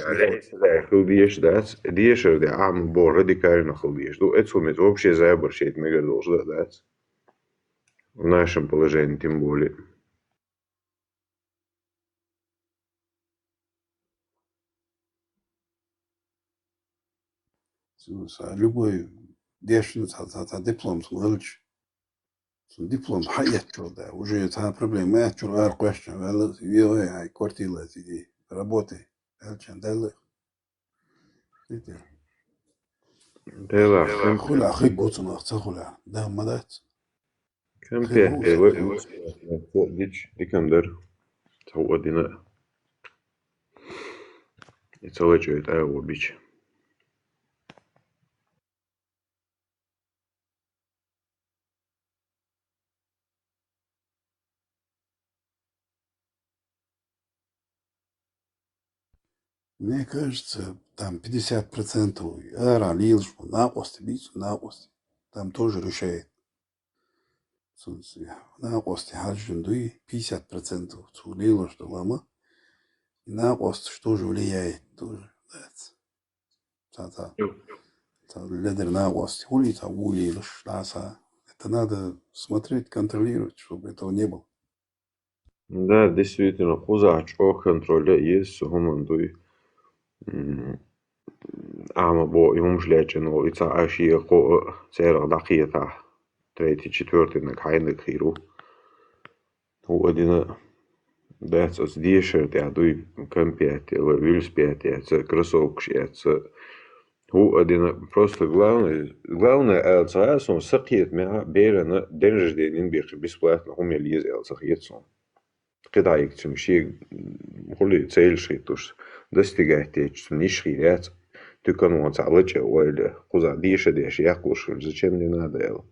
хила дезаш дац, дешар де Ӏама бо радикально хила дезаш ду. Эцу меца вообще забар шайта мегар долуш да дац. В нашем положении тем более. Цу са любой дешна ца, ца, ца диплом цу валча. Цу диплом хьаэцчул да. Уже цхьа проблема эцчул ара кхоьссича, ваьлла, вегӀой хьай квартира сиди, работай, аьлча, даьлла. Дела, хуьлу, хиг гуцунах ца хуьлу. Да, ма дац. Компьютер, э, э, э, дич, дикандар. Цхьа а дина. И ца лачкъойту агӀо бича. Мне кажется, там пятьдесят процентов ара лелаш, накъостий бийцу, накъостий. Там тоже решает. Цунца накъостий хьажжина дуй, пятьдесят процентов цу лелаш ду лама. И накъосташ тоже влияет, тоже, да. Ца, ца. Ца ледара накъостий хуьлий, ца ву лелаш, да, ца. Это надо смотреть, контролировать, чтобы этого не было. Да, действительно, кхузахь чӀогӀа контроль ян еза цу хӀуманна дуй. М, Ӏама бо и хӀумаш лечкъина волу, и ца Ӏаш е кхоъ а церах дӀакхетахь, третий, четвёртый наг хьайнаг хир ву. ХӀуъа дина дац оцу дешар тӀехь дуй, компьютер, велосипед эца, кроссовкаш эца. ХӀуъа дина, просто главное, главное, аьлла ца хаьа суна, са кхета мегӀа берана день рождения бекхи бесплатно хӀума яла еза аьлла ца хета суна. КхидӀа йига цуьнан шега, хӀули, цель хӀиттуш, достигать детташ цуьнан йиш хир яц, туькан вон цхьа лачкъа ойла, кхузахь деша деш, яккхалуш хир, зачем мне надо аьлла.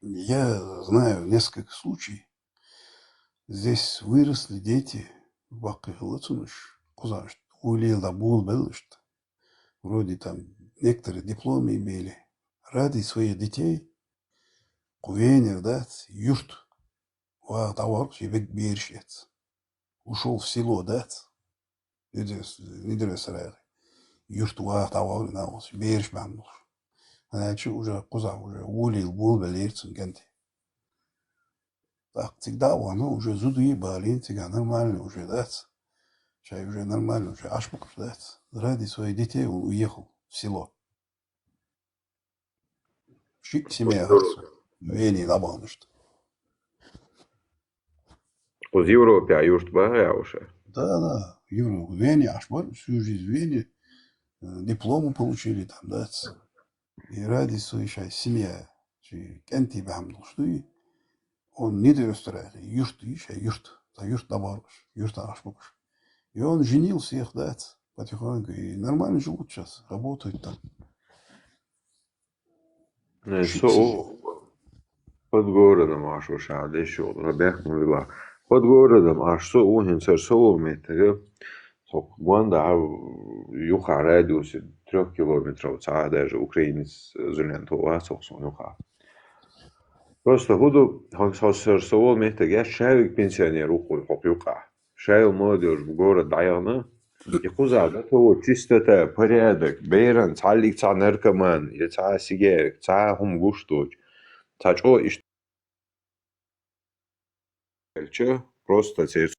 Я знаю несколько случаев. Здесь выросли дети, баккхий хилла цунаш, кхузахь ву лела дӀа болабелла иштта. Вроде там некоторые дипломы имели. Ради своих детей кху Венера дац, юрт ваха дӀавахара шен бераш эца. Ушов в село дац. Нидерсарайхи. Юрт ваха дӀавахара накъостий, бераш бахьана долуш. ХӀана аьлча уже кхузахь уже ву лела болабеллера цуьнан кӀентий. ТӀаккха цига дӀа а вахана, уже зуда а балийна, цигахь нормально уже дац. Шайн уже нормально уже Ӏаш бу-кх уьш, дац. Ради своих детей он уехал в село. Шиъ семья хилла цуьнан, Вене дӀабахана иштта. Кхуза Европехь юрт бахара уьш? Да, да, Европа. Вене Ӏаш бара, всю жизнь в Вене, э, дипломы получили там, дац. И ради своей шайн семья, шен кӀентий бахьана долуш дуй, он Нидерсарайхи, юрт ю шайн, юрт, цхьа юрт дӀабахара уьш, юртахь Ӏаш бу-кх уьш. И он женился, дац, потихоньку, и нормально живут сейчас, работают там. Э, шиъ со семья. Под городом Ӏаш ву ша, деш йолу, бехк ма вила. Под городом Ӏаш со ву хӀинца хӀара со волу меттиг, тхо гондахьа юххехь радиусе трёх километров цхьа а даже украинец зулен тхо вац хӀокху суна юххехь. Просто хӀун ду, хьо-, хьо-, со-, со волу меттиг, я шавиг пенсионер ву хӀокху юккъехь. Шайла молодёжь бу город дӀаяхана, и кхузахь дан ца волу чистота, порядок, беран цхьаллиг цхьа наркоман, я цхьа сигарет, цхьа хӀума гуш доцу. Цхьа чӀогӀа иштта аьлча, просто церан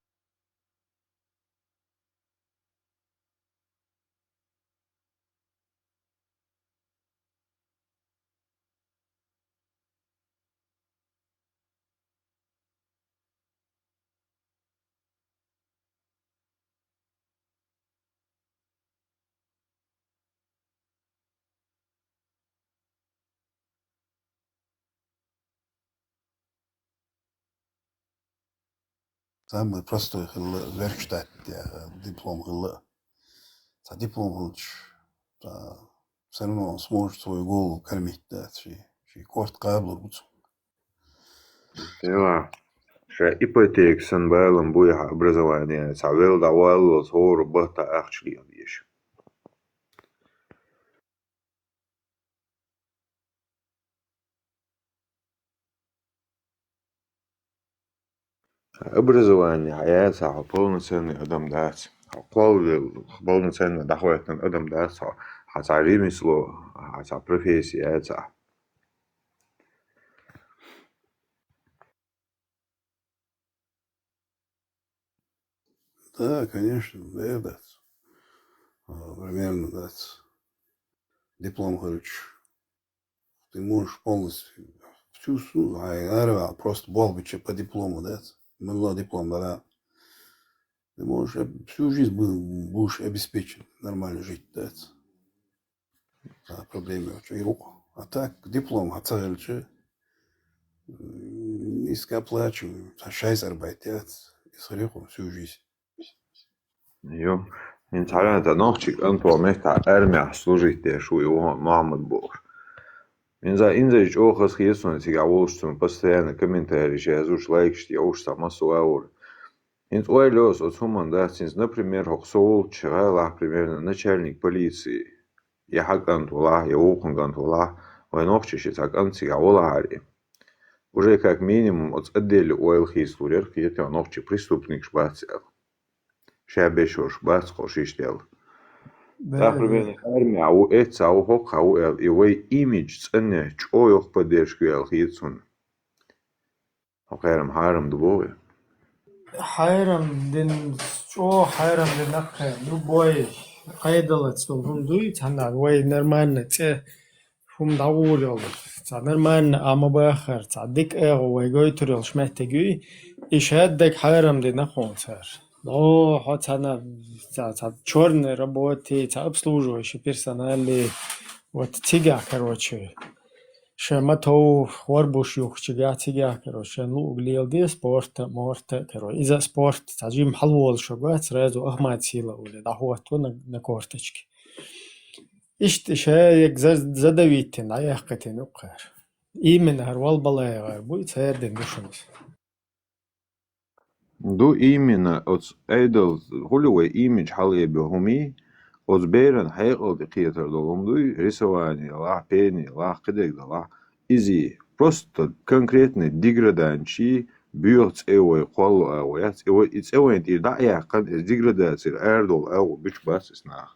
Самый простой хилла веркштат, э, диплом хилла. Цхьа диплом хилча, цхьа, всё равно он сможет свою голову кормить, да, ши, ши корта къабалур бу цунга. Дела. Ша ипотека сан балам буй хьа образование, цхьа вел дӀаваллалц хӀора бахта ахча леладеш. Образование хьаяьца хьо полноценный адам дац. Хьо кхолвел, полноценный дӀахойтан адам дац хьо. Хьа цхьа ремесло, хьа цхьа профессия яьца. Да, конечно, да, дац. А, примерно, дац. Диплом, короче. Ты можешь полностью всю су-, а, а, просто болбича по диплому, да? Мало диплом, да. Ты можешь об-, всю жизнь бу-, будешь обеспечен, нормально жить, да? А, проблема очень руку. А так, диплом, а цель, низкооплачиваемый, а шайс арбайтят, и среху всю жизнь. Йо, хӀинца хьаран тӀа нохчий кӀант ваха меттахь армехь служить деш ву и вон Мохьмад бохуш. Инза, инза чӀогӀа хаза хета суна цига волуш, цунна постоянно комментарий язуш, лайкаш йохуш цхьа массо а вора. ХӀинца ойла йо ас оцу хӀуманна дац, хӀинца, например, хӀокху со волчу гӀалахь, примерно, начальник полиции, я хьан кӀант валахь, я вукхун кӀант валахь, вайн нохчий ши цхьа кӀант цига волахьара и. Уже как минимум оцу отделе ойла хийцалур яра, кхетий, нохчий преступникаш бац аьлла. Ша бешош бац кхо шиш делла. Да, да. Например, армия ву, эцца ву, хӀокху ву аьлла, и вай имидж цӀанъеш чӀогӀа йоккха поддержка ю аьлла хета суна. Хьо кхерам хьарам ду боху. Хьарам дин, чӀогӀа хьарам дина кхерам. Любой кхайдалац долу хӀума дуй, цхьанна вай нормально цӀе хӀума дӀагӀур йолу. Цхьа нормально а ма баххара, цхьа дика агӀо вай гойтур йолуш меттиг юй, и шаддаг хьарам дина хьуна цара. О, хьо цхьана, цхьа, цхьа чёрная работа, цхьа обслуживающий персонал, вот цигахь, короче, шайн ма тов, хӀорбуш юхучигахь, цигахь, короче, шайн луъуг леладе, спорта, морта, короче, иза спорт, цхьа жим хьалаволуш вац, сразу Ахмат Сила уле, дӀахӀотто на, на корточке. Иштта ша яг за-, задавить дина, дӀаяьккхитина ю кхара. Именно хӀара валбалайгӀар буй, церан дина ду шуна иза. Ду именно оцу айдал хуьлу вай имидж хьалаэбо хӀумий, оцу беран хьекъал тӀе кхетар долу хӀума дуй, рисование лахь, пение лахь, кхидерг далахь, изий. Просто конкретный деграданчий, боьха цӀе вай кхолло агӀо яц, и вай, и цӀе вайн тӀера дӀа а яьккхина, иза деградацира арадолу агӀо буьтуш бац иза наха.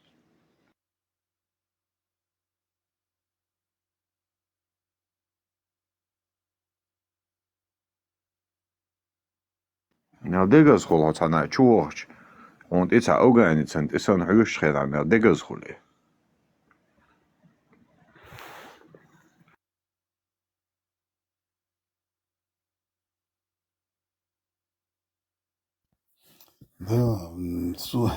Мел дегаза хуьлу хьо цхьана чу вахча, хьуна тӀе цхьа афганицан тӀе санна хьоьжучу хенахь мел дегаза хуьлу и. Да, м, со,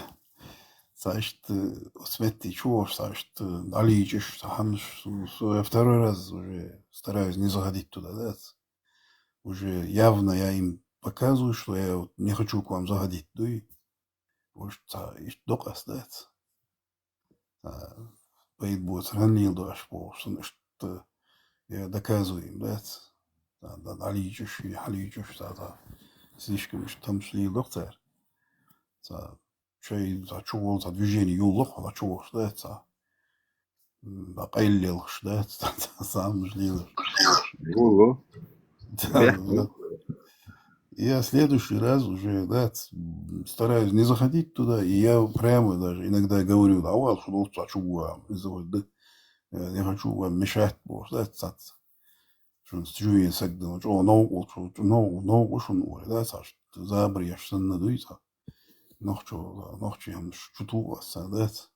цхьа иштта, оцу метте чу волуш, цхьа иштта, дӀалийчаш, цхьа хьанаш, со, со я второй раз уже стараюсь не заходить туда, да. Уже явно я им показываю, что я вот не хочу к вам заходить, дуй. Может, цхьа иштта докъаста дац. А, пайда боцу ран леладо аш бохуш, сан иштта я доказываем дац. Да, да, дӀалийчаш, хьалийчаш, да, да. Слишком иштта тамаш леладо цара. Цхьа шайн цхьа чу волу цхьа движение юллу хьо, цхьа чу волуш дац, цхьа, м, да, къайллелхаш дац, цхьа, цхьа самаш леладо. Юллу? Да, да. Я следующий раз уже, да, ц-, стараюсь не заходить туда, и я прямо даже иногда говорю: «Да, вал, что долчу чу гуам, не заходи, да. Я не хочу вам мешать, боху, да, цац. Шун чувен саг дан, чу новкъу, чу, чу нов-, новкъу шун уре, да, цаш, забар яш санна дуй, ца. Нохчо, нохчи хам чу ту аса, да, ца».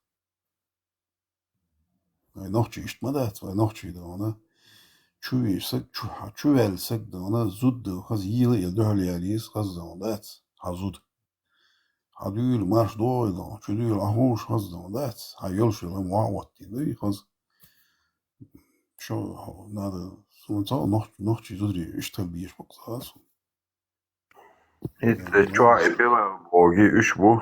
Вай нохчий иштта ма дац, вай нохчий дона. Чу веш саг, чу, хьа, чу ваьлла саг дона, зуд дан, хаза йийла, я дуьхьал ялийса, хаза дона дац, хьа зуд. Хьа дуьйла марш догӀий дона, чу дуьйла Ӏа хууш хаза дона дац, хьа йолуш йолу ма вахьа ваттий дуй, хаза. Шо, надо, суна ца нох-, нохчий зударий иштта беш бакъ ца су. Итт чоа и пила боги уьш бу.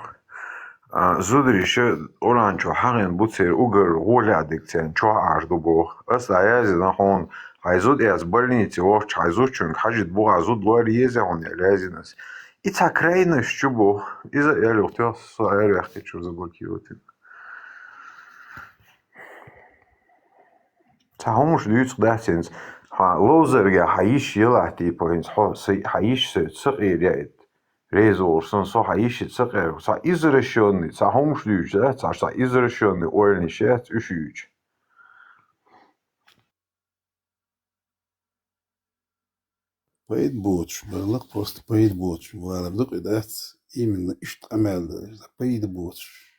А, зударий ша уран чу хьагӀин бу цер угар гӀоле диг цен чоа аш ду бу. Ас а язина хьона, хьай зуд эц больнице вохча, хьай зудчунг хьажит бугӀа зуд лор езе хьона, я лязинас. И ца крайность чу бу. Иза я люхтел, со я вехки чу заблокировать. Ца хьомаш дуьйцу дац хӀинца. Хьа ловзарга хьа йиш ялахь, типа, хӀинца хьо са-, хьа йиш са, са къера яйт. Реза волуш сан со хьа йиш ца къера. Ца извращённый, ца хьомаш дуьйцу, да? Ца, ца извращённый ойланаш яц уьш юьйцу. Пайда боцуш, барлакъ просто пайда боцуш, валар дукъи дац, именно иштта къамел дац, пайда боцуш.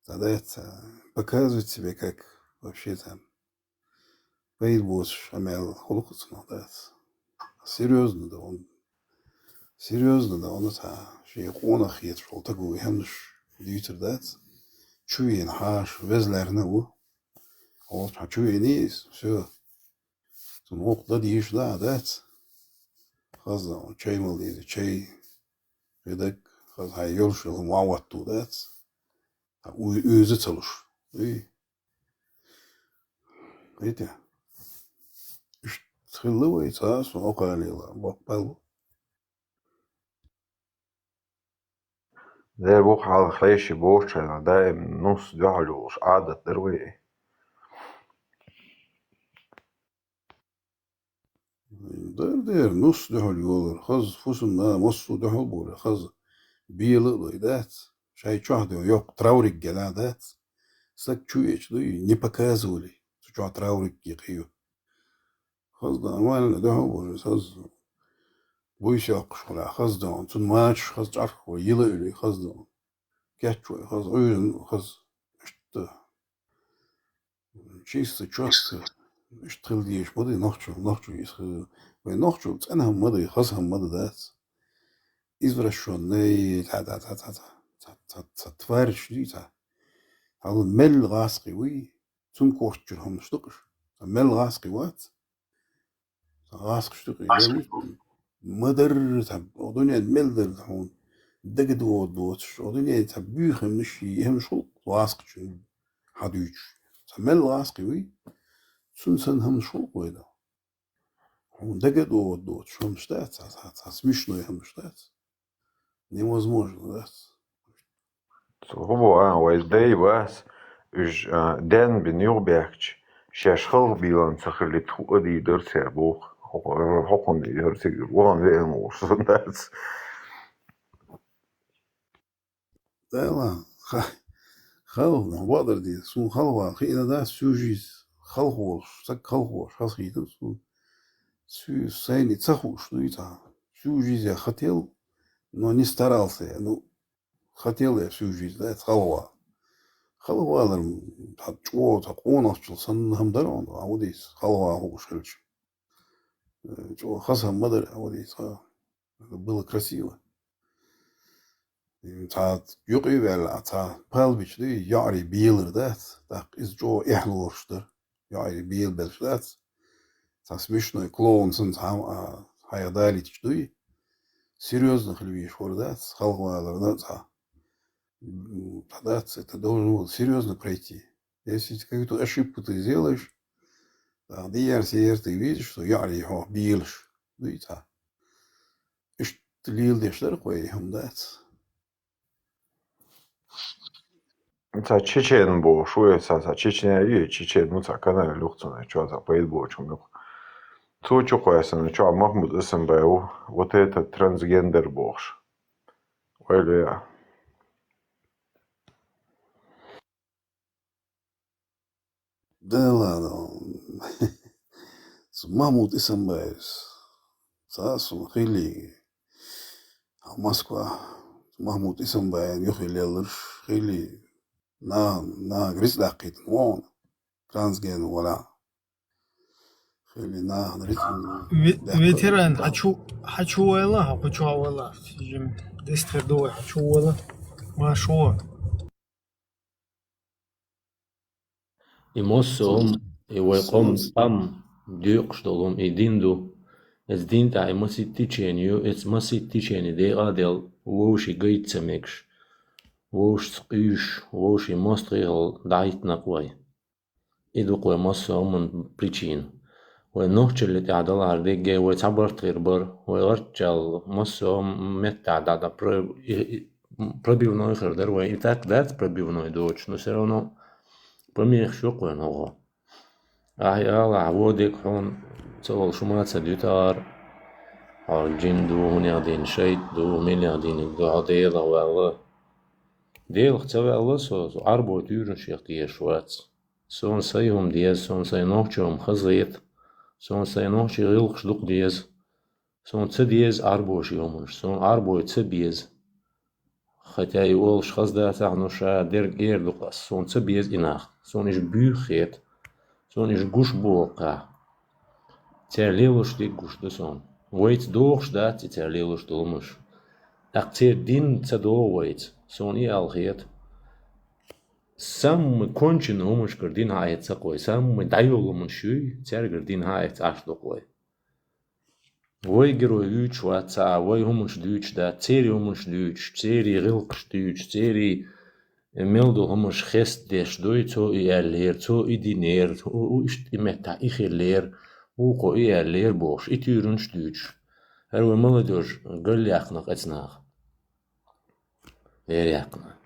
Ца дац, ца показывать себе как вообще там. Пайда боцуш къамел хулу кхуцунах дац. Серьёзно да он. Серьёзно да он, ца шен къонах хеташ волу таго хӀамаш дуьйцур дац. Чу вена хьаша везларна ву. Хьо чу вений иза, всё. Цунна гӀуллакх дан дийша да а дац. Хаза чай мала деза, чай, гӀидак, хаза хьайн йолуш йолу хӀума ван ватту дац. Ткъа уй-, уьйза ца луш. Уй. Хьийта. Иштта хилла вай, цхьа а со окхалийла, боккъал ву. Дера бу хьалха хьеший бохучарна даим нус дуьхьал йолуш Ӏадат дара вай. Дара дера, нус дуьхьал йолар, хаза фусамна массо а дуьхьал болар, хаза бела а лой дац. Шай чохь ду йоккха трауриг гена дац. Стаг чу эча дуй, не показывали, цу чохь трауриг кхийо. Хаза нормально дуьхьал болар, хаза буйса йоккхуш хуьлахь, хаза дан, цунна мачаш хаза чӀарх вай, йила а уьлий, хаза дан. Кечвой, хаза, Ӏуьйран, хаза, иштта. Чисто, чётко. Иштта хила дезаш ма ду, нохчо, нохчо иза хила. Вай нохчо цӀена хӀама ма ду, хаза хӀама ма ду дац. Извращённый, ца, ца, ца, ца, ца, ца, ца, ца, тварь шу ду, ца. Хьал мел гӀаскхи вуй, цунна коччур хӀамаш ду-кх уьш. Ца мел гӀаскхи вац. Ца гӀаскхаш ду-кх, ма дарра, ца, о дуьнен мел дарра хьуна дага догӀу доцуш, о дуьнен ца буьйхамаш, и хӀамаш хӀуллакх гӀаскхачун хьан дуьйцуш. Ца мел гӀаскхи вуй, цунна санна хӀамаш хӀуллакх вай дан. Хьуна дага а догӀу доцуш хӀамаш дац, ца, ца, ца смешной хӀамаш дац. Невозможно, да? Цо хӀун боху, а, вай дай вац, уьш, а, ден бина юхабаьхкича, шаьш халха бийлан ца хилийта хӀуъа дийр дара цара боху. ХӀокхунна дийр дара цига, вахана веана волуш санна дац. Да ладно, ха-, халха, бакъдар дийр, суна халха вала хиъна дац, всю жизнь халха волуш, саг халха волуш, хазахийтина суна. Цу-, сайна и ца хууш дуй цхьа. Всю жизнь я хотел, но не старался я. Ну, хотел я всю жизнь, да, халха вала. Халха валар, цхьа чӀогӀа, цхьа къонахчул санна хӀама дара хьуна, а ву дийца, халха вала хууш хилча. Э, чӀогӀа хаза хӀама ма дара, а ву дийца, а. Это было красиво. Цхьа юкъе а ваьлла, цхьа палбича дуй, йоӀарий белар дац, тӀаккха иза чӀогӀа эхь лоруш дара. ЙоӀарий белабелаш дац. Цхьа смешной клоун санна цхьа, а, хьайх далийтича дуй. Серьёзно хила везаш вара дац, халха валарна а цхьа. М, цхьа дац, это должен был серьёзно пройти. Если ты какую-то ошибку ты сделаешь, а, дияр-сияр ты видишь, что йоӀарий хьох белаш дуй цхьа. Иштта леладеш дара-кх вай, хӀума дац. Ца чечен бохуш ву, ца, ца Чечня ю, чечен ву, ца канал юхцунна чо, ца пайда боцу хӀума юкъа. Цу чу кхоьссина чохь Махмуд Исамбай ву, вот это трансгендер бохуш. Ойла я. Да ладно. Цу Махмуд Исамбаевс. Ца суна хили. А Москва. Махмуд Исамбаевна юххе лелларш хили. На, на, гриц даккхийтина вон. Трансген вала. Хили нахана ритм. Ве-, ветеран, хьан чу, хьан чу вала, хьан кху чу вала. Жим дестхер ду вай, хьан чу вала. Ма шо. И массо а хӀума, и вай къам, къам доькъуш долу хӀума, и дин ду. Эцу дин тӀехь и масийтта течени ю, эцу масийтта течени декъа а делла, вовшийн гайта ца мегаш, вовшашца къуьйсуш, вовшийн мостагӀий хилла дӀахӀиттина-кх вай. И ду-кх вай массо а хӀуманан причина. Вай нохчалла тӀехь далахьара дегге вай цхьа барт хир бара, вай гӀарччалла массо а меттехь дӀа-дӀа про-, и, и, пробивной хир дара вай. И так дац пробивной доцуш, но всё равно помехаш ю-кх вайн хӀокхо. Ахь и алахь, вон дерг хьуна ца олуш хӀума а ца дуьту хьара. Хьо жин ду, хӀунех дийна шайтӀа ду, милех дийнарг ду, хьо Делах ваьлла. Делах ца ваьлла со, со Ӏарбой туьйранашех тешаш вац. Суна сайн хӀума деза, суна сайн нохчийн хӀума хазахета, суна сайн нохчийн гӀиллакхаш дукха деза. Суна ца деза Ӏарбошийн хӀуманаш, суна Ӏарбой ца беза. Хотя и олуш хаза дацахь, но ша дерг эр ду-кх ас, суна ца беза и нах, суна уьш буьйху хета, суна уьш гуш боху-кх. Церан лелош дерг гуш ду суна. Вайца догӀуш дац и церан лелош долу хӀуманаш. ТӀаккха церан дин ца догӀу вайца, суна и ала хета. Самый конченый хӀуманашкара дин хьаэцна-кх вай, самый дӀайолу хӀуманаш юй, цаьргара дин хьаэцна Ӏаш ду-кх вай. Вай герой вуьйцуш вац цхьа а, вай хӀуманаш дуьйцуш дац, церан хӀуманаш дуьйцуш, церан гӀиллакхаш дуьйцуш, церан мел долу хӀуманаш хестадеш дуй, цо и аьллера, цо и динера, у, у, иштта и меттахь и хиллера, вукхо и аьллера бохуш, и туьйранаш дуьйцуш. ХӀара вай молодёжь галъяьккхина-кх эцу наха. Эр яьккхина.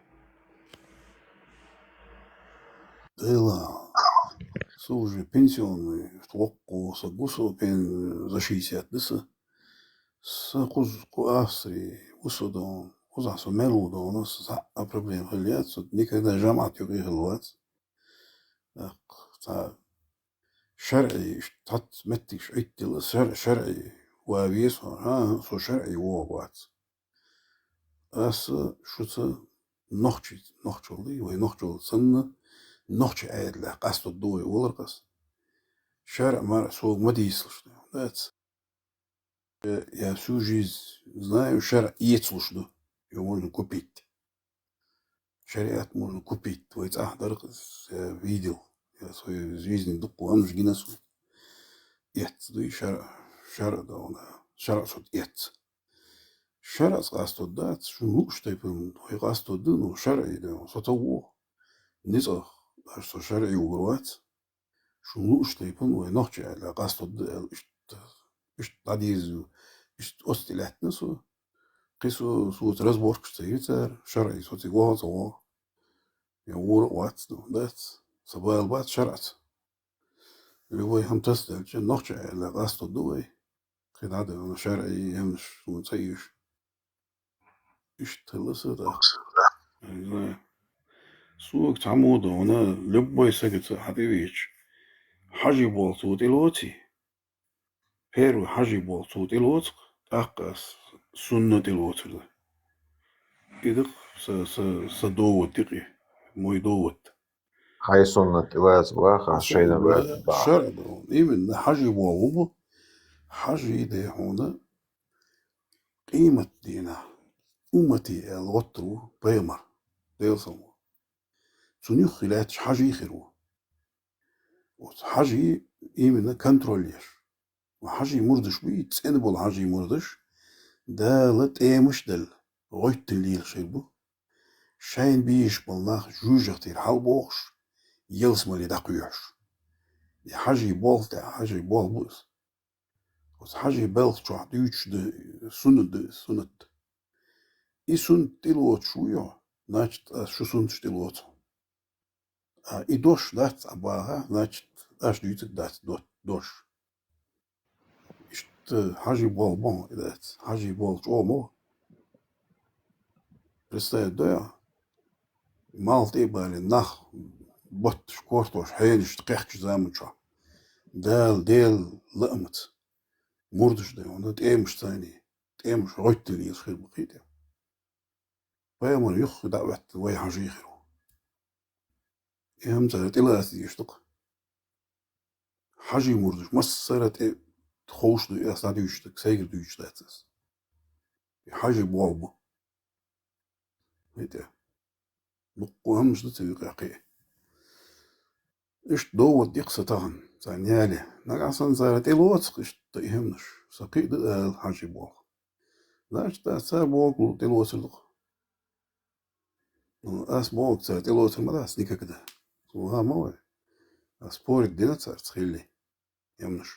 Дела, со уже пенсионный, воккха со гу со, пен-, за шестьдесят ду со. Со кхуза кху Австрии ву со дон, кхузахь со мел ву дон, со цхьа а проблема хила яц, со никогда жамаӀат юкъе хила вац. ТӀаккха цхьа шарӀий, иштта цхьацца меттигаш Ӏиттила, шар-, шарӀий ван веза хьо, а, со шарӀий вогӀу вац. Аса шуца нохчий, нохчаллий, вай нохчалла санна, нохчийн Ӏедалехь къастор ду вай олар-кх ас. ШарӀа-марӀа сога ма дийцалаш ду, дац. Я всю жизнь знаю, шарӀа эцалуш ду, её можно купить. Шариат можно купить, вай цӀахь дара-кх, я видел, я в своей жизни дуккха аммаш гина со. Эцна дуй шарӀа, шарӀа ду, шарӀа со эцна. ШарӀаца къастор дац, шуна лууш тайпана вай къастор ду, но шарӀий ду, со ца вогӀу. Ницкъах аш со шарӀий вугур вац. Шуна лууш тайпана вай нохчийн Ӏедалехь къастор ду аьлла, иштта, иштта дӀадийза ю, иштта оцу тӀе лаьттина со. Кхин со, соца разборкаш ца йира цара, шарӀий со цига вогӀу а ца вогӀу. Я вора а вац, ну, дац, сан бала бац шарӀаца. Любой хӀума тасаделча, нохчийн Ӏедалехь къастор ду вай. Кхин дӀа а ду, шарӀий, хӀуманаш суна ца оьшу. Иштта хилла сан тӀаккха. Не знаю. Сога цхьаммо а ду, вана любой сагаца хьан тӀе веъча, хьажий болх цо тӀелоций? Первый хьажий болх цо тӀелоцу-кх, тӀаккха ас сунна тӀелоцур ду. И ду-кх сан, сан, сан довод ду-кх и, мой довод. Хьайн суннат тӀелаца баха, шайна баха. ШарӀа ду. Именно хьажий болх бу. Хьажий ду хьуна къематдийнахь умматий аьлла гӀоттур ву пайхамар, Делан салам хуьлда цунна. Цунна юххе лаьтташ хьажий хир ву. Оцу хьажий именно контроль еш. Хьажий мурдаш буй, цӀена болу хьажий мурдаш, Дала тӀемаш а делла, гӀоьттина лелаш хир бу. Шайна безаш болу нах жоьжахатера хьалабохуш, ялсамале дӀакхоьхьуш. И хьажий болх тӀехь, хьажий болх бу иза. Оцу хьажий балха чохь дуьйцуш ду, суннат ду, суннат. И суннат тӀелоцуш вуй хьо, значит, ас шу суннаташ тӀелоцу. А и дош дац Ӏа баха, значит, аш дуьйцург дац до-, дош. Иштта хьажий болх бу хьуна и дац. Хьажий болх чӀогӀа ма бу. Представить дой хьо? Малх тӀе а балийна нах, батташ, кортош, хьенаш кхехкачу заман чохь. Дала, Делан лаамца. Мурдаш дай хьуна, тӀемаш царний, тӀемаш гӀоьттина лелаш хир бу кхин тӀе. Пайхамар юххе дӀа а хӀоьттина вай хьажий хир ву. И хӀума цара тӀелаца дезаш ду-кх. Хьажий мурдаш массара а тӀе ховш ду, ас дӀадуьйцуш дерг, сайгара дуьйцуш дац ас. И хьажий болх бу. ХӀетте. Дуккха хӀуманаш ду цу юкъахь кхин. Иштта довод ду-кх сан тахана. Таня яли. Нагахь санна цара тӀелоцу иштта и хӀуманаш. Со кхиъ ду ала хьажи боху. Значит, аса цара боху тӀелоцур ду. Ну, ас боху цара тӀелоцур ма дац никогда. Суха ма вай. Ас спорить дина царца хилли. ХӀуманаш.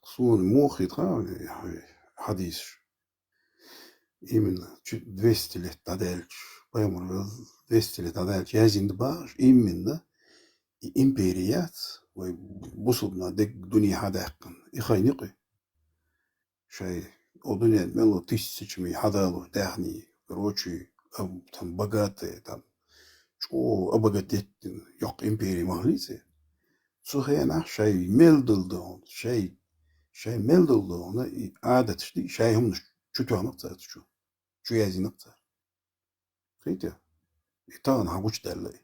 Суна муха хета хьадисаш? Именно чу-, двести лет дӀадаьлча, пайхамар велла двести лет дӀадаьлча яздина ду бахаш, именно и империя яц, вай бусулба нах дерриг дуьне хьадаьккхина. И хайн юкъе. Шай, о дуьнен мел тысячами хьадало, даьхни, короче, ам, там, богатые, там, чӀогӀа обогатеть дина, йоккха империя ма хилийца. Цу хенахь шай мел дала догӀу, шай, шай мел дала догӀу, и Ӏадаташ ди, шай хӀуманаш чу тоьхна цаьрца чу, чу яздина цара. Хетий? И тахана хьан гучудаьлла и.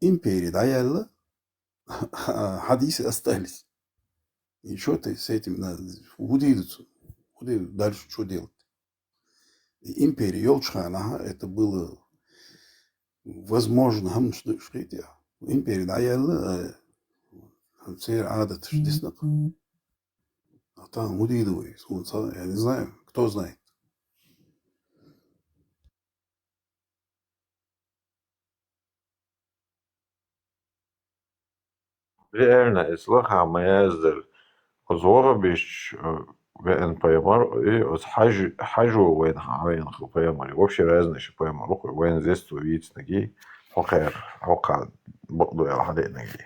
Импери дӀаяьлла, хьадисы остались. И что ты с этим надо? Худею, худею дальше что делать? И импери йолчу ханахь это было возможно, хӀамаш ду уьш, хетий? Импери дӀаяьлла, э, церан Ӏадаташ дисна. А там худею вай, суна ца, я не знаю, кто знает. Реально, эс лаха ма яздара. Оцу вахабисташ, э, веана пайхамар, и оцу хьажи-, хьажо вайна хьан веана хила пайхамар. Вообще разный ши пайхамар ву, вайна зесту вийцинарг, хьо кхер, хьо кхаъ бакъду аьлла хьан деънарг.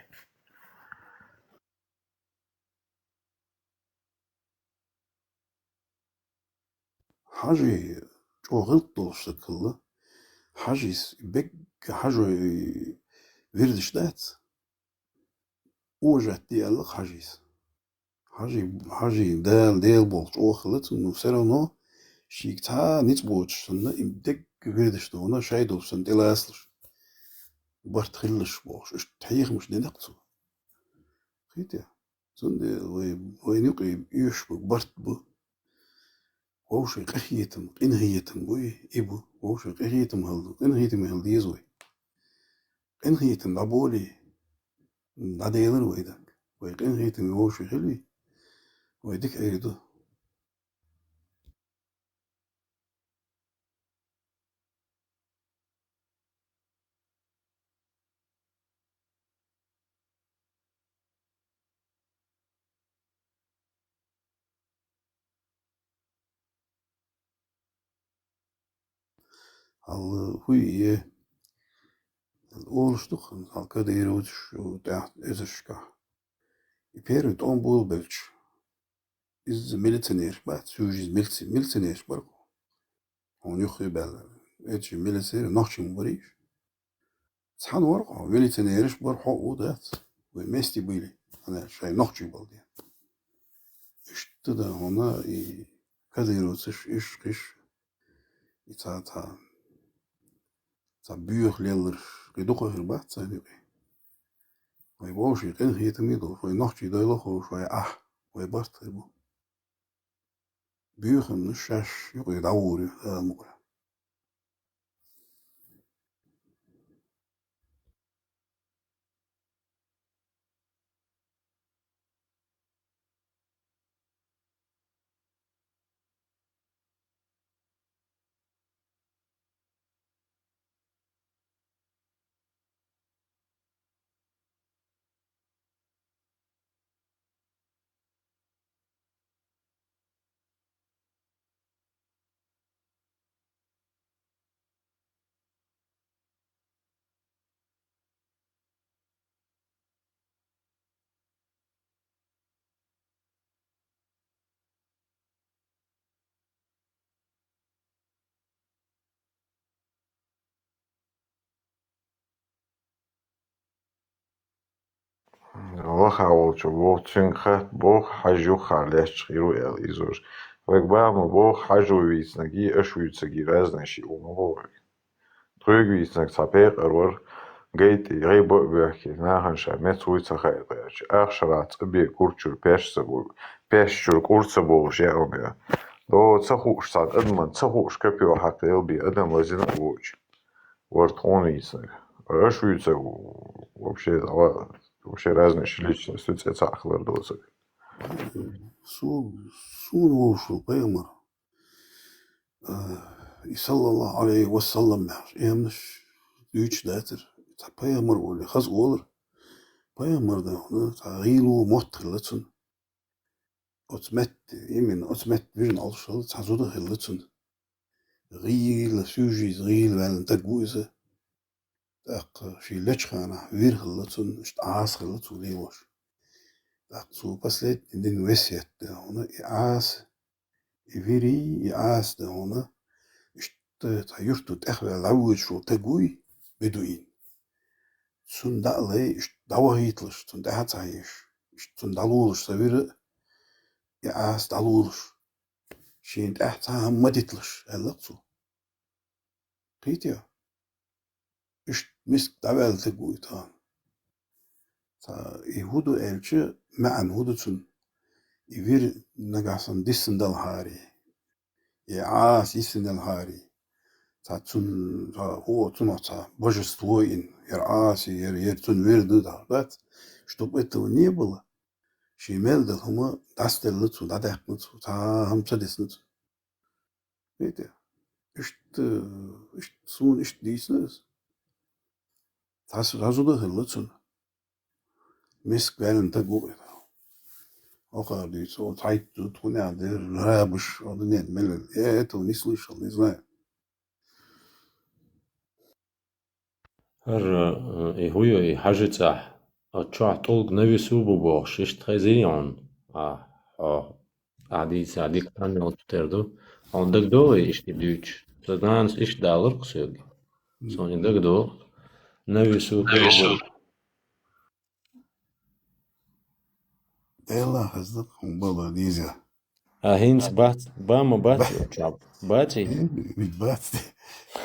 Хьажий чӀогӀа гӀиллакх долуш стаг хилла. Хьажийс бегга хьажой вирдаш дац. Ожат де аьлла хьажийс. Хьажий, хьажий Дала, Дела боху чӀогӀа хилла цунна, но всё равно шийга цхьа а ницкъ боцуш санна, и дегга вирдаш дохуна, шай долуш санна тӀелацалуш. Барт хилалаш бохуш, иштта хьехамаш динарг цо. Хетий? Цундела вай, вайна юкъе оьшуш бу, барт бу. Вовшийн къинхетам, къинхетам бу и, и бу. Вовшийн къинхетам хила ду, къинхетаме хила деза вай. Къинхетам дӀаболий, дӀаделира вай даг. Вай къинхетаме вовшийн хилий, вай дика Ӏийр ду. Хьал хӀуй е, олуш ду-кх, хьал кадировцаш ю тӀехь эзаршкахь. И первый тӀом болабелча, иза милиционераш бац, цуьйжа иза милици-, милиционераш бара-кх. Хьуна юххе баьлла. Эцу милиционер нохчий ма барий уьш. Цхьана вара-кх хьо, милиционераш бара, хьо а ву дац. Вай вместе были. Ана шайн нохчий бала де. Иштта дан хьуна и кадировцаш, иш, кхиш. И цхьа, цхьа, цхьа боьха лелларш, кхин дукха хир бац царна юкъе. Вай вовшийн къинхетаме долуш, вай нохчий дойла ховш, вай ахь, вай барт хир бу. Боьхамнаш шаьш юкъе дӀагӀур ю, ала мукъара. Ваха волчу вовчуьнга хатта боху, хьажа юххехь лаьтташ хир ву аьлла иза уьш. Вайга бахьа ма боху, хьажо вийцинаргий, аша вуьйцургий разный шиъ ву ма боху вайга. Тхоьга вийцинарг цхьа пекъар вара, гайтӀе, гӀайба а боьхкий, нахана ша меца вуй ца хаийта гӀерташ. Ахшарахь цӀа бен курчуьра пеш ца буй, пеш чура кӀур ца болуш яа угу. До ца хууш цхьа адаман, ца хууш копьё хьакхаелла бен адам лазийна а воцуш. Вара тхуна йийцинарг. Аша вуьйцург вообще, вообще разные личности, цӀе цхьаъ хилар доцург. Су-, суна вовшал пайхамар. А, и саллаллаху алейхи ва саллам яхаш, эмнаш дуьйцуш дацара. Цхьа пайхамар воле, хаза олар. Пайхамар да, цхьа гӀийла мотт хилла цунна. Оцу метте, именно оцу метте вижина Ӏалашалла цхьа зуда хилла цунна. ГӀийла, суьйжийца гӀийла ваьллина таг ву иза. ТӀаккха ший лечу ханахь вир хилла цунна, иштта Ӏаса хилла цо лелош. ТӀаккха цо последний дина весет дан хьуна, и Ӏаса, и вирий, и Ӏаса дан хьуна, иштта цхьа юьрту тӀехваьлла дӀавоьдуш волу таг вуй, бедуин. Цунна дӀа а лай, иштта дӀавахийталаш, цунна тӀаьхьа ца хьийзаш, иштта цунна дӀалолаш ца вира а, и Ӏаса дӀалолаш. Шена тӀаьхьа цхьа хӀума ма диталаш, аьлла цо. Кхийтий? Иштта миска дӀаваьлла таг ву и тахана. Цхьа и хӀун ду аьлча, маьӀна хӀун ду цунна? И вир нагахь санна диссина далахьарий, и Ӏаса йиссина далахьарий, цхьа цунна, цхьа, о, цунах цхьа божество йина, яра Ӏаса, яра, яра цунна вир ду, да, дац? Чтоб этого не было, шен мел дала хӀума дӀасаделла цо, дӀадаьккхина цо, цхьа хӀума ца дисна цо. Видите? Иштта, иштта суна иштта дийцина иза. Цхьа сразу ду хилла цунна. Миска ваьллина таг ву иза. Хьокхара дуьйцу, о, цхьайтта зуда хӀунда дера, рабаш, о, да нет, мел, я этого не слышал, не знаю. ХӀара, э, и хӀу ю, и хьажи цӀахь, оцу чохь тӀулг навису бу бохуш, иштта хезий хьуна? А, хьо, ахьа дийца дика къамел тера ду. Хьуна дагадогӀий иштта дуьйцуш? Сан нанас иштта даларх соьга. Суна и дагадогӀу. Навису бу. Делла хаза хӀума бала деза. А хӀинца бац, ба ма бац, Ба- чаб. Баций? Ведь бац.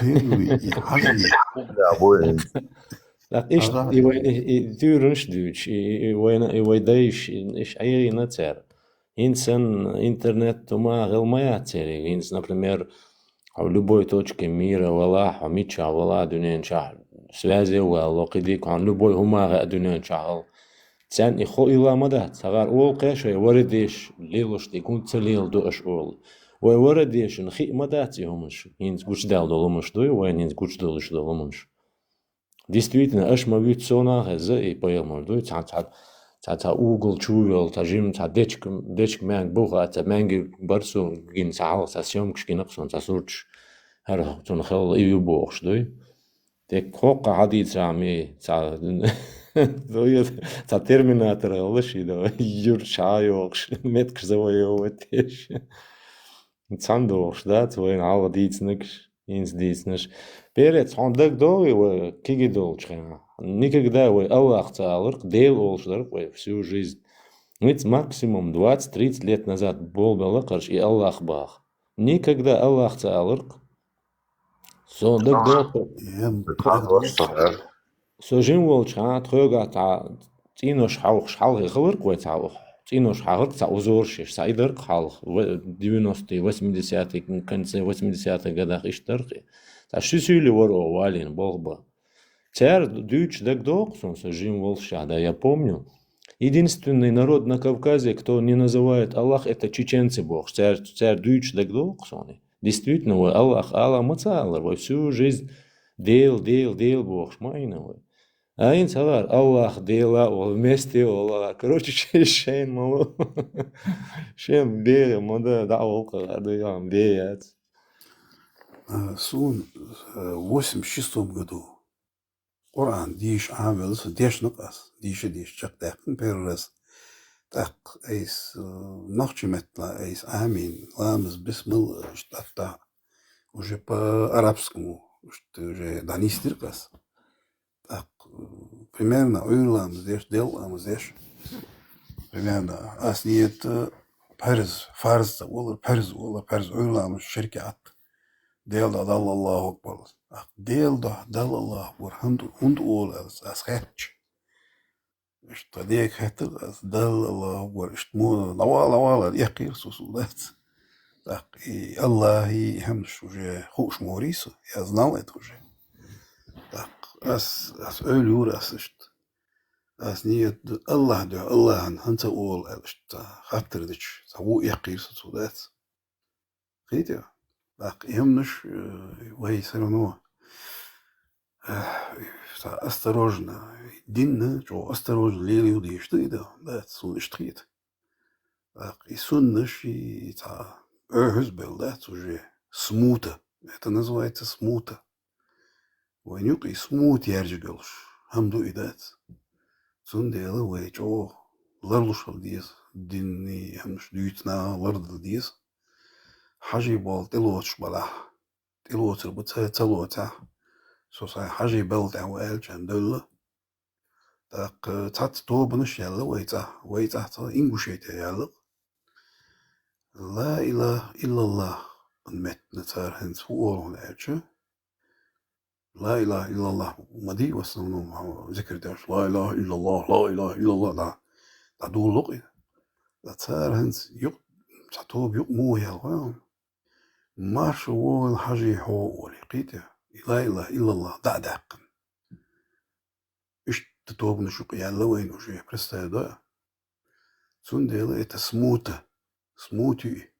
Первый и хьажи. Да, бой. Так, ишт, Ага. И вай, и, и туьйранаш дуьйцуш, и, и, и вайна, и вай дайш, и, иш Ӏийна цара. ХӀинца санна интернет хӀума хила ма яц церан. ХӀинца, например, хьо любой точке мира валахь, хьо миччахь валахь дуьнен чохь, связе валло, кхидӀа хьуна любой хӀума хаьа дуьнен чохь хьал. Царна и хо илла ма дац, хьагӀар олу кхе шайн вара деш лелош дерг хӀунда ца леладо аша олу. Вай вара дешна хиъ ма дац и хӀуманаш, хӀинца гучудаьлла долу хӀуманаш дуй, вайна хӀинца гучудолуш долу хӀуманаш. Действительно, аша ма вуьту сона а хеза, и пайхамар дуй, цхьа, цхьа, цхьа, цхьа угол чу вевлла, цхьа жима, цхьа дечка, дечка маьнга бу хаьа, цхьа маьнги бар со гина, цхьа хьалха, цхьа съёмкаш гина-кх суна, цхьа сурташ, хӀара цунна хилла и ю бохуш дуй. Тек хӀокху хьадийцахь ме, цхьа, цхьа терминатор хилла ши, давай, юрташ хьа а йохуш, меткаш завоевать деш. Цхьаьна дохуш дац вайна хьалха дийцинаргаш. ХӀинца дийцинарш. Перец, хьуна дагадогӀий вай кегий долчу хенахь? Никогда вай Аллах ца аларх, Дела олуш дарх вай всю жизнь. Ниц максимум двадцать-тридцать лет назад болбелла кхарш и Аллах баха. Никогда Аллах ца аларх. Со дагадогӀу. Эм, Со жима волчу хьан тхоьга цхьа цӀийнош хьовхуш хьалхе хиларх вай цхьа, цӀийнош хьахарх цхьа узораш еш, цхьа и дарх хьалха, ва-, девяностые, восьмидесятые, конце восьмидесятых годах иштта дарх. Цхьа ши суьйле вара оха валийна болх бан. Цара дуьйцуш дагадогӀу суна, со жима волуш шахь, да, я помню. Единственный народ на Кавказе, кто не называет Аллах, это чеченцы бохуш. Цара, цара дуьйцуш дагадогӀу суна. Действительно, вай Аллах ала ма ца алара, вай всю жизнь Дела, Дела, Дела бохуш ма Ӏийна вай. А хӀинца хьалара Аллах, Дела, вала вместе, вала, короче, шен, шен ма ву. Шен бе, ма да, дӀа а волу кхара, да, я, бе яц. А, суна, э, восемьдесят шестом году Къуръан дийша Ӏамавелла со дешна-кх ас, дийша, дийша чекхдаьккхина первый раз. ТӀаккха айса, э, нохчийн меттала айса Ӏамийна, ламаз, бисмилла, иштта аттахь, уже по арабскому, иштта уже дӀанийсдира-кх ас. ТӀаккха, э, примерно Ӏуьйра ламаз деш, делкъа ламаз деш, примерно ас нийят, э, парз, фарз ца олура, парз олура, парз Ӏуьйра ламаз ши ракаӀат. Дела дуьхьа далла Аллаху акбар. ТӀаккха Дела дуьхьа далла Аллаху акбар хӀунда, хӀунда олу аьлла ас хаьттича. Иштта дега хеттар аз, Далла, Аллаху акбар, иштта мо, дӀавала, дӀавала, эккхийра со, со дац. ТӀаккха и Аллахьи, и хӀамаш уже хууш ма варий со, я знал это уже. ТӀаккха аз, аз ойла йора аз иштта. Аз нийят ду, Аллахь дуьхьа, Аллахьан хӀанз ца ола аьлла, иштта хаттар дича, цхьа во эккхийра со, со дац. Кхийтий? ТӀаккха и хӀамаш, э, вай всё равно, э, цхьа осторожно, динна чӀогӀа осторожно лелаю дезаш да и да, дац, сона иштта хета. ТӀаккха и суннаш, и цхьа оьхьаз бел дац уже, смута. Это называется смута. Вайна юкъе смута яьржа йолаш хӀама ду и, дац. Цундела вай чӀогӀа ларлуш хила деза, динни хӀамаш дуьйцу наха лардала деза. Хьажий болх тӀелоцуш балахь, тӀелоцур бу ца, ца лоцахь, со сайн хьажий балха тӀехь ва аьлча, доьлла. ТӀаккха цхьацца тобанаш яьлла вай цӀа, вай цӀа ца Ингушете яьлла. Ла илаха иллаллах, меттана цара хӀинца фу олу хьуна аьлча, ла илаха иллаллах ма дий, в основном, хьо зикр деш, ла илаха иллаллах, ла илаха иллаллах, да, дӀадуллу-кх и. Ткъа цара хӀинца юкъ-, цхьа тоба юкъа муха яьлла хой хьуна? Марша вогӀийла хьажий хьо олий, кхийтий? И ла илаха иллаллах дӀа а даьккхина. Иштта тобанаш юкъа яьлла вайна уже, представь, да? Цундела это смута, смута ю и.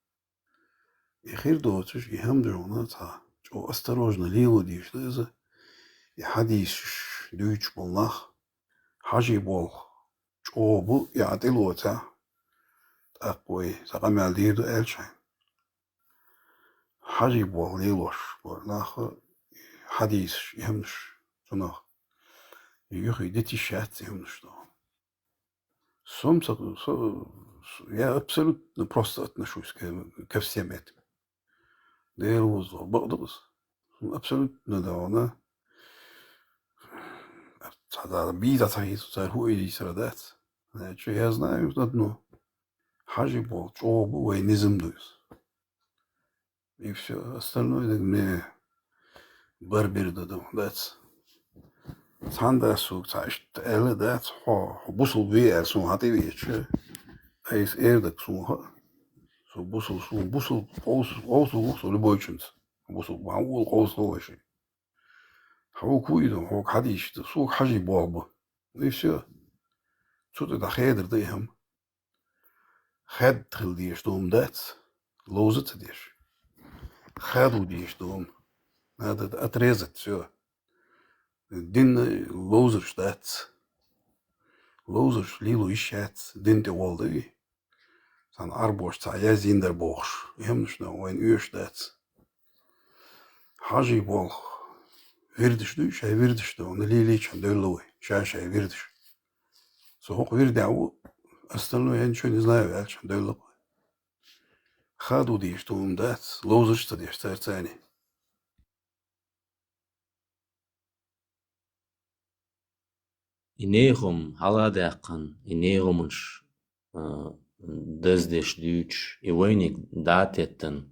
И хир доцуш, и хӀама дуьхьал цхьа чӀогӀа осторожно лело дезаш да иза, и хьадисаш дуьйцуш болу нах, хьажий болх чӀогӀа бу, и Ӏа тӀелоцахь, тӀаккха вай цхьа къамел дийр ду аьлча хьайна. Хьажий болх лелош бара нах, хьадисаш, и хӀамаш цунах юхе дита йиш яц, и хӀамаш доху. Со-м ца, со, со, я абсолютно просто отношусь ко, ко всем этим. Дела вузо, бакъ ду-кх иза. Со абсолютно да вана. Цхьа да, бийца ца хийца, цара хӀу и дийцар дац. Значит, я знаю одно. Хьажий болх чӀогӀа бу, вай низам ду иза. И всё, остальное даг мне барбир ду, дац. Цхьана дас суг цхьа иштта аьлла дац, хьо, хьо бусулба ве аьлла, суна хьа тӀе веача, айса эр даг суна хаьа. Со бусул, суна бусул, къовсал, къовсал ву со любойчунца. Бусул, бан ву къовсал вайши. Хьо куй ду, хьо хьадийш ду, суг хьажий болх бу. И всё. Цу тӀе дӀахедар дай хӀама. Хадда хила дезаш ду-м дац, ловза ца деш. Хадо дезаш ду-м. Надо отрезать всё. Дин ловзарш дац. Ловзарш лело йиш яц, дин тӀе волу дай. Цхьана Ӏарбоша цхьа яздина дара бохуш, и хӀамаш вайна оьшуш дац. Хьажий болх вирдаш дуй, шайн вирдаш ду, вана лелийча доьлла вай, ша-шайн вирдаш. Со хӀокху вирдехь ву, остальное я ничего не знаю аьлча, доьлла вай. Хадо дезаш ду-м дац, ловзаш ца деш цара царний. И нехан хьала а даьккхина, и нехамаш, а, даздеш дуьйцуш, и вайниг дӀа а теттина,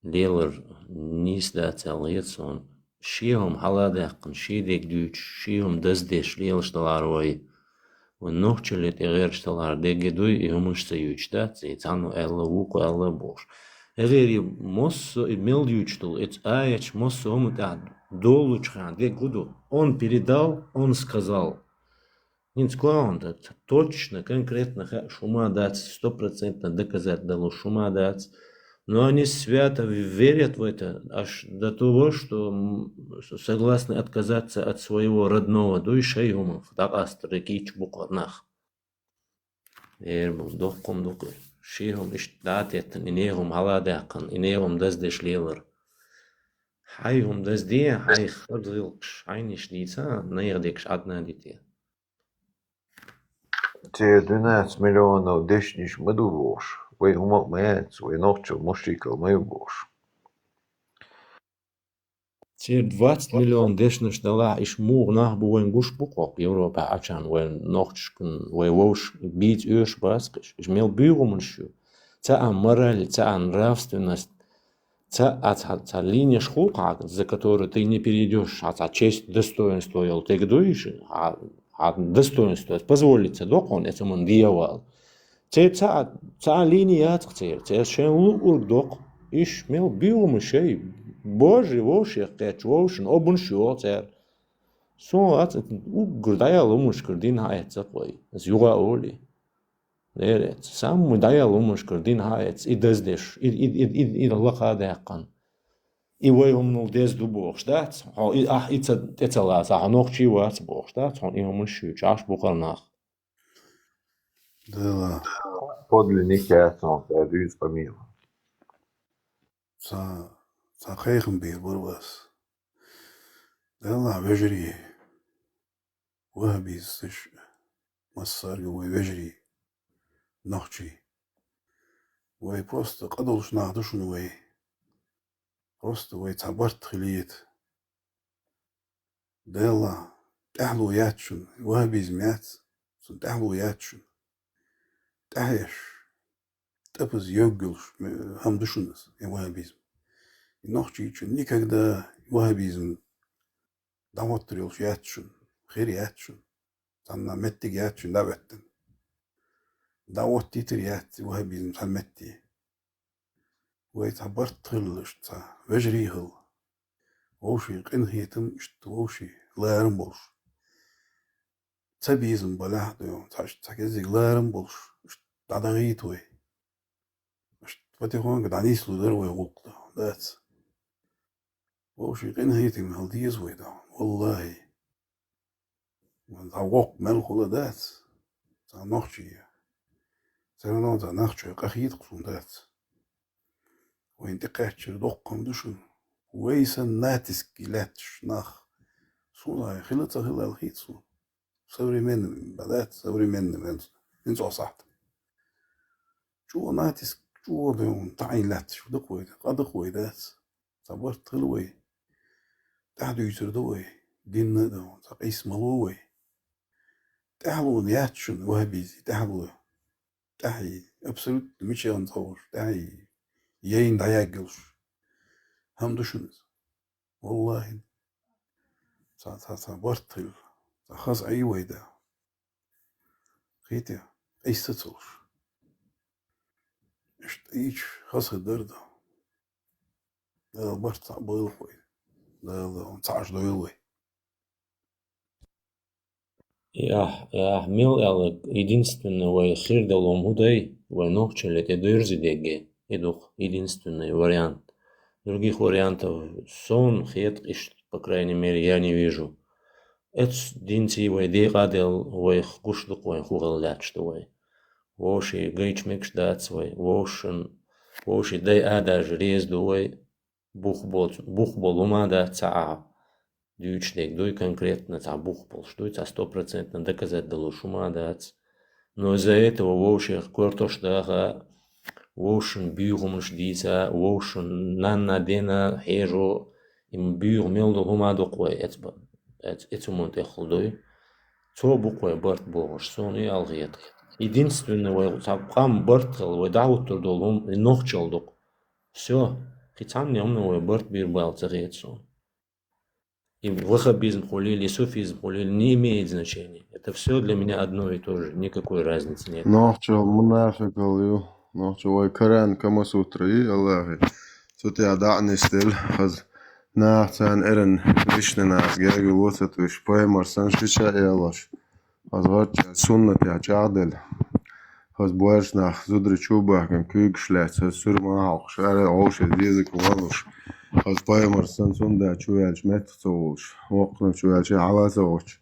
лелар нийса дац аьлла хета суна. Шен хӀума хьала а даьккхина, шен дерг дуьйцуш, шен хӀума даздеш лелаш далахьара вай, вайн нохчалле тӀе гӀерташ далахьара дерриге дуй, и хӀуманаш ца юьйцуш дац, и цхьанна аьлла, вукхо аьлла а бохуш. ХӀегӀери массо а и мел юьйцуш долу, эца аяташ массо а хӀума тӀехь долучу хенахь дерг хӀун ду? Он передал, он сказал. ХӀинца кхоьллина т-, т-, точно, конкретно хаьа шуна ма дац, стопроцентно доказать далуш шуна ма дац. Но они свято верят в это, аж до того, что, м, с-, согласны отказаться от своего родного, дуй шайн хӀуманах, дӀакъастар кийча бу кху нах. Эр бу, доккха хӀума ду-кх и. Шен хӀума иштта дӀа а теттина, и нехан хӀума хьала а даьккхина, и нехан хӀума даздеш лелар. Хьайн хӀума дазде, хьайн хаза гӀиллакхаш, хьайнаш дийца, нехан дерг Ӏадна а дите. Церан двенадцать миллионов дешнаш ма ду бохуш, вай хӀума а ма яц, вай нохчалла мушрикалла ма ю бохуш. Церан двадцать миллион дешнаш далахь, иштта муха нах бу вайна гуш бу-кх хӀокху Европехь Ӏачарна, вайн нохчашкан, вай вовшашка бийца оьшуш бац-кх уьш. Уьш мел буьйхамаш ю. Цхьаъ мораль, цхьаъ нравственность, цхьаъ цхьа, цхьа линеш хул-кх хьан, за которую ты не перейдёшь, хьан цхьа честь, достоинство йолу стаг дуй уьш, хьан Хьа достоинство позволить ца доккхун, эца ман дьявол. Церан цхьа, цхьа линия яцкъ церан, церан шайн луург доккху. Иш мел буьйху ма шай, божий вовшех кхетча, вовшан обунаш йоху церан. Суна аца уггар дӀаяла хӀуманашкара дин хьаэццакх вай, аса юха а олий. Лерец, самый дӀаяла хӀуманашкара дин хьаэццакх, и даздеш, и, и, и, и, и лакха а даьккхина. И вай хӀуманал деза ду бохуш дац, хьо и, ахь и ца тӀе ца лаца, хьо нохчий вац бохуш дац, хьо и хӀуманаш шуьйчу Ӏаш бу кхара нах. Дела. Подлинник яц хьуна, ца дуьйцу къамела. Ца, ца кхайкхам бийр бара вас. Делахь, вежарий, ваххабисташ, массарга вай вежарий, нохчий. Вай просто къа долуш нах ду шуна вай. Просто вай цхьа барт хилийта. Делахь, тӀаьхьало яц шуна, ваххабизм яц, цунна тӀаьхьало яц шуна. ТӀаьхьеш, тӀепаза йоьггуш, м-, хӀама ду шуна аса, и ваххабизм. И нохчийчун никогда ваххабизм дӀахӀоттар йолуш яц шуна, хир яц шуна. Цхьанна меттиг яц шуна дӀахӀоьттина. ДӀахӀоттийтар яц и ваххабизм цхьа метте. Вай цхьа барт хилла, иштта цхьа вежарий хилла. Вовшийн къинхетам, иштта вовшийн ларам болуш. Ца безам балахь а, цхьа, цхьа кӀеззиг ларам болуш, иштта дӀадахийта вай. Иштта патихонка дӀанислур дара вай гӀуллакх, дац. Вовшийн къинхетам хила деза вай, да. Валлахи. Вайн цхьа воккха мел хула дац. Цхьа нохчий. Церан цхьа нах чой къахийта суна дац. Вайн тӀекхаьччара доккха хӀума ду шуна. Вай санна натиск лаьтташ нах. Суна хила ца хила аьлла хета суна. Современный, ба дац, современный вен, вен цо сахьт. ЧӀогӀа натиск, чӀогӀа дайна таӀийна лаьтташ ду-кх вай, къа ду-кх вай дац. Цхьа барт хила вай. ТӀаьхьа дуьйцур ду вай. Динна а ду, цхьа къийса ма ло вай. ТӀаьхьало яц шуна, ваххабизм, тӀаьхьало. ТӀаьхье, абсолютно мичахьа цхьа вуш, тӀаьхье, яйна дӀаяггилш. ХӀама ду шуна иза. Валлахи. Цхьа, цхьа, цхьа барт хила. Цхьа хаза Ӏий вай да. Хийтя, Ӏийса ца луш. Иштта ийча хаза хир дара ду. Дала барт цхьаъ бойла вай. Дала цхьаъ аш дойла вай. Яхь, яхь, мел аьлла, единственное, вай хир долу хӀума хӀун дай, вай нохчалле тӀе дойрзи дегге. И ду-кх единственный вариант. Других вариантов сон хет иштта, по крайней мере, я не вижу. Эцу динций вай декъа а делла, вайх гуш ду-кх вайн хӀун хила лаьтташ ду вай. Вовший гайчу мегаш дац вай, вовшан, вовший дай а даже реза ду вай, бух боцу, бух болу хӀума а дац цхьа ахьа. Дуьйцуш дерг дуй конкретно, цхьа бух болуш дуй, цхьа стопроцентно доказать далуш хӀума а дац. Но из-за этого вовшех коьртош даха, вовшан буьйхамаш дийца, вовшан нанна, дена хьежо, и буьйха мел долу хӀума а доккху вай эц ба-, эц, эц хӀуманна тӀехула дуй. Цо бу-кх вай барт бохуш, суна и алхета. Единственное, вай цхьа къам барт хила, вай дӀахӀуттур долу хӀума, и нохчалла ду-кх. Всё, кхин цхьанна хӀуманна вай барт бийр бала ца хета суна. И ваххабизм хуьлийла, и суфизм хуьлийла, не имеет значения. Это всё для меня одно и то же, никакой разницы нет. Нохчалла мунафикъалла ю. Нохчалла вай Коран, Камасутра йий Аллахьи. Цу тӀехь дӀа а нисделла, хаза наха царна эрна, лишна нахаца гергарло ца туьйсуш, пайхамар санна шича а ялош. Хаза гӀарчӀа суннатехь чӀагӀделла. Хаза боьрша нах зударий чу а бахкина, куьйгаш лаьцна, хаза суьрма а хьокхуш, ара а гӀовше, зезаг а валуш. Хаза пайхамар санна, цунна чу ваьлча меттах ца волуш, воккханиг чу ваьлча хьала ца воцуш.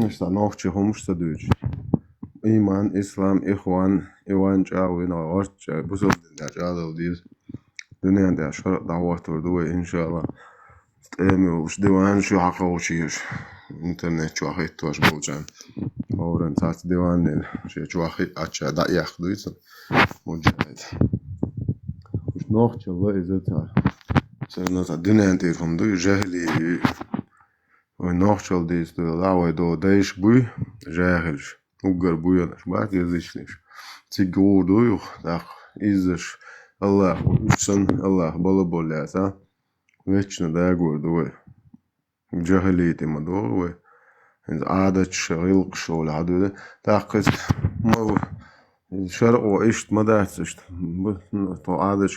Иштта нохчий хӀумаш ца дуьйцуш. Иман, ислам, ихван, иван чӀагӀ вина гӀарчӀа, бусалба динехь чӀагӀдала деза. Дуьнен тӀехь шарӀ дӀахӀоттор ду вай, иншалла. ТӀема йолуш диван шу хьакховчийша. Интернет чохь хӀиттош болчарна. Ховран цац диван дина. Шен чохь хиъача дӀаэхка дуьйцу. Муджахид. Уьш нохчалла иза цара. Царна цхьа дуьнен тӀера хӀума дуй, жахӀили. Вай нохчалла дийца дуьйла, вай до дайш буй, жахӀилш. Уггар буянаш бац, язычникаш. Цига гӀур ду юха, тӀаккха иззаш Аллах ву, уьш санна Аллах бала боллаьца. Вечно дагор ду вай. Джахилийти ма догӀу вай. Иза Ӏадаташ, гӀиллакхаш олий хьадуьйла. ТӀаккха иза ма ву, шарӀо иштта ма дац иштта. Бу-, ну, тхо Ӏадаташ,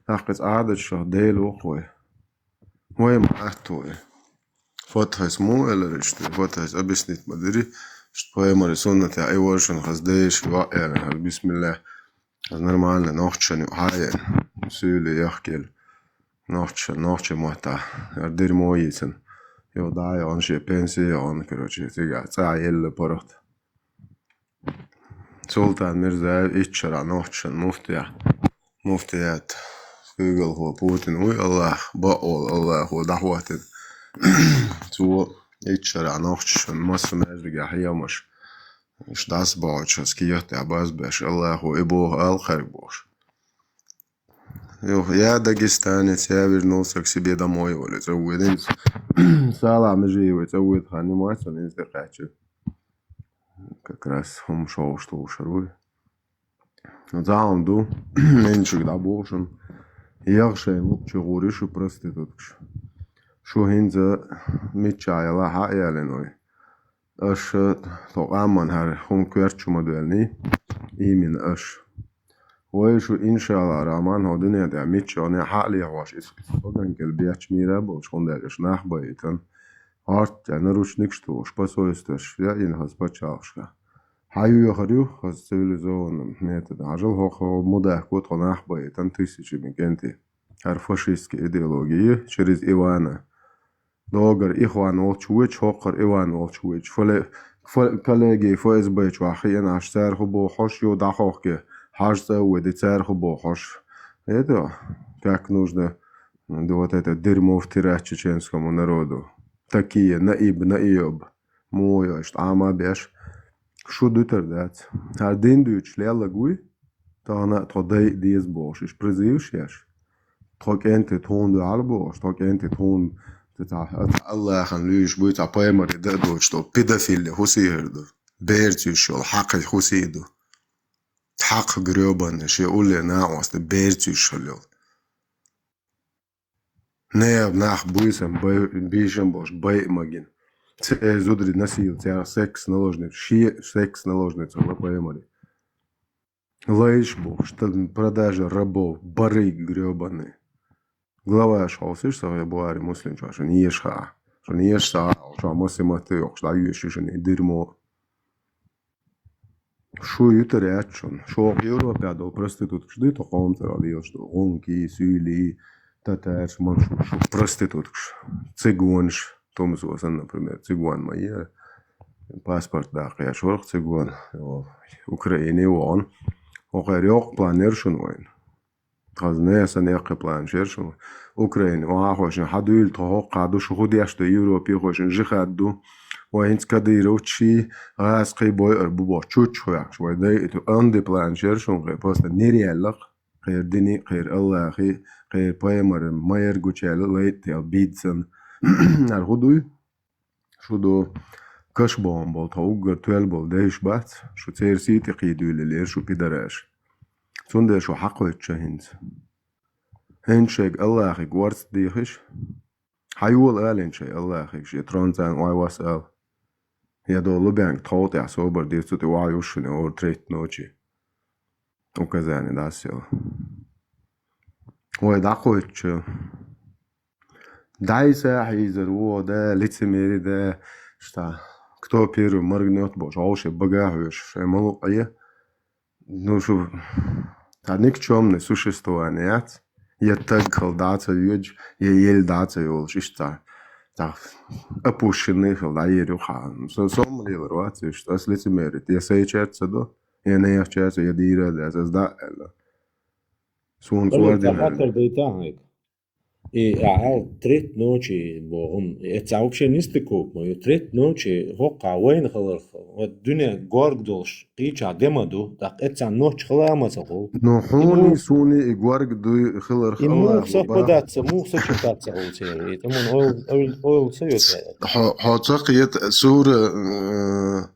тӀаккха иза Ӏадаташ Дела ву-кх вай. Вай ма атта вай. Фатхьас мо элира иштта, Фатхьас объяснить ма дира, иштта пайхамара суннатехь и варшан хаза дайша ваъ аьлла, хаза бисмиллахӀ, хаза нормально нохчашна юкъа хьаеана, суьйли яхкийла, нохчашна, нохчийн маттахь, яр дира мо йийцина. Йо, дӀа а йоӀна, шен пенси а йоӀна, короче, цигахь цӀа елла паргӀат. Султан Мирзаев итт шарахь нохчашна муфтият, муфтият куьйгалхо Путин вуй, АллахӀ, бакъволу АллахӀо дӀахӀоттийна. Цо итт шарахь нохчашна массо маьждигехь хьехамаш, уьш дӀасабохьучу хаза кехатехь базбеш, АллахӀо и боху ала кхаьрга бохуш. Юха, я дагестанец, я вернулся к себе домой, олий, цӀа вуьйдинца. Салахь Межиевой цӀа вуьйда хан нимац, сан иза тӀекхаьчча. Как раз хӀума шовшта вовшар вуй. ЗӀалам ду, минчуьнга дӀабоху шуна. Яха шайн луъучу гӀур ю шу проституткаш. Шу хӀинца миччахь ялахь а ялийна вай. Аша тхо къаман хӀара хӀума коьртачу ма доьллий, именно аша. Вай шу, иншаллахӀ, рахьман, хӀокху дуьнен тӀехь миччахьа а хьа а лехьош, иза поган кӀел бетташ мийра болчу, хӀунда аьлча аша нах байтина. ГӀорта тӀе наручникаш тухуш, посольстваш яйина хаза пачхьалкхашкахь. Хьан йоьхур ю хаза цивилизованным методом? Хьажал, хӀокху мудахко тхо нах байтина тысячами кӀентий. ХӀара фашистский идеология через Ивана. Догара Ихван волчу вуьйчу, хӀокхара Иван волчу вуьйчу. Фале-, фа-, коллеги ФСБ чохь хиъна, аш цара хӀун боху хьожуш ю, дӀахьохке, хьажа цӀа а вуьди, цара хӀун боху хьожуш. Это как нужно, вот это дерьмо втирать чеченскому народу. Такие наиб, наиб. Муха йо, иштта Ӏама а беш, шу дуьтур дац. ХӀара дин дуьйцуш лелларг вуй, тахана а тхо дайа деза бохуш, иштта призываш еш. Тхо кӀентий тхуна дуьхьал бохуш, тхо кӀентий тхуна, цхьа, цхьа АллахӀана луьйш буй, цхьа пайхамаре дан а доцуш долу педофилли хӀусий хир ду, берца йиш йолу хьакхий хӀусий ду. Хьакха грёбанный, шен улле накъост берца йиш хилла йолу. Нехан нах буьйсанна бай-, бийшина болуш байа магина. Церан зударий насиловать, церан секс-наложница, шен секс-наложница хилла пайхамаре. Лайш бохуш, тан продажа рабов, барыг грёбаный. Главаш хьовсуш, Сахьихь Бухари, Муслим чохь шуна еша хаа. Шуна еша ца хаа, чохь массе матте йоккхуш дӀайоьшу шуна и дерьмо. Шу юьтур яц шуна. Шу хӀокху Европехь долу проституткаш дуй, тхо къоман цӀарах лелаш долу? ГӀункий, суьйлий, татарш, маншуш, шу проституткаш. Цигонаш, тумсо санна, например, цигон ма яра. Паспорт даккха еш вара цигон. Украине вахана. ХӀокхеран йоккха план яра шуна вайна. Хаза нехан санна яккхий планаш яра шуна. Украине охьахойшна хьан дуьйла тхо хӀокхахь ду, шу хӀун деш ду, Европехойшна жихад ду. Вай хӀинца кадыровций, гӀазкхий бойур бу боху чуччу ваьккхаш, вай дайа иту анди планаш яра шуна, кхе просто нереально-кх, кхеран дини, кхеран АллахӀи, кхеран пайхамаре ма-ярра гучуяьлла лайттал бийцан. Нара хӀун дуй? Шу ду, каш бохун болу тхо уггар тоьлла болу дайш бац, шу церан сий тӀе кхийдуьйлалера шу, пидараш. Цундела шу хьакхоьтту ша хӀинца. ХӀинца шайга АллахӀига орца дехиш. Хьан йола алийна шайн АллахӀига, шен трон царна ой вас ала? Я долу баьнга тхов тӀехь собар дира, цу тӀе охьа юшшина ора треть ночи. Указание дӀасаелла. Вай дӀакхоьттучу. ДӀайса хьийзар ву, да, лицемери, да, что кто первый моргнёт бохуш, хьовше багахь веш, шайн малу къе. Ну, шу, цхьа никчёмное существование яц. Я таг хала дӀа ца йоьдуш, я ел дӀа ца йолуш, иштта цхьа, цхьа опущенный хала дӀаер ю хьан. Со, со ма лелар вац, иштта, ас лицемерить, я сайчаьрца ца до, я нехан чаьрца, я дийра а дац, ас дӀа а аьлла. Суна Валерий, цхьа координат. Хаттар дайта хьайга. И ахьа треть ночи боху, эццахь вообще нистакуп ма ю, треть ночи хӀокхахь вайна хиларх, вот дуьне горга долуш, кхечахь де ма ду, тӀаккха эццахь ночи хила а ма ца хуьлу. Ну, хьуний, суний и горга дуй хиларх И муха АллахӀо боху. Совпадаться, муха сочетаться хуьлу церан? И тӀаман ойла, ойла, ойла ца йо церан? Хьо, хьо ца кхета сура, э,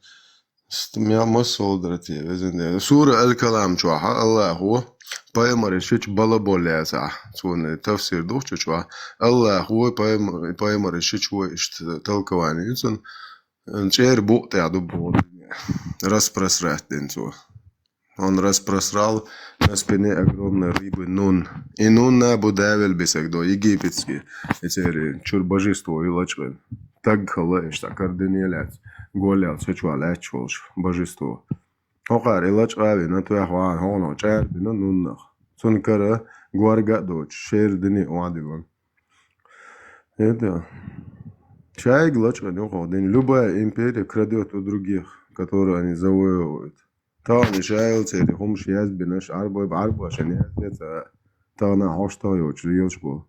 Ст-, мя-, массо а дара те, везан Дела. Сура Аль-Калам чохь АллахӀо пайхамаре шича бала боллаьцахь, цуьнан тафсир ду-кх чу чохь. АллахӀо пайхам-, пайхамаре шича вай иштта толкование ю цуьнан. ЧӀеран букъ тӀехь ду боху. Распросрать дина цо. Он распросрал на спине огромной рыбы нун. И нунна бу давил бисаг до египетский. И церан чуьра божество и лачкъина. Таг хала иштта кардине лаьц. Голел ца чохь лаьтташ волуш божество. ХӀокхара и лачкъа а вина, тоьхна вахана хьуна чӀара бина нуннах. Цунна кара горга а доцуш, шера дини а охьадиллина. Это. Шайга лачкъина юкъа дина. Любая империя крадёт у других, которые они завоевывают. Тахана и шайла церан хӀумаш язбинаш, Ӏарбой, Ӏарбошна яздецара, тахана хьоштагӀ йоцуш лелаш болу.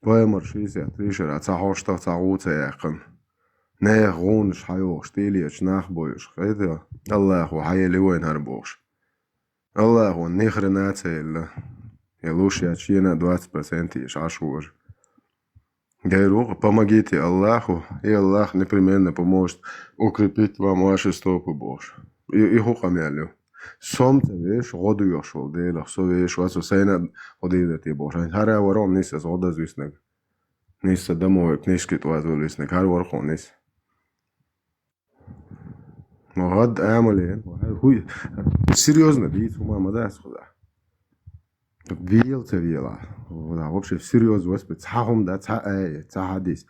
Пайхамар шийсет, трешара цхьа хьоштагӀ, цхьа гӀу ца яьккхина. Нехан гӀунаш хьайохуш, тӀелечу нах бойуш. ХӀета, Аллахо хьаели вайна хӀара бохуш. Аллахо нихрена ца елла. Я луш яц шена двадцать процент еш Ӏаш вожа. Гайру, помогите Аллаху, и Аллах непременно поможет укрепить вам ваши стопы бохуш. И, и хӀу къамел ю. Со-м ца веш, гӀо доьхуш волу Делах, со веш вац, со сайна гӀо дийр дара те бохуш. ХӀара вара он нисса гӀо даза виснаг. Нисса домовой книжки тӀозвала виснаг, хӀара вара хьуна нисса. ГӀад амале, хӀуй, серьёзно дийца хӀума ма дац хӀуна. Вела ца вела. Вообще всерьёз васпи, цхьа хӀума да, цхьа ая, цхьа хьадис.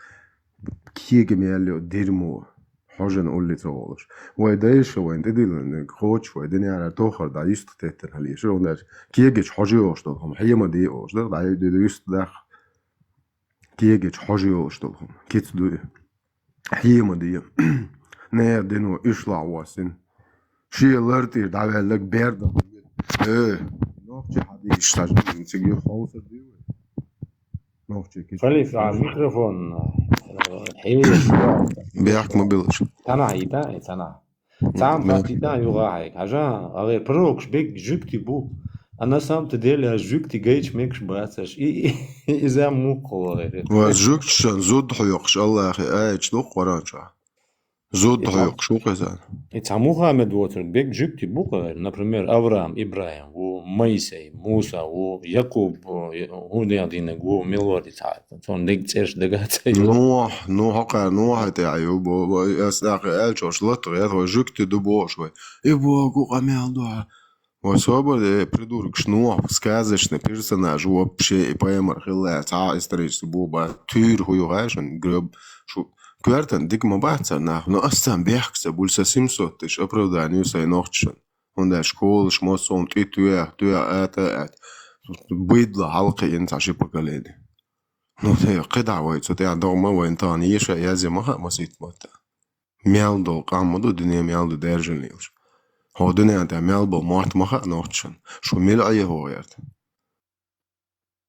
Кега мел йо, дерьмо. Хьожана улле ца волуш. Вай дайша вайн тӀедиллина, кхочуш вай динера тохар дӀа юста теттина хьалийша. Кегачу хьожа йохуш долу хӀума, хьема де олуш дара, дӀа юста даккха. Кегачу хьожа йолуш долу хӀума. Кица дуй. Хьема де. Нехан дино уьш лахь воссина. Шен лар тӀера дӀаваьлларг берда. Э, нохчи хьадийш, ца жима, цига хьовсар дуй вай. Нохчи кица. Халиф, а микрофон, э, хьевеш. Бехк ма билаш. Цхьана хьийта, э, цхьана. Цхьамма хаттийта юха хьайга. Хьажа, агӀе пророкаш бегга жуьгти бу. А на самом-то деле аш жуьгти гайча мегаш бацаш. И, и, и, иза мукхо вагӀе. Ва жуьгташан зуд хьоькхуш Аллахе аьлча ду Къуран чохь. Зуд хьоькхуш ву кхезан. И цхьа Мухаммед воцург бегга жуьгти бу кхевер. Например, Авраам, Ибрахим ву, Моисей, Муса ву, Якуб ву, хӀун динарг ву, милварди цхьа. Цунна дерг цӀераш дага ца ю. Нух, ну, хӀокхара Нухьа тӀехь ю, бо-, бо-, ас тӀаккха аьллачохь латта гӀерта вай жуьгти ду бохуш вай. И боху къамел ду хьан. Вай собар де, придуркаш, Нух, сказочный персонаж, вообще, и пайхамар хилла, цхьа а исторически бу бац, туьйра хӀу ю хьаьжна, греб, шу, коьртан дика ма бац цара нах, но ас царна бехк ца буьлу, сан семьсот тысяч оправдание ю сайн нохчашна. ХӀунда аьлча школаш массо а тӀе тоьхна, тоьхна, ата, ата. Быдло хьалакхиъна цхьа ши поколение. Ну, те, кхидӀа вай, цу тӀехь догӀма вайна тахана еша язъян ма хаьа масийтта матта. Мел долу къам ма ду, дуьне мел ду даьржина лелаш. Хьо дуьнен тӀехь мел болу мотт ма хаьа нохчашна. Шу мила Ӏехо гӀерта?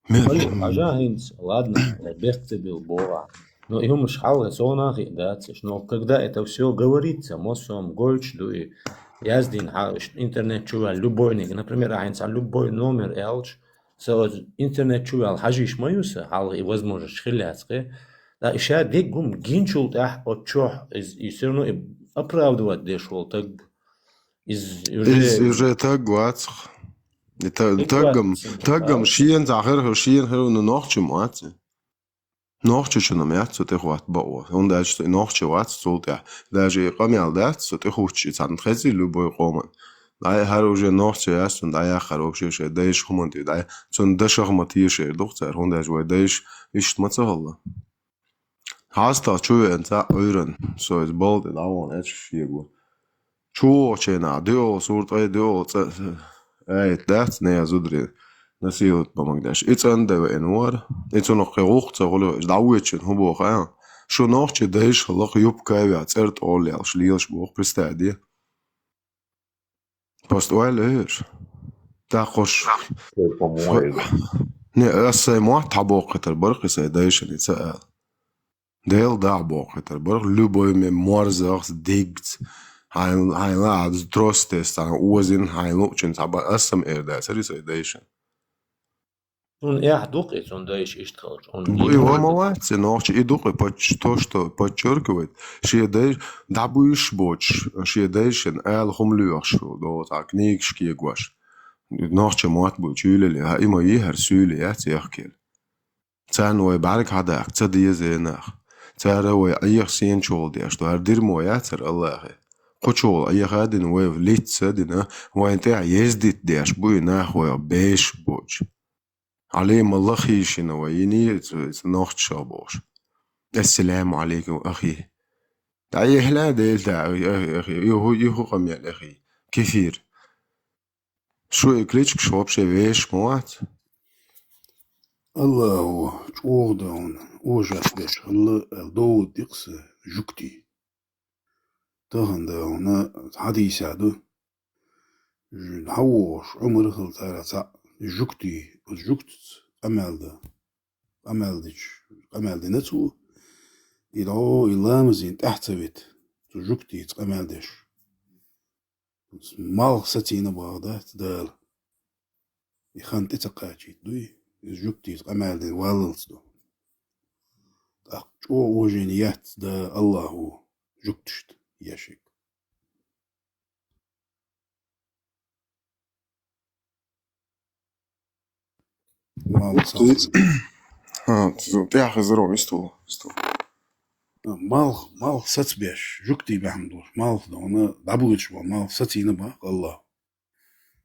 Мел? Хьажа хӀинца, ладно, бехк ца билла боху ахь. Но и хӀумаш хьалха совнах а дац, но когда это всё говорится, массо а гойтуш ду и яздина хьан, интернет чу ваьлла любойниг, например, ахь хӀинца любой номер аьлча, со оцу интернет чу ваьлла хьажийш ма ю сан, хьалха и возможность хилла яц кхе. Да, и ша деггум гинчул тӀаьхьа оцу чохь, и, и всё равно и оправдывать деш волу таг. Иза уже, иза уже таг вацах. И та-, таг таггам, вац, таггам а, шена цхьа хир, шена хир, ну, нохчи ма вац. Нохчичунна ма яц цу тӀехӀотта бакъо. ХӀунда аьлча и нохчи вац цул тӀехь. Даже и къамел дац цу тӀехӀуттуш, и цхьанна хезий любой къоман. Ай, хӀара уже нохчи яц, цунна дӀаяххара вообще шайн дайша хӀуманна тӀе дӀа-, цунна дашах ма тешар ду-кх цара, хӀунда аьлча вай дайша иштта ма ца хилла. ХьастагӀа чу веана цхьаъ Ӏуьйранна, со иза балла тӀе дӀавахана аьчкаш шего. Чу вогӀучу хенахь, доьалгӀа сура ткъе доьалгӀа цӀа-, аят дац, нехан зударий насиловать ма магадеш. И цӀандан веана вара, и цунах кхин гӀуллакх ца хуьлу, иза дӀавоьдучунна хӀун боху, а? Шу нохчи дайша лакха юбка а веана, цӀерда олу лелаш лелаш боху, представь де. Просто ойла эр. ТӀаккха уьш. По-моему. Не, ас сайн мотт хьабоккхуьйтур бара-кх и сайн дайшина и ца ала. Делан дахь боккхуьйтур бара-кх, любой ме морзахс, дигц. Хьайн, хьайн лаахь трос тесна, озина хьайн луучун цхьа бан ас сама эр дацара и сайн дайшина. Цунна эхь ду-кх и, цунна дайша иштта хилча. Бу-, и ва ма вац, и нохчи и ду-кх и, подч-, то, что подчеркивает, шен дай-, дӀабуьйш боцуш, шен дайшина ала хӀума лоьхуш, до цхьа книгаш кегош. Нохчи мотт буй чуьйлале, хьан и ма йихьар суьйле яц яхкелла. Царна вай бӀаьрг хьадаккха ца деза нах. Цара вай Ӏеха сенчул деш ду, хӀара дирмо яцара Аллахе. Кхучул Ӏеха дина вай лица дина, вайн тӀехь ездит деш бу и нах вайх беш боч. Ӏалима лахийшина вай, йини ц-, ц-, нохча бохуш. Ассаламу Ӏалайкум, ахи. ДӀаехьла дела, ахи, ахи, юху, юху къамел, ахи. Кефир. Шу и кличкаш вообще веш ма вац? Аллаху, чӀогӀа да хьуна, ужас беш хилла, аьлла, довуд дикъса жугтий. Тахана да хьуна хьадийса ду. Ж-, хьавогӀуш, Ӏумар хила цара цхьаъ, жугтий, оцу жугтаца къамел дан. Къамел дича, къамел дина цо. И дӀо, и ламазин тӀаьхьа ца вита, цу жугтица къамел деш. Малх сацийна боху дац Дала. И хан тӀе ца кхачийта дуй, иза жугтица къамел дина валлалц ду. ТӀаккха чӀогӀа уважение яц да Аллаху жугташта ешиг. Малх сац-, ХӀа, тӀехьа хезаро, вистул, вистул. Малх, малх сацбеш, жугтий баьхьна долуш, малх да хьуна дӀабуьйцуш бан, малх сацийна бан Аллах.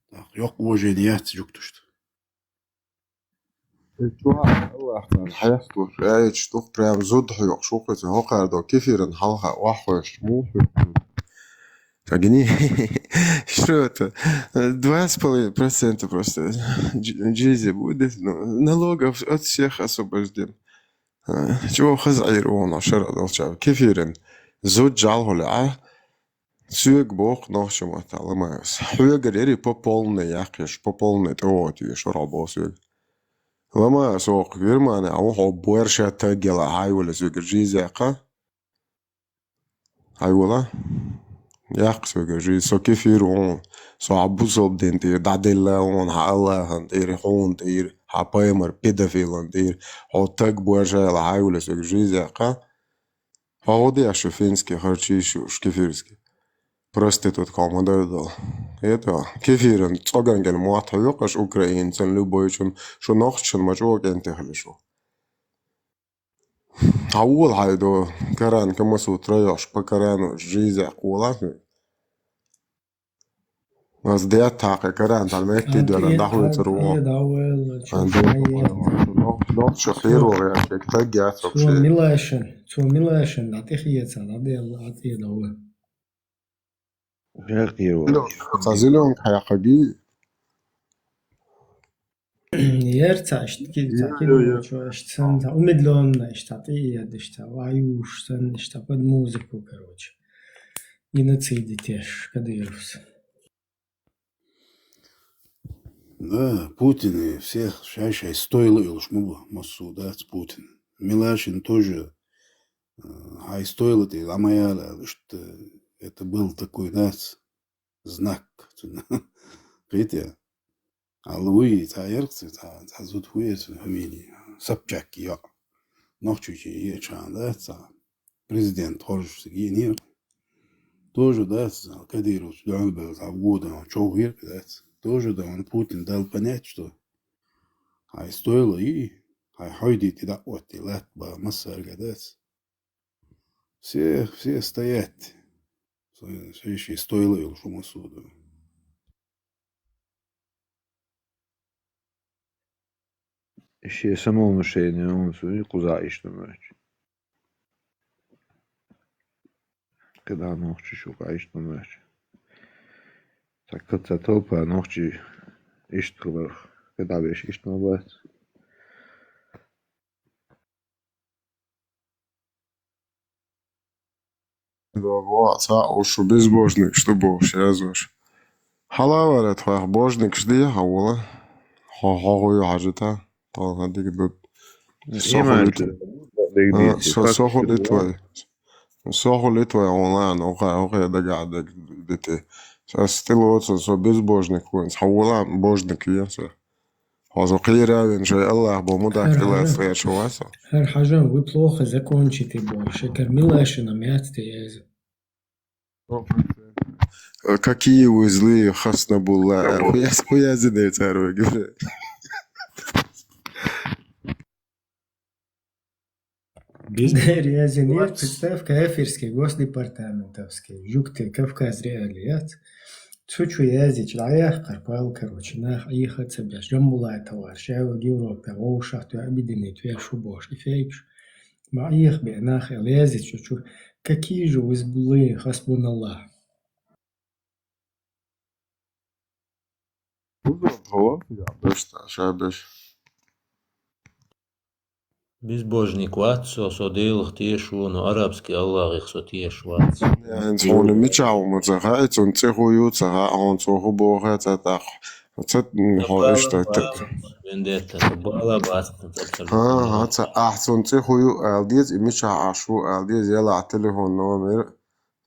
ТӀаккха йоккха уважение яц жугташта. Э, чу Аллах Таала хьесталуш, аьлча, дух прям зуда хьоькхуш ву кхуьца, хӀокхара до кефиран хьалха охьахойшча, муха хьоькхуш? Так, не, что это? Э, два с половиной процента просто дж-, джизи будет, ну, налогов от всех освобожден. Э, чего хаза Ӏийр вон шара долча? Кефиран зуда жал хуьлу, а? Соьга боху нохча маттахь Ламаевс. Хьоьгара яри по полной яккхеш, по полной тӀе вогӀу тӀе шура боху соьга. Ламаевс вокху Германи а ву хьо борша таг яла хьайвала соьга жиза яккха. Хьайвала? Яккха соьга жиза. Со кефир ву, со хьан бусалба дин тӀера дӀаделла ву, хьан Аллахьан тӀера, хьуна тӀера, хьан пайхамар педофилан тӀера. Хьо таг борша яла хьайвала соьга жиза яккха. Хьо гӀо деш шу финский харчийш ю, шу кефирский? Проститутка хьо ма дара дала. Это, кефиран цӀоган гена мотт хьоькхуш украинцан, любойчун, шу нохчан ма чӀогӀа кӀентий хила шу. Хьан вула хьайдо, Коран Камасутра йохуш, по Корану жиза кхола хьуна? Ас даьтта хьакхе Коран тхан метте доьна, дӀахойтур ву. Ан дохуш хьервогӀ яц, таг яц вообще. Цо Милашин, цо Милашин, а тӀехьеца, а делла, а тӀе дӀавоьлла. Хьекхийра вара. Цхьа зеленка хьаькхаги. Яр цхьа иштта ки-, цхьа кино чу иштта санна, цхьа умедлённо иштта тӀеэда иштта, ваюш санна иштта под музыку, короче. Геноцид теш, Кадыровс. Да, Путин и всех шай-шай стоило и луш ма бу, массо, дац Путин. Милашин тоже, э, хьай стоило тӀе, а ма яла, что это был такой, дац, знак. Кхетий? Алла вуй, цхьа ярх ца, цхьа, цхьа зуда вуй, цхьа фамилия. Собчак йоӀ. Нохчийче ечхьана, да, цхьа президент хоржуш ца гийнера. Тоже, да, цхьа Кадыровс дуьхьал бевлла, цхьа водан, чов гӀиркъ, да, цхьа. Тоже, да, он Путин дал понять, что хьай стоило и, хьай хьой дийти дӀа а отти, латта ба, массарга, да, цхьа. Все, все стоят. Ши, ши стоило и луш ма су ду. Шен самовнушение, он цуьнан кхузахь иштта моьтту. КхидӀа нохчий шу къа иштта моьтту. Цхьа кхин цхьа толпа нохчий иштта хиларх, кхидӀа беш иштта ма бац. Догу, цхьа ушу безбожник, что бохуш язваш. Хьалавара тхох божникаш де хьавола. Хьо, хьо хӀу ю хьажита? Тхо хьадига ду. Со хӀу литва? А, со, со хӀу литвай? Со хӀу литвай, хьуна, ну, хьа, хьу хье дагахь даг дити. Со стилоца, со безбожник хӀуинца. Хьавола божник вен со. Хьо со кхийравина шай Аллах бо мудак хӀара тӀелаца хӀара, гӀерша васа. ХӀара хьажа, вы плохо закончите бо, шекер Милашина мятте еза. Какие вы злые, Хаснабулла. Хуяз, хуязине царвеги. Резинер, представь, кафирский, госдепартаментовский, жугтий, Кавказ.Реалии яц. Цу чу яздича, дӀаяьккхар пал, короче, нах Ӏеха ца беш, Джамбулатова, ша ваг Европе, вовшах ту объединить веш шу бош, и фейпш. Ма Ӏеха бе нах, яздича чу, какие же вы злые, хасбуналлах. Буза хала, я, беш та, ша беш. Безбожник вац со, со Делах тешаш ва, но арабский Аллахах со тешаш вац. Я, хӀинца хьуна мичахь ву ма ца хаьа, цунна цӀи хӀу ю ца хаьа, хьуна цо хӀу боху ца тӀаккха. Ца, м, хьо иштта т-, Вендетта, бала бац, ца, ца, ХӀан, хӀан, ца, ахь цунна цӀи хӀу ю ала деза, и мичахь Ӏаш ву ала деза, яла телефон номер.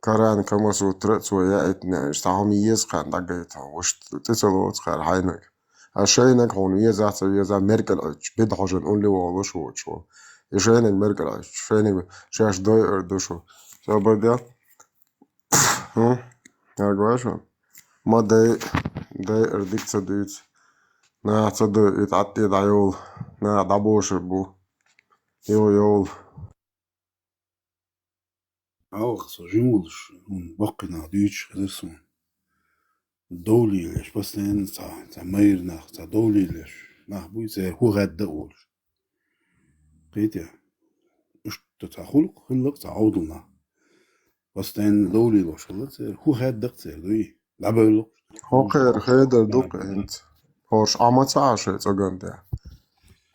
Коран Камасутра цо яийтина, иштта хьуна еза кхарна дӀагайта хьуна, вуш тӀе ца лоцу кхара хьайнаг. А шайнаг хьуна веза, ца веза, меркӀал Ӏуьттуш, беда хьожан улли волуш воцуш ву. И шайнаг меркӀал Ӏуьттуш, шайнаг шаьш дойур ду шу. Собар де? ХӀу? Хьагвашу? Ма дай, дайур дика ца дуьйцу. Нах ца дойу, и тӀаьттӀе дӀайовла. Нах дӀабошур бу. Йо, йовла. Аллах со жима волуш, хӀума баккхий нах дуьйцуш хезира суна. Довлийлеш, постоянно цхьа, цхьа майра нах, цхьа довлийлеш нах буй, церан хӀу хаьдда а волуш. Кхетий? Иштта цхьа хӀуллакх, хиллакх цхьа Ӏовдал нах. Постоянно довлийлош хилла церан, хӀу хаьдда-кх церан, дуй? ДӀабевлла. ХӀокхеран хедар ду-кх хӀинца. ХӀорш Ӏа ма ца Ӏа шайн цӀаган тӀехь.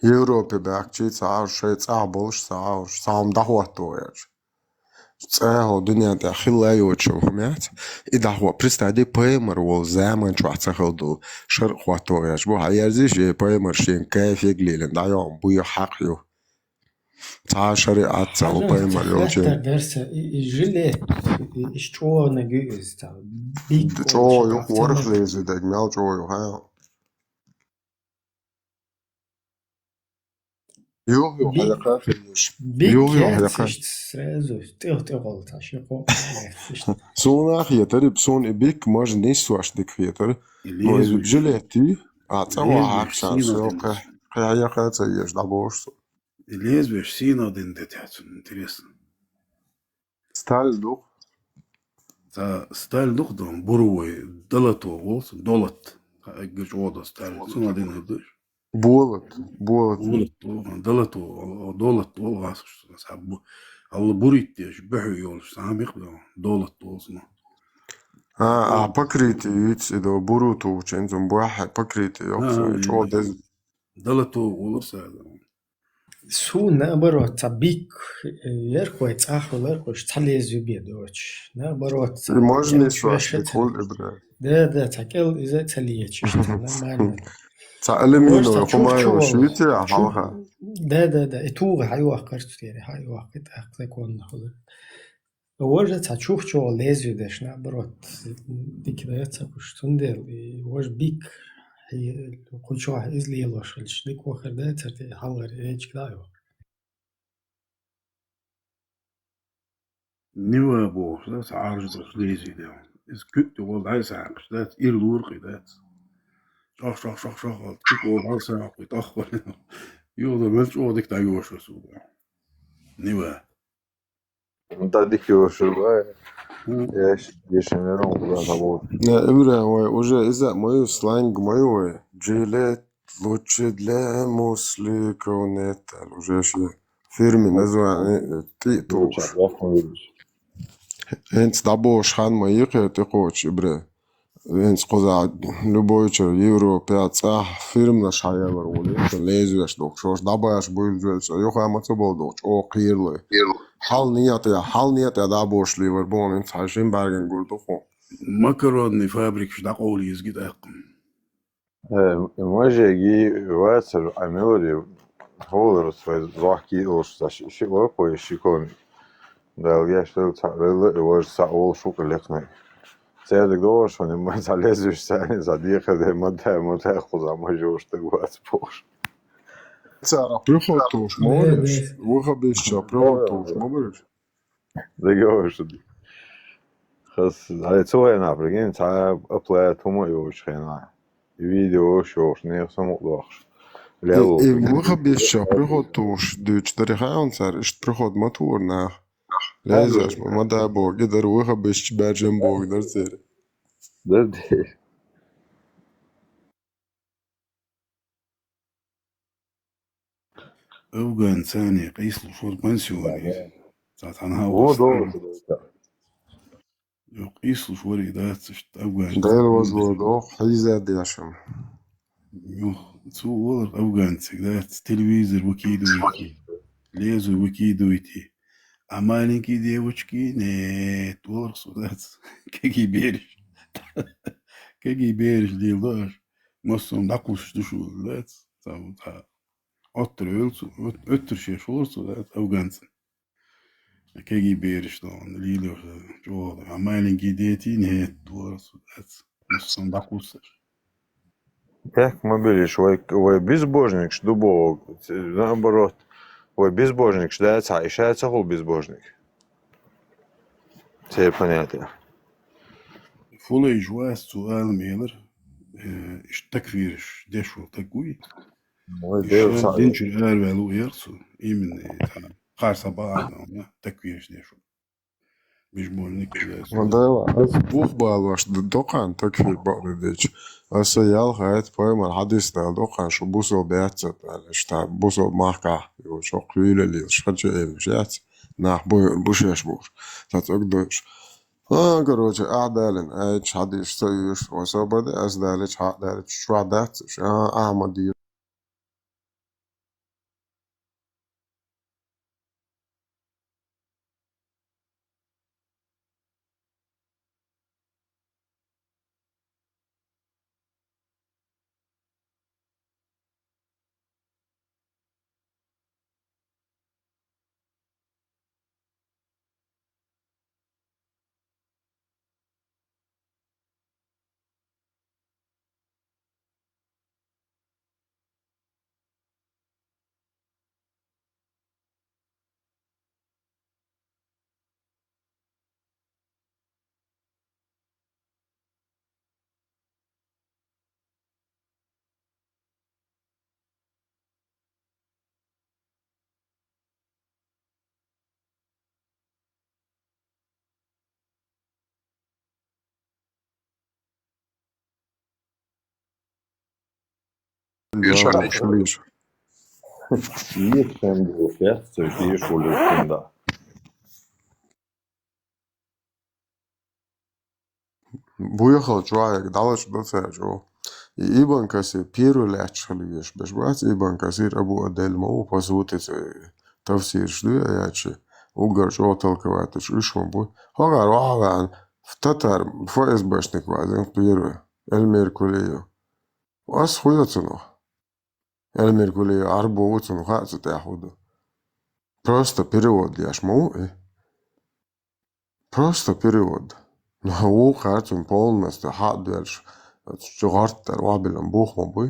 Европе баьхкачий ца Ӏа уьш, шайн цӀахь болуш ца Ӏа уьш, цхьа хӀума дӀахӀотто гӀерташ. ЦӀа хьо дуьнен тӀехь хилла а йоцуш йолу хӀума яц, и дӀахо, представь, пайхамар волу заман чохь ца хилла долу шаръ хӀотто гӀерташ бу, хьан ерзиш, я пайхамар шен кафиг лелина дӀайохна буй хьакъ ю. Цхьа а шариӀат ца хӀу пайхамар йолчу. Дарса, и, и жилет, и, и, иш чӀогӀаниг ю иза, ца, бик чӀогӀа ю, ворхӀ леза дерг мел чӀогӀа ю, хьан? Юх, юх, бик, хьаякхар хилла. Бик юх, юх, хьаякхар. Сразу, тӀех-тӀехула ца ши кхо. Суна хетар, суна и бик мажа нисваш дика хетар. Но иза жилет ю, а цӀа вахьа хьакхашан со кхе, кхе хьаякха ца еш, дӀабош со. И лезвеш сийна дина де тяцун, интересно. Сталь ду-кх? Ца, сталь ду-кх дан, буровой, долото волу, долот. Ца эггар чӀогӀа до сталь. Цунах дина хӀума ду. Болот, болот. Болот, долото, долот волу гӀасуш. Ца бу-, алла бурит деш, бухьу йолуш, ца мих дан, долот волу цунах. А, а, покрытие юьйцу и до, буру ту, чен цун бухьа покрытие йоккху, а, чӀогӀа деза. Долото волу ца. Суна, наоборот, ца бик, э, ярхой, цӀахь валархой, ца леза бе доцуш. Наоборот, ца. И можно кӀел ещё шоьша ца. Да, да, ца кӀел иза ца лечиш, ца нормально. Ца алюминиевый хӀума йолуш, вите, а, хьалха. Да, да, да, и тугӀа хьайохкар цу тӀера, хьайохкар, тӀаккха законно хуьлу. Важа ца чухчо лезвие деш, наоборот, дика дац ца хуш. Цундела и важа бик, и кху чохь иза лелош хилча, дика вахар дац, царна тӀе хьалхара речка дӀа а йоху. Нива бохуш, да, ца Ӏаржа долуш лезвие дел. Иза куьг тӀе волу дӀай ца хьаькхаш дац, ира луркъе дац. Шох, шох, шох, шох, куьг волу дӀай ца хьаькхаш, тӀоххур. Юха мел чӀогӀа дика дӀайошур суна. Нива. Да, дика йошур бу. Мгм. Я ш-, я шамерон куда-то вот. Не, Ибрахим, вай, уже иза ма ю, сланг ма ю вай. Жилет лучше для мусликов нет. Уже ши фирми название, э, тӀе тохуш. ХӀинца дӀабош хан ма йихе тӀе кхочу, Ибрахим. ХӀинца кхузахь любой чуьра Европе цӀахь фирманаш хьаелар волу, лезвеш дохуш, дӀабаш буьйлуш велча, юха ма ца болу дохуш, чӀогӀа кхийралой. Хьал некъа, хьал некъа дӀабош лийвар боху, хӀинца хьайн шин бӀаьрган гур ду хьо. Макаронный фабрикаш дӀакъовлийза ги тӀаккха. Э, мажеги вацар Ӏамелари, хӀолара вай зохки олуш, ца ши, ши лорпо, ши коми. Дала гечдойла, цхьаъ велла, и важа схьа волуш ву-кх лекхне. Цердиг догӀуш ван, ма цхьа лезвеш царна, цхьа декхар де, ма дай, ма дай, кхуза ма жовш даг вац бохуш. Цара приход тохуш ма вараш, ваха беш ча приход тохуш ма бараш. Дага ваша ду. Хас, ай, цу вайнахь, прикинь, цхьа апплайт хӀума а йоцуш хенахь. Видеош йохуш, нехан самукъадохуш. Лело. И, и выхабисча приход тухуш дуьйцуш дара хаьа хьуна цара, иштта приход ма тухура наха. Лезаш ма, ма да боху, и дара выхабисча баьржина боху дара церан. Дара де. Афганцане къийсалуш вара пансионе. Цхьа цхьана Во хьан догӀу. Юха къийсалуш вара и дац, иштта афганец. Дела возло доху, хьийза дешам. Юха, цо олар афганцега дац, телевизор выкидывайте, лезу выкидывайте. А маленькие девочки, нет, олар цо дац. Кегий бераш. Кегий бераш лела до аша. Массо а дӀакхуссуш ду шу дац. Цхьа, цхьа. Оттар велцу, оттар шеш олар цо дац, афганцан. Кегий бераш дохуна лелош чӀогӀа. А маленькие дети, нет, олар цо дац. Массо а дӀакхуссуш. Тек ма билиш, вай, вай безбожникаш ду боху, наоборот, вай безбожникаш дац, хьа, и ша ца хула безбожник. Церан понятие. Фулайш вац цу алам элар, э, иштта такфираш деш волу таг вуй. Вай и Дела ша цхьаъ динчуьра араваьлла ву яра цо, именно, э, тхьана, кхарса бакъ а дан, я, такфираш деш волу. Безбожник вац. Ма Дела, аса бух балош д-, доккхана такфир бакъдерг дечу. Аса ялхайта пайхамар хьадис дала доккхана шу бусал баьццат аьлла, иштта бусал махкахь, йо, чокх луьйла лелаш, хача эмаш яц, нах буй, бу шеш буш. Цац ог дойш. А, короче, ахь далин, айч хьадис ца юьш, ва собаде, ас далич, хьа далич, чохь дац, а, Ахьмад ю. Ешан. Ешан. Ешан бу, я, цо ешан бу, да. Буьйхал чохь дӀалуш ду цара чӀогӀа. И Ибн Касир первый лаьтташ хила везаш, беш бац, Ибн Касир Абу Адель ма ву, по сути, цу тафсираш ду, аячи, уггар чӀогӀа толковать деш, уьш ма бу. ХӀокхара вахьа ваьхьна, татар, ФСБшник вазина первый, Эльмир Кулиев. Ас хуьйцу цунах. Эльмир Кулиев Ӏарбо ву, цунах хаьа цу тӀехь хӀун ду. Просто перевод деш ма ву и. Просто перевод. Ну, вукхара цунна полностью хьа а доьллуш, оцу чу гӀортар вахьабиллина бух ма буй.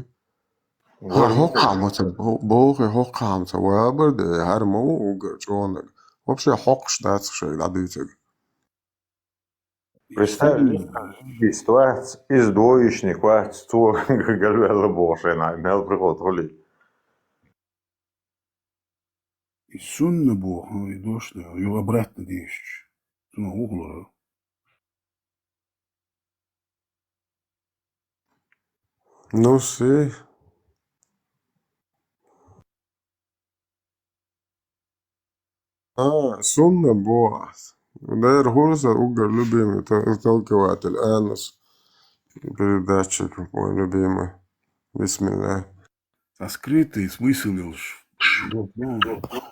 ХӀара хӀокхахь ма ца бу-, боху, хӀокхахь ма ца вабар де, хӀара ма ву уггар чӀогӀаниг. Вообще хьокхуш дац шайга дӀадуьйцург. Представь, лингвист вац, иза двоечник вац, цо галваьлла боху шайна, мел приход хуьлий. И сунна боху, и дош ду, ю обратно дийшаш. Цунах вухалара. Ну, си. А, сунна боху. Дера хӀур сан уггар любимый то-, толкователь Анус. Передатчик мой любимый. Бисмилла. Сан скрытый смысл йолуш.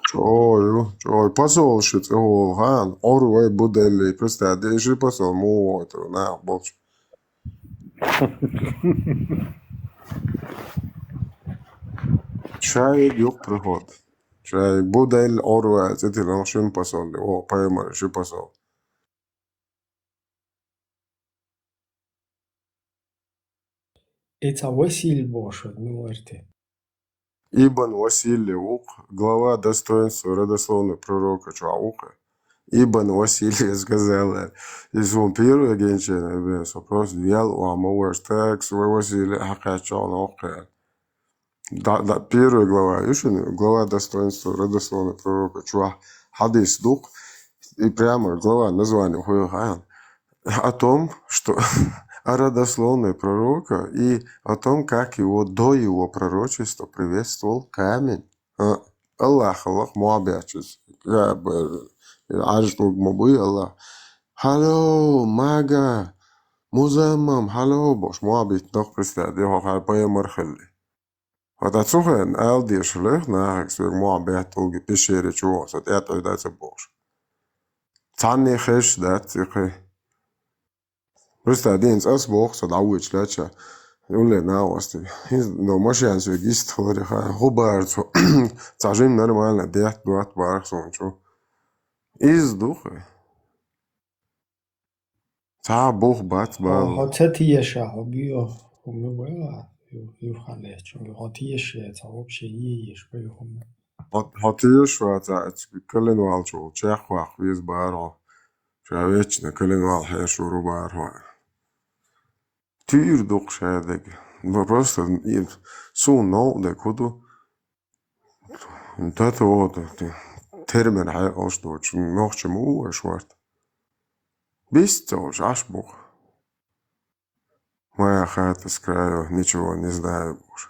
ЧӀогӀа ю, чӀогӀа ю. Посол ши цӀе гӀолу хан, Ӏур вай Буделли, представь, деши посол, муха вохуьйтур, нах болчу. Шайиг юкъ приход. Шайиг Буделли, Ӏур вай цӀе тилла шин посол, о, пайхамар ши посол. И цхьа Василий бохуш вара, мила вара те? Ибн Василий ву-кх, глава достоинства родословной пророка чохь ву-кх. Ибн Василий сказал, иза вон первый генчен, ибн, со просто вел ван ма веш, так, свой Василий хьакхаьчча ван воккхе. Да, да, первая глава, ишин, глава достоинства родословной пророка, чувак, хадис дух, и прямо глава, название хуй хаян. О том, что о родословной пророка и о том, как его до его пророчества приветствовал камень. А, Аллах, Аллах, муабиачус. Я бы, аж туг мобуй Аллах. Хало, мага, музаммам, хало, бош, муабит, дох, представь, я хохар, поэмар хелли. Вот отсюда алдеш лех, на, свер муабет, улги пещере чего, сот это да це бош. Цанни хеш, да, цихы. Просто один ас бог, со да уч леча. Уле на ости. Но машиан сё гист хлори ха, хубар цо. Цажим нормально, дет, дуат барх сон чу. Из духы. Ца бог бац бал. Хо це тиеша, хо био, хо ми вела. Ю, ю хале, чу, хо тиеше, ца вообще еш, по ю хо ми. Хо, хо тиеш ва, ца, ц-, кален вал чу, чех ва, хвиз баро. Ша вечно кален вал хешуру баро. Тюр дук шадег. Ну, просто и су но де куду. Тата вот, ты термин хай, что нохчем у шварт. Бис цо аш бог. Моя хата с краю, ничего не знаю больше.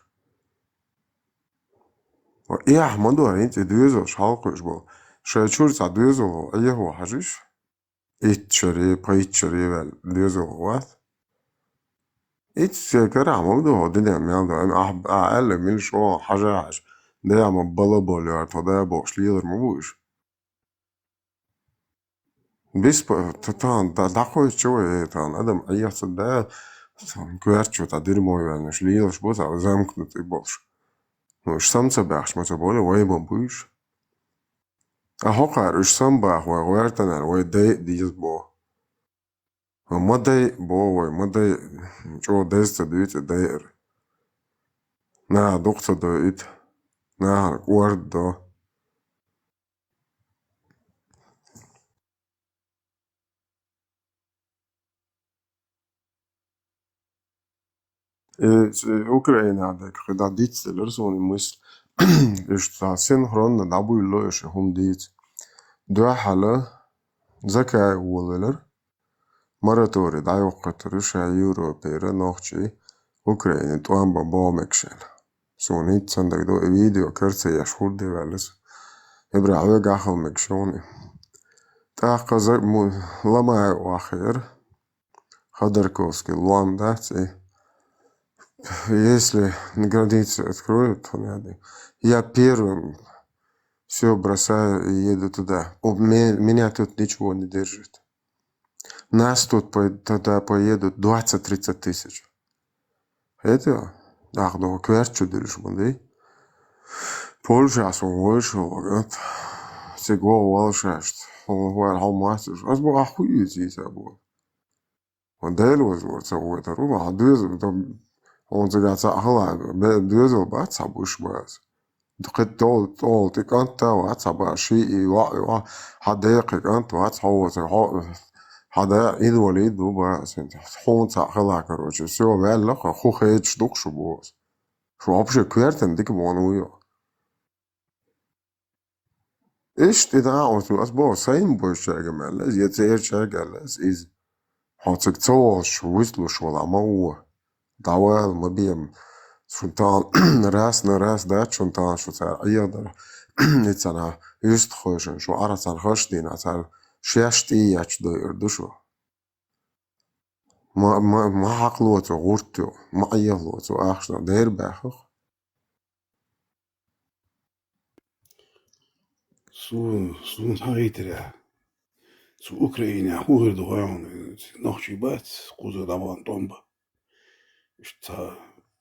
И Ахмаду, а инте дюзел, шалкуш был. Шай чур ца дюзел, а его хажиш. Ит чари, по ит чари вел, дюзел ват. Ит се кара мог до, динем мел до, а, а, эле мил шо, хажа хаж. Да я ма бала боли, а то да я бош лилер ма буш. Бис по, та, та, да, да хой чего, э, та, адам, а я ца да, кверчу, та дерьмо, я, наш лилер, бо, та, замкнутый бош. Ну, уж сам ца бахш, ма ца боли, вай ма буш. А хокар, уж сам бах, вай, вай, та, нар, вай, дай, диз бо. Ма дай, бо, вай, ма дай, чё, дай, ца, дуй, ца, дай, эр. На, дук, ца, дуй, ит. На, уард, до. Э, с-, Украина, да, когда дицелер, сони мысль, что синхронно, да, буйло, что хум диц. Дуа хала, закай, уолелер. Мораторий, да, ёхкатыр, ша Европера, нохчи, Украина, туамба, бо мекшел. Сони цандаг до видео, керце, я шурди велес. Эбра, аве гахал мекшони. Та каза, му, ламай, уахер. Ходорковский, Луан, да, ци. Если границы откроют, то надо. Я первым все бросаю и еду туда. У ме-, меня тут ничего не держит. Нас тут по-, тогда поедут двадцать-тридцать тысяч. Это, ах, да, кверчу дырш, муди. Польша, сон вышел, вот. Сего валшашт. Он говорит, хо мастер. Аз бы охуеть, если бы. Он дел возможно, вот это руба, а дюзел, там, он за ца хала, бе-, дюзел бац, а буш бац. Дукхет тол, тол, ти канта, вац, а ба, ши, и ва, и ва, ха де, кхе кант, вац, хо, вац, хо, ха де, инвалид, ну, бац, хун ца хала, короче, всё, вялла, хо, ху хеч, дук, шу бос. Шу вообще квертен, дик, мон, уё. Ишт и да, вот, аз бо, сайм бо, чагамалас, я цер чагалас, из. Хоцик цош, выслушал, а ма у. Давал, ма бем. Шунтан, раз на раз, да, шунтан, шу цар, а я да. Ицана, юст хойшен, шу арасан хоштин, а цар, шешти, я чдо, душу. Ма, ма, ма хакло цо, гуртё, ма аяло цо, ахшна, дер бахох. Сун, сун хагитра. Су Украина, хугыр дуган, нохчи бац, куза даван томба. Ишта,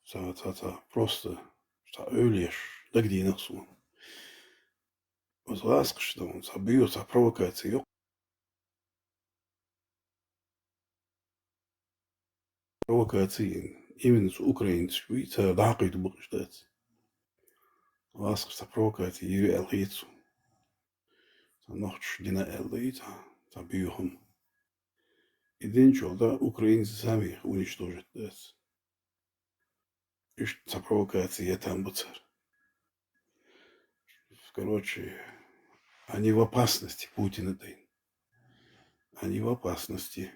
ца, ца, ца, просто, ца, өлеш, дагдинах сун. Оз ласк, что он, ца, бьё, ца, провокация, ё. Провокаци, именно с украинцев, и ца дакъит букъ иштац. Васх ца провокаци, ири алхицу. Ца нохч дина эл, и ца, ца бюхун. И дин чолда украинцы сами их уничтожить дац. Иштта цхьа провокаци етан бу цар. Короче, они в опасности, Путин и Тейн. Они в опасности.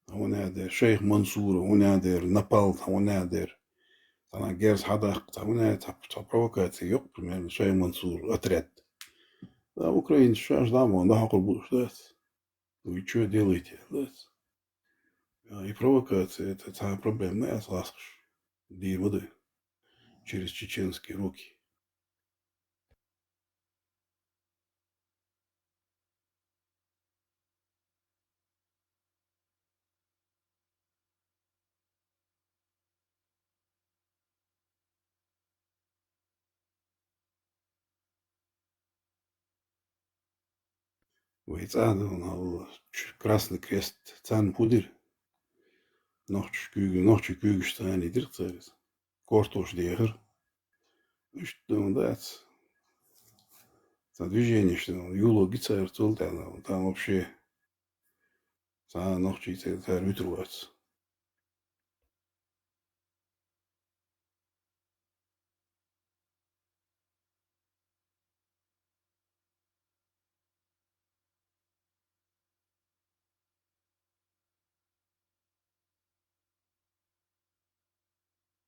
Хьуна дер, шайх Мансура, хьуна дер, Напал, хьуна дер. Цхьана герз хьадаккха, цхьа хьуна, цхьа, цхьа провокаци йоккха, примерно, шайх Мансур, отряд. Да, Украина шаш да, мо, да, хьакъур буш дац. Вы чё делаете, дац? А, и провокация, это цхьа проблема, я согласен. Ди воды. Через чеченские руки. Вай цӀа а дала, Красный Крест, царна фу дира? Нохчаш куьйга-, нохчий куьйгаш царна дира цаьрца. Кортош дехар. Иштта дац. Цхьа движение, что ли, юло гицар цул тӀаьхьа, там вообще цхьа нохчий цӀе цар вуьтур вац.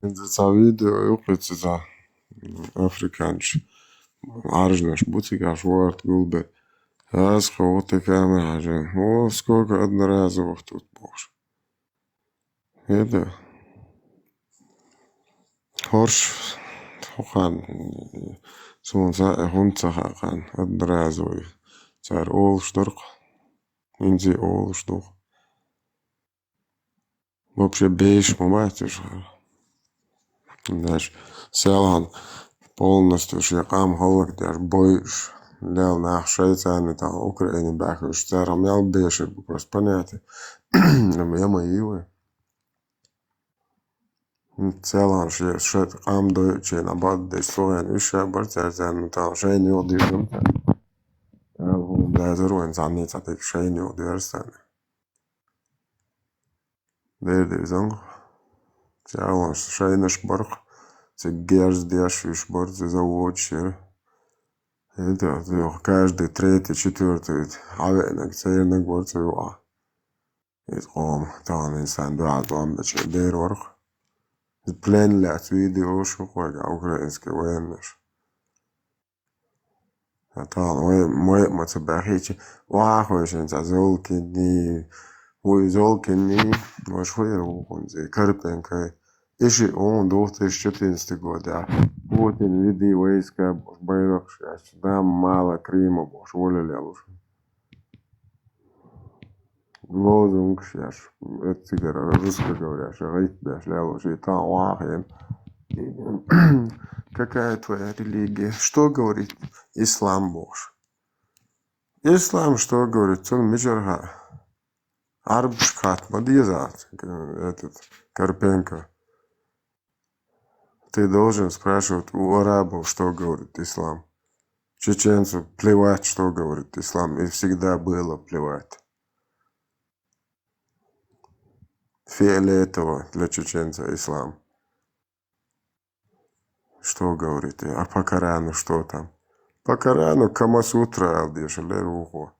ХӀинца цхьа видео ю кхуьнца цхьа африканча. Ӏаржнаш бу цигахь шорта гулбе. Аз кхо ву тӀе камера хьажа. О, сколько одноразовых тут, бохуш. ХӀеда. ХӀорш хӀокхарна, суна цхьа а хӀунда ца хаьа кхарна, одноразовый. Цара олуш дара-кх. ХӀинца а олуш ду-кх. Вообще беша ма бац уьш хӀара. Знаешь, селхана полностью шен къам хӀаллакдеш бойуш, лел нах шайца а тахана Украине баьхкина, цара мел бешар бу, просто понятие. Я ма йий вай. Селхана шен, шен къам дойучу а баддеш, цу хенахь уьш а бара цаьрца а тахана шайна юха дийр ду. Ала хӀума дазар вайн цхьанний цхьа тайпа шайна юха дерза санна. Дера деза. Цхьа а вон шайнаш бара-кх, цига герз деш уьш бара, цига заводаш яра. ХӀинца а, каждый третий, четвёртый хьавеанарг, церниг бара цу юкъахь. Иза къоман тахана сан дуьхьал тӀом бечу дера вара-кх. Иза плен лаьцна видео ю кхойга украинский военнаш. Ткъа тахана вай, вай а ма ца баьхича, охьа а хойшина цхьа Золкинний, вуй Золкинний, ваша хуьйра ву хӀунзий, Карпенко. И шиъ ву две тысячи четырнадцатый годехь. Путин, веди войска, бохуш, байракхаш еш, дам мала Крыма, бохуш, волалелуш. Лозунгаш еш, эццигара русскоговорящий гӀайт беш лелуш, и тан охьахиъна. Какая твоя религия? Что говорит ислам, бохуш? Ислам что говорит? Цунна мичара хаьа? Ӏарбашка хатта ма деза, этот, Карпенко. Ты должен спрашивать у арабов, что говорит ислам. Чеченцу плевать, что говорит ислам, и всегда было плевать. Фиолетово для чеченца ислам. Что говорит? А по Корану что там? По Корану Камасутра ала дешар лер вухо.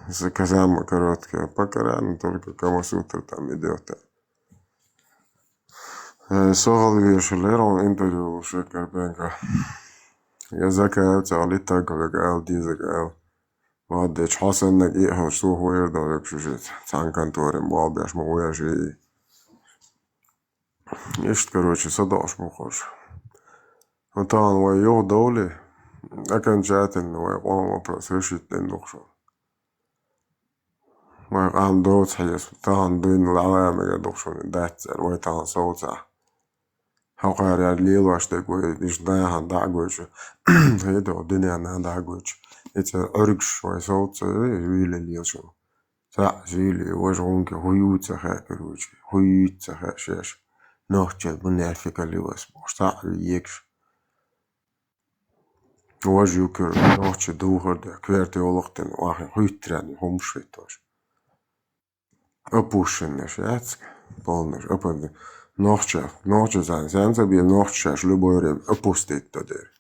Заказама короткая. По Корану только Камасутра там идёт. Э, со гӀалвешалера хьуна интервью луш Карпенко. Я закаев цӀа литтаг вега аьлла, дезаг аьлла. Ваддечу хьо саннаг иъхьалш сухо эр дан вегаш вижица. Цхьана конторе болх беш ма ву еш и. Иштта, короче, са доӀуш бу хӀорш. Ну, тахана вай юха довлий, окончательно вай къоман вопрос решить дина ду-кх шуна. Вай къам доцу хьесап, тахана дуьйна лаьа мега ду-кх шуна, дац цара, вай тахана совцахь. Хьокхара яра лелош дерг вай, иштта нахана дӀа а гойтуш, хӀета дуьненна дӀа а гойтуш. И цара Ӏуьргаш вай совца ца вуьйлий лела шуна. Цхьаъ зуьйли, важа гӀунки хӀу ю ца хаьа, короче, хӀу юьйцу ца хаьа шаьш. Нохчалла мунефикалли вас бохуш, цхьаъ ю егаш. Важа юкъера нохчий духар да, коьрта йолах тина, вахин хуьйттаран хӀумаш хӀиттош. Опущенныш яц, полнаш, опа-, нохча, нохча зан, зан ца бе, нохчаш любой время опустить то дер.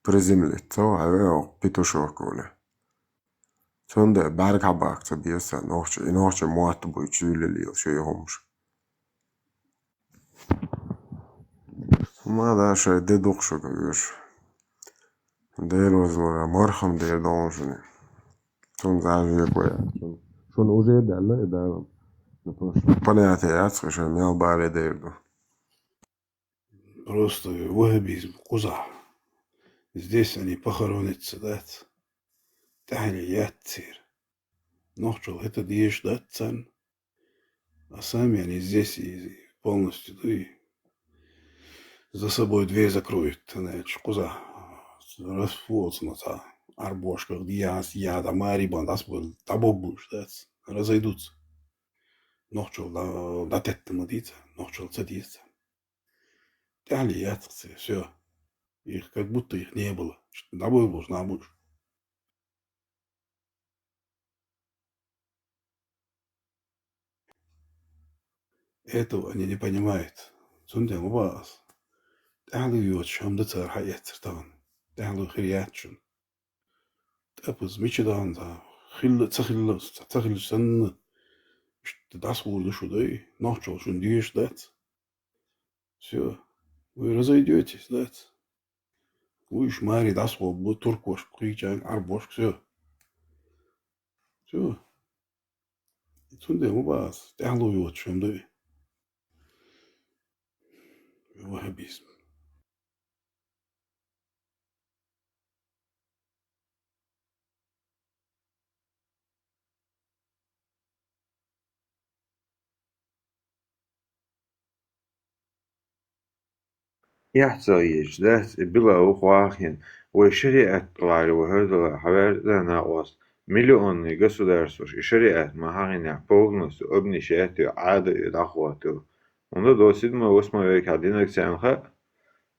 Приземлить, то, а ве, ох, петушок, Коля. Цунда бӀарг хьабаккха ца беза нохча, и нохча мотт буй чуьйлалийла шоай хӀумаш. Ма да шоай де дукха шуга веш. Дера вазлора, мархам дер долун шуна. Цун зажига вай. Шуна уже даьлла, и да. Понятие яц, шоай мел баре дер ду. Просто ваххабизм кхузахь. Здесь они похоронятся, дац. ТӀаьхье яц церан. Нохчал это деш дац царна. А сами они здесь и полностью, ну и за собой дверь закроют, знаешь, кхузахь. Расфуоцнуца, арбошках дияс, яда, мари бан, дас бу, дабо буш, дац. Разойдутся. Нохчал да, датетта ма дица, нохчал ца дица. ТӀаьхье яц церан, всё. Их как будто их не было. Дабо буш, набуш. Этого они не понимают. Цундела ма бац. ТӀаьхье йоцуш хӀама дац цара хьаэцар тахана. ТӀаьхье хир яц шуна. ТӀаккха мича дан ца хилла, ца хилла, ца хилла санна. Иштта дӀасахьур ду шу дай, нохчал шуна деш дац. Всё. Вы разойдётесь, дац. Уьш маре дӀасахьур бу, туркошка, кхечарга, арбошка, всё. Всё. Цундела ма бац, тӀаьхье йоцуш хӀама дай. Ваххабизм. Яхьца еш дац, и била ву хьахийна, вай шариӀат тӀаларе вай хӀоьдала хьавер да накъост. Миллионный государстваш и шариӀат ма хьахийнехь полностью обнищать ю, Ӏада ю, дӀахоттаю. ХӀунда до седьмой, восьмой векахь динарг царна хаьа,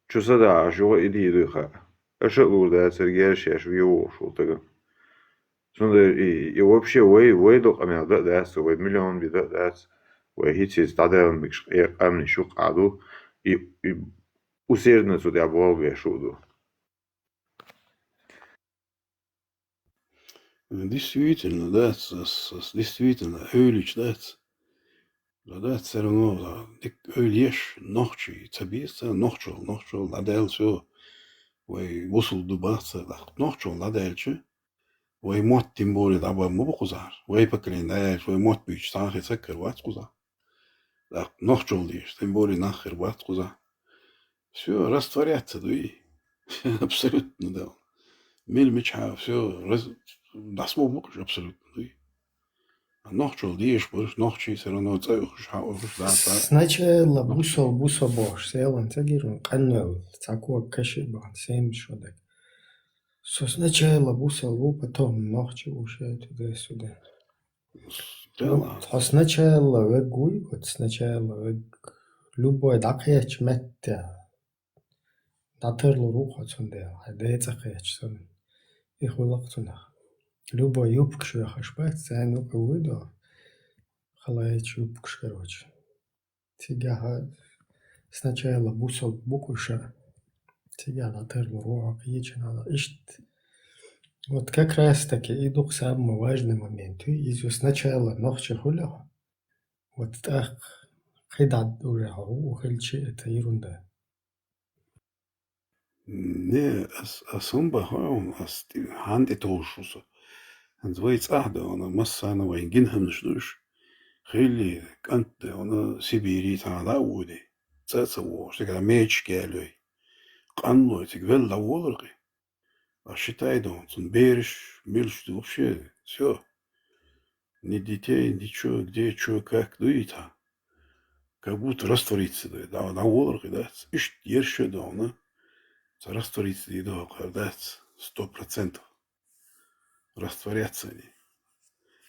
чу са дахьаш юха и дийр дуй хаьа. Аша а лур дацара гершеш ву йогӀуш волу тагана. Цундела и, и вообще вай, вай до къамел дан а дац, вай миллион бен дан а дац, вай хӀинца-хӀинца дӀадаьлла мегаш къе-, къаьмнаш юкъа а ду, и, и усердно цу тӀехь болх беш а ду. Действительно, да, с-, с-, с-, действительно, Ӏуьллуш дац. Да, да, всё равно, да, дика ойла еш, нохчий ца беза, нохчал, нохчал, дӀадаьлла, всё, вай бусулба ду бац, да, нохчал дӀадаьлча, вай мотт тем более дӀабан ма бу кхузахь. Вай поколение дӀаяьлча, вай мотт буьйцуш цхьа а хи ца кара вац кхузахь. ТӀаккха нохчал деш, тем более нах хир бац кхузахь. Всё, растворяться дуй. Абсолютно, да. Мел мичахьа, всё, раз-, дӀасмо бу уьш абсолютно дуй. А нохчал деш бараш, нохчий всё равно цӀа уьхуш, хьан уьхуш, да, цӀа. Сначала бусал, бусал бохуш, селан ца гира, къаннал, цхьа кога каши бан, семьдесят шо даг. Со сначала бусал ву, потом нохчи ву, шейту десу де. Ну, тхо сначала вег вуй, вот сначала вег. Любой дӀакхечча метте. ДӀатарлур ву хьо цундела, хьайн ден цӀа кхечча санна. И хуьлу-кх цунах. Любой юбкаш вехаш бац, царна юкъа вуй до. Халайча юбкаш, короче. Цигахь сначала бусал бу кхуьша. Цигахь дӀатарлур ву хьо кхечча нахана. Иштта. Вот как раз таки и ду-кх самый важный момент. Иза сначала нохчи хуьлу хьо. Вот тӀаккха кхидӀа уже хьо ву хилча, это ерунда. Не, ас, ас хӀун бан хьо, ас тӀе-, хьан тӀе товш ву со. ХӀинца вай цӀахь ду хьуна, массарна вайн гина хӀуманаш ду уьш. Хилли, кӀант ду хьуна, Сибири цхьа дӀа а вуьйди. ЦӀа а ца вогӀуш, цигахь мечаш кӀелой. Къанлой, цига велла дӀаволар-кх и. А считай ду хьуна, цунна бераш, милаш ду вообще, всё. Ни детей, ничего, где, чё, как, ду и тхьа. Как будто раствориться ду, дӀа-, дӀаволар-кх и, дац. Иштта ерш а ду хьуна, ца раствориться дийр ду хьо, кхара дац, сто процентов. Растворяться они.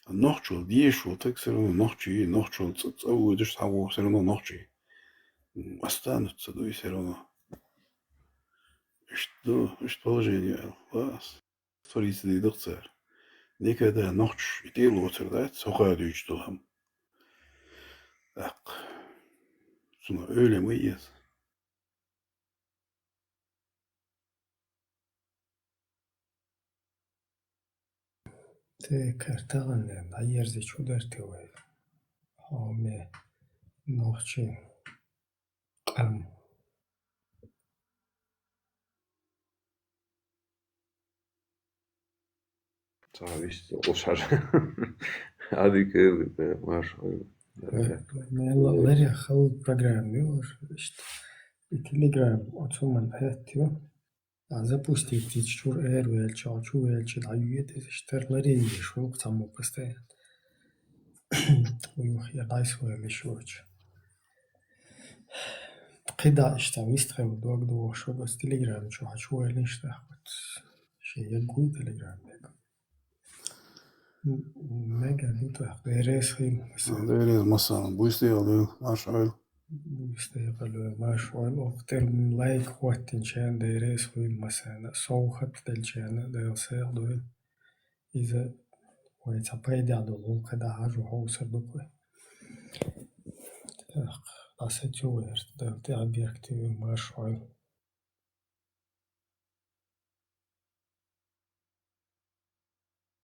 А нохчал дезаш волу таг всё равно нохчий, нохчал цӀа, цӀа вуьйдуш цхьа ву всё равно нохчий. М, останутся, ду и всё равно. Иштта ду, иштта положени аьлла. Вас. Сторицаде дукха цара. Никогда нохчаша и тӀе а лоцур дац, со кхаьдуьйтуш долу хӀама. ТӀаккха. Цунах ойла ма еза. Те картагӀанна дӀаерзича хӀун дара те вай? Хьо ме нохчийн къам. Ца вист къушар. Адика, э, марш. Э, мел ларя хала программа ю, иштта. И Telegram оцу ман хӀетта ю. А запустить дича чур эр велча, чу велча, дӀаюьйе деза, иштта ларя йиш, вукху цхьаммо постоянно. Ух, я дӀайсвелла йиш вочу. КхидӀа иштта вистхила дог дохуш ву, ас Telegram чу хьачувоьллина иштта, вот, шен яггуй Telegram мега. М, мега ду тӀаккха, деррес хин, аса. Деррес масала, буьйса дехьа лойла, марш Ӏойла. Буьйса дехьа лойла, марш Ӏойла, оха тера лайк хӀоттинчарна деррес хуьйла масала, совгӀат делчарна Дала сагӀа дойла. Иза вай цхьа пайдехь долу гӀуллакх дӀахьажо хьовсур ду-кх вай. ТӀаккха дӀасацо вай хӀара, Дала тӀаьхьа бехк тойла, марш Ӏойла.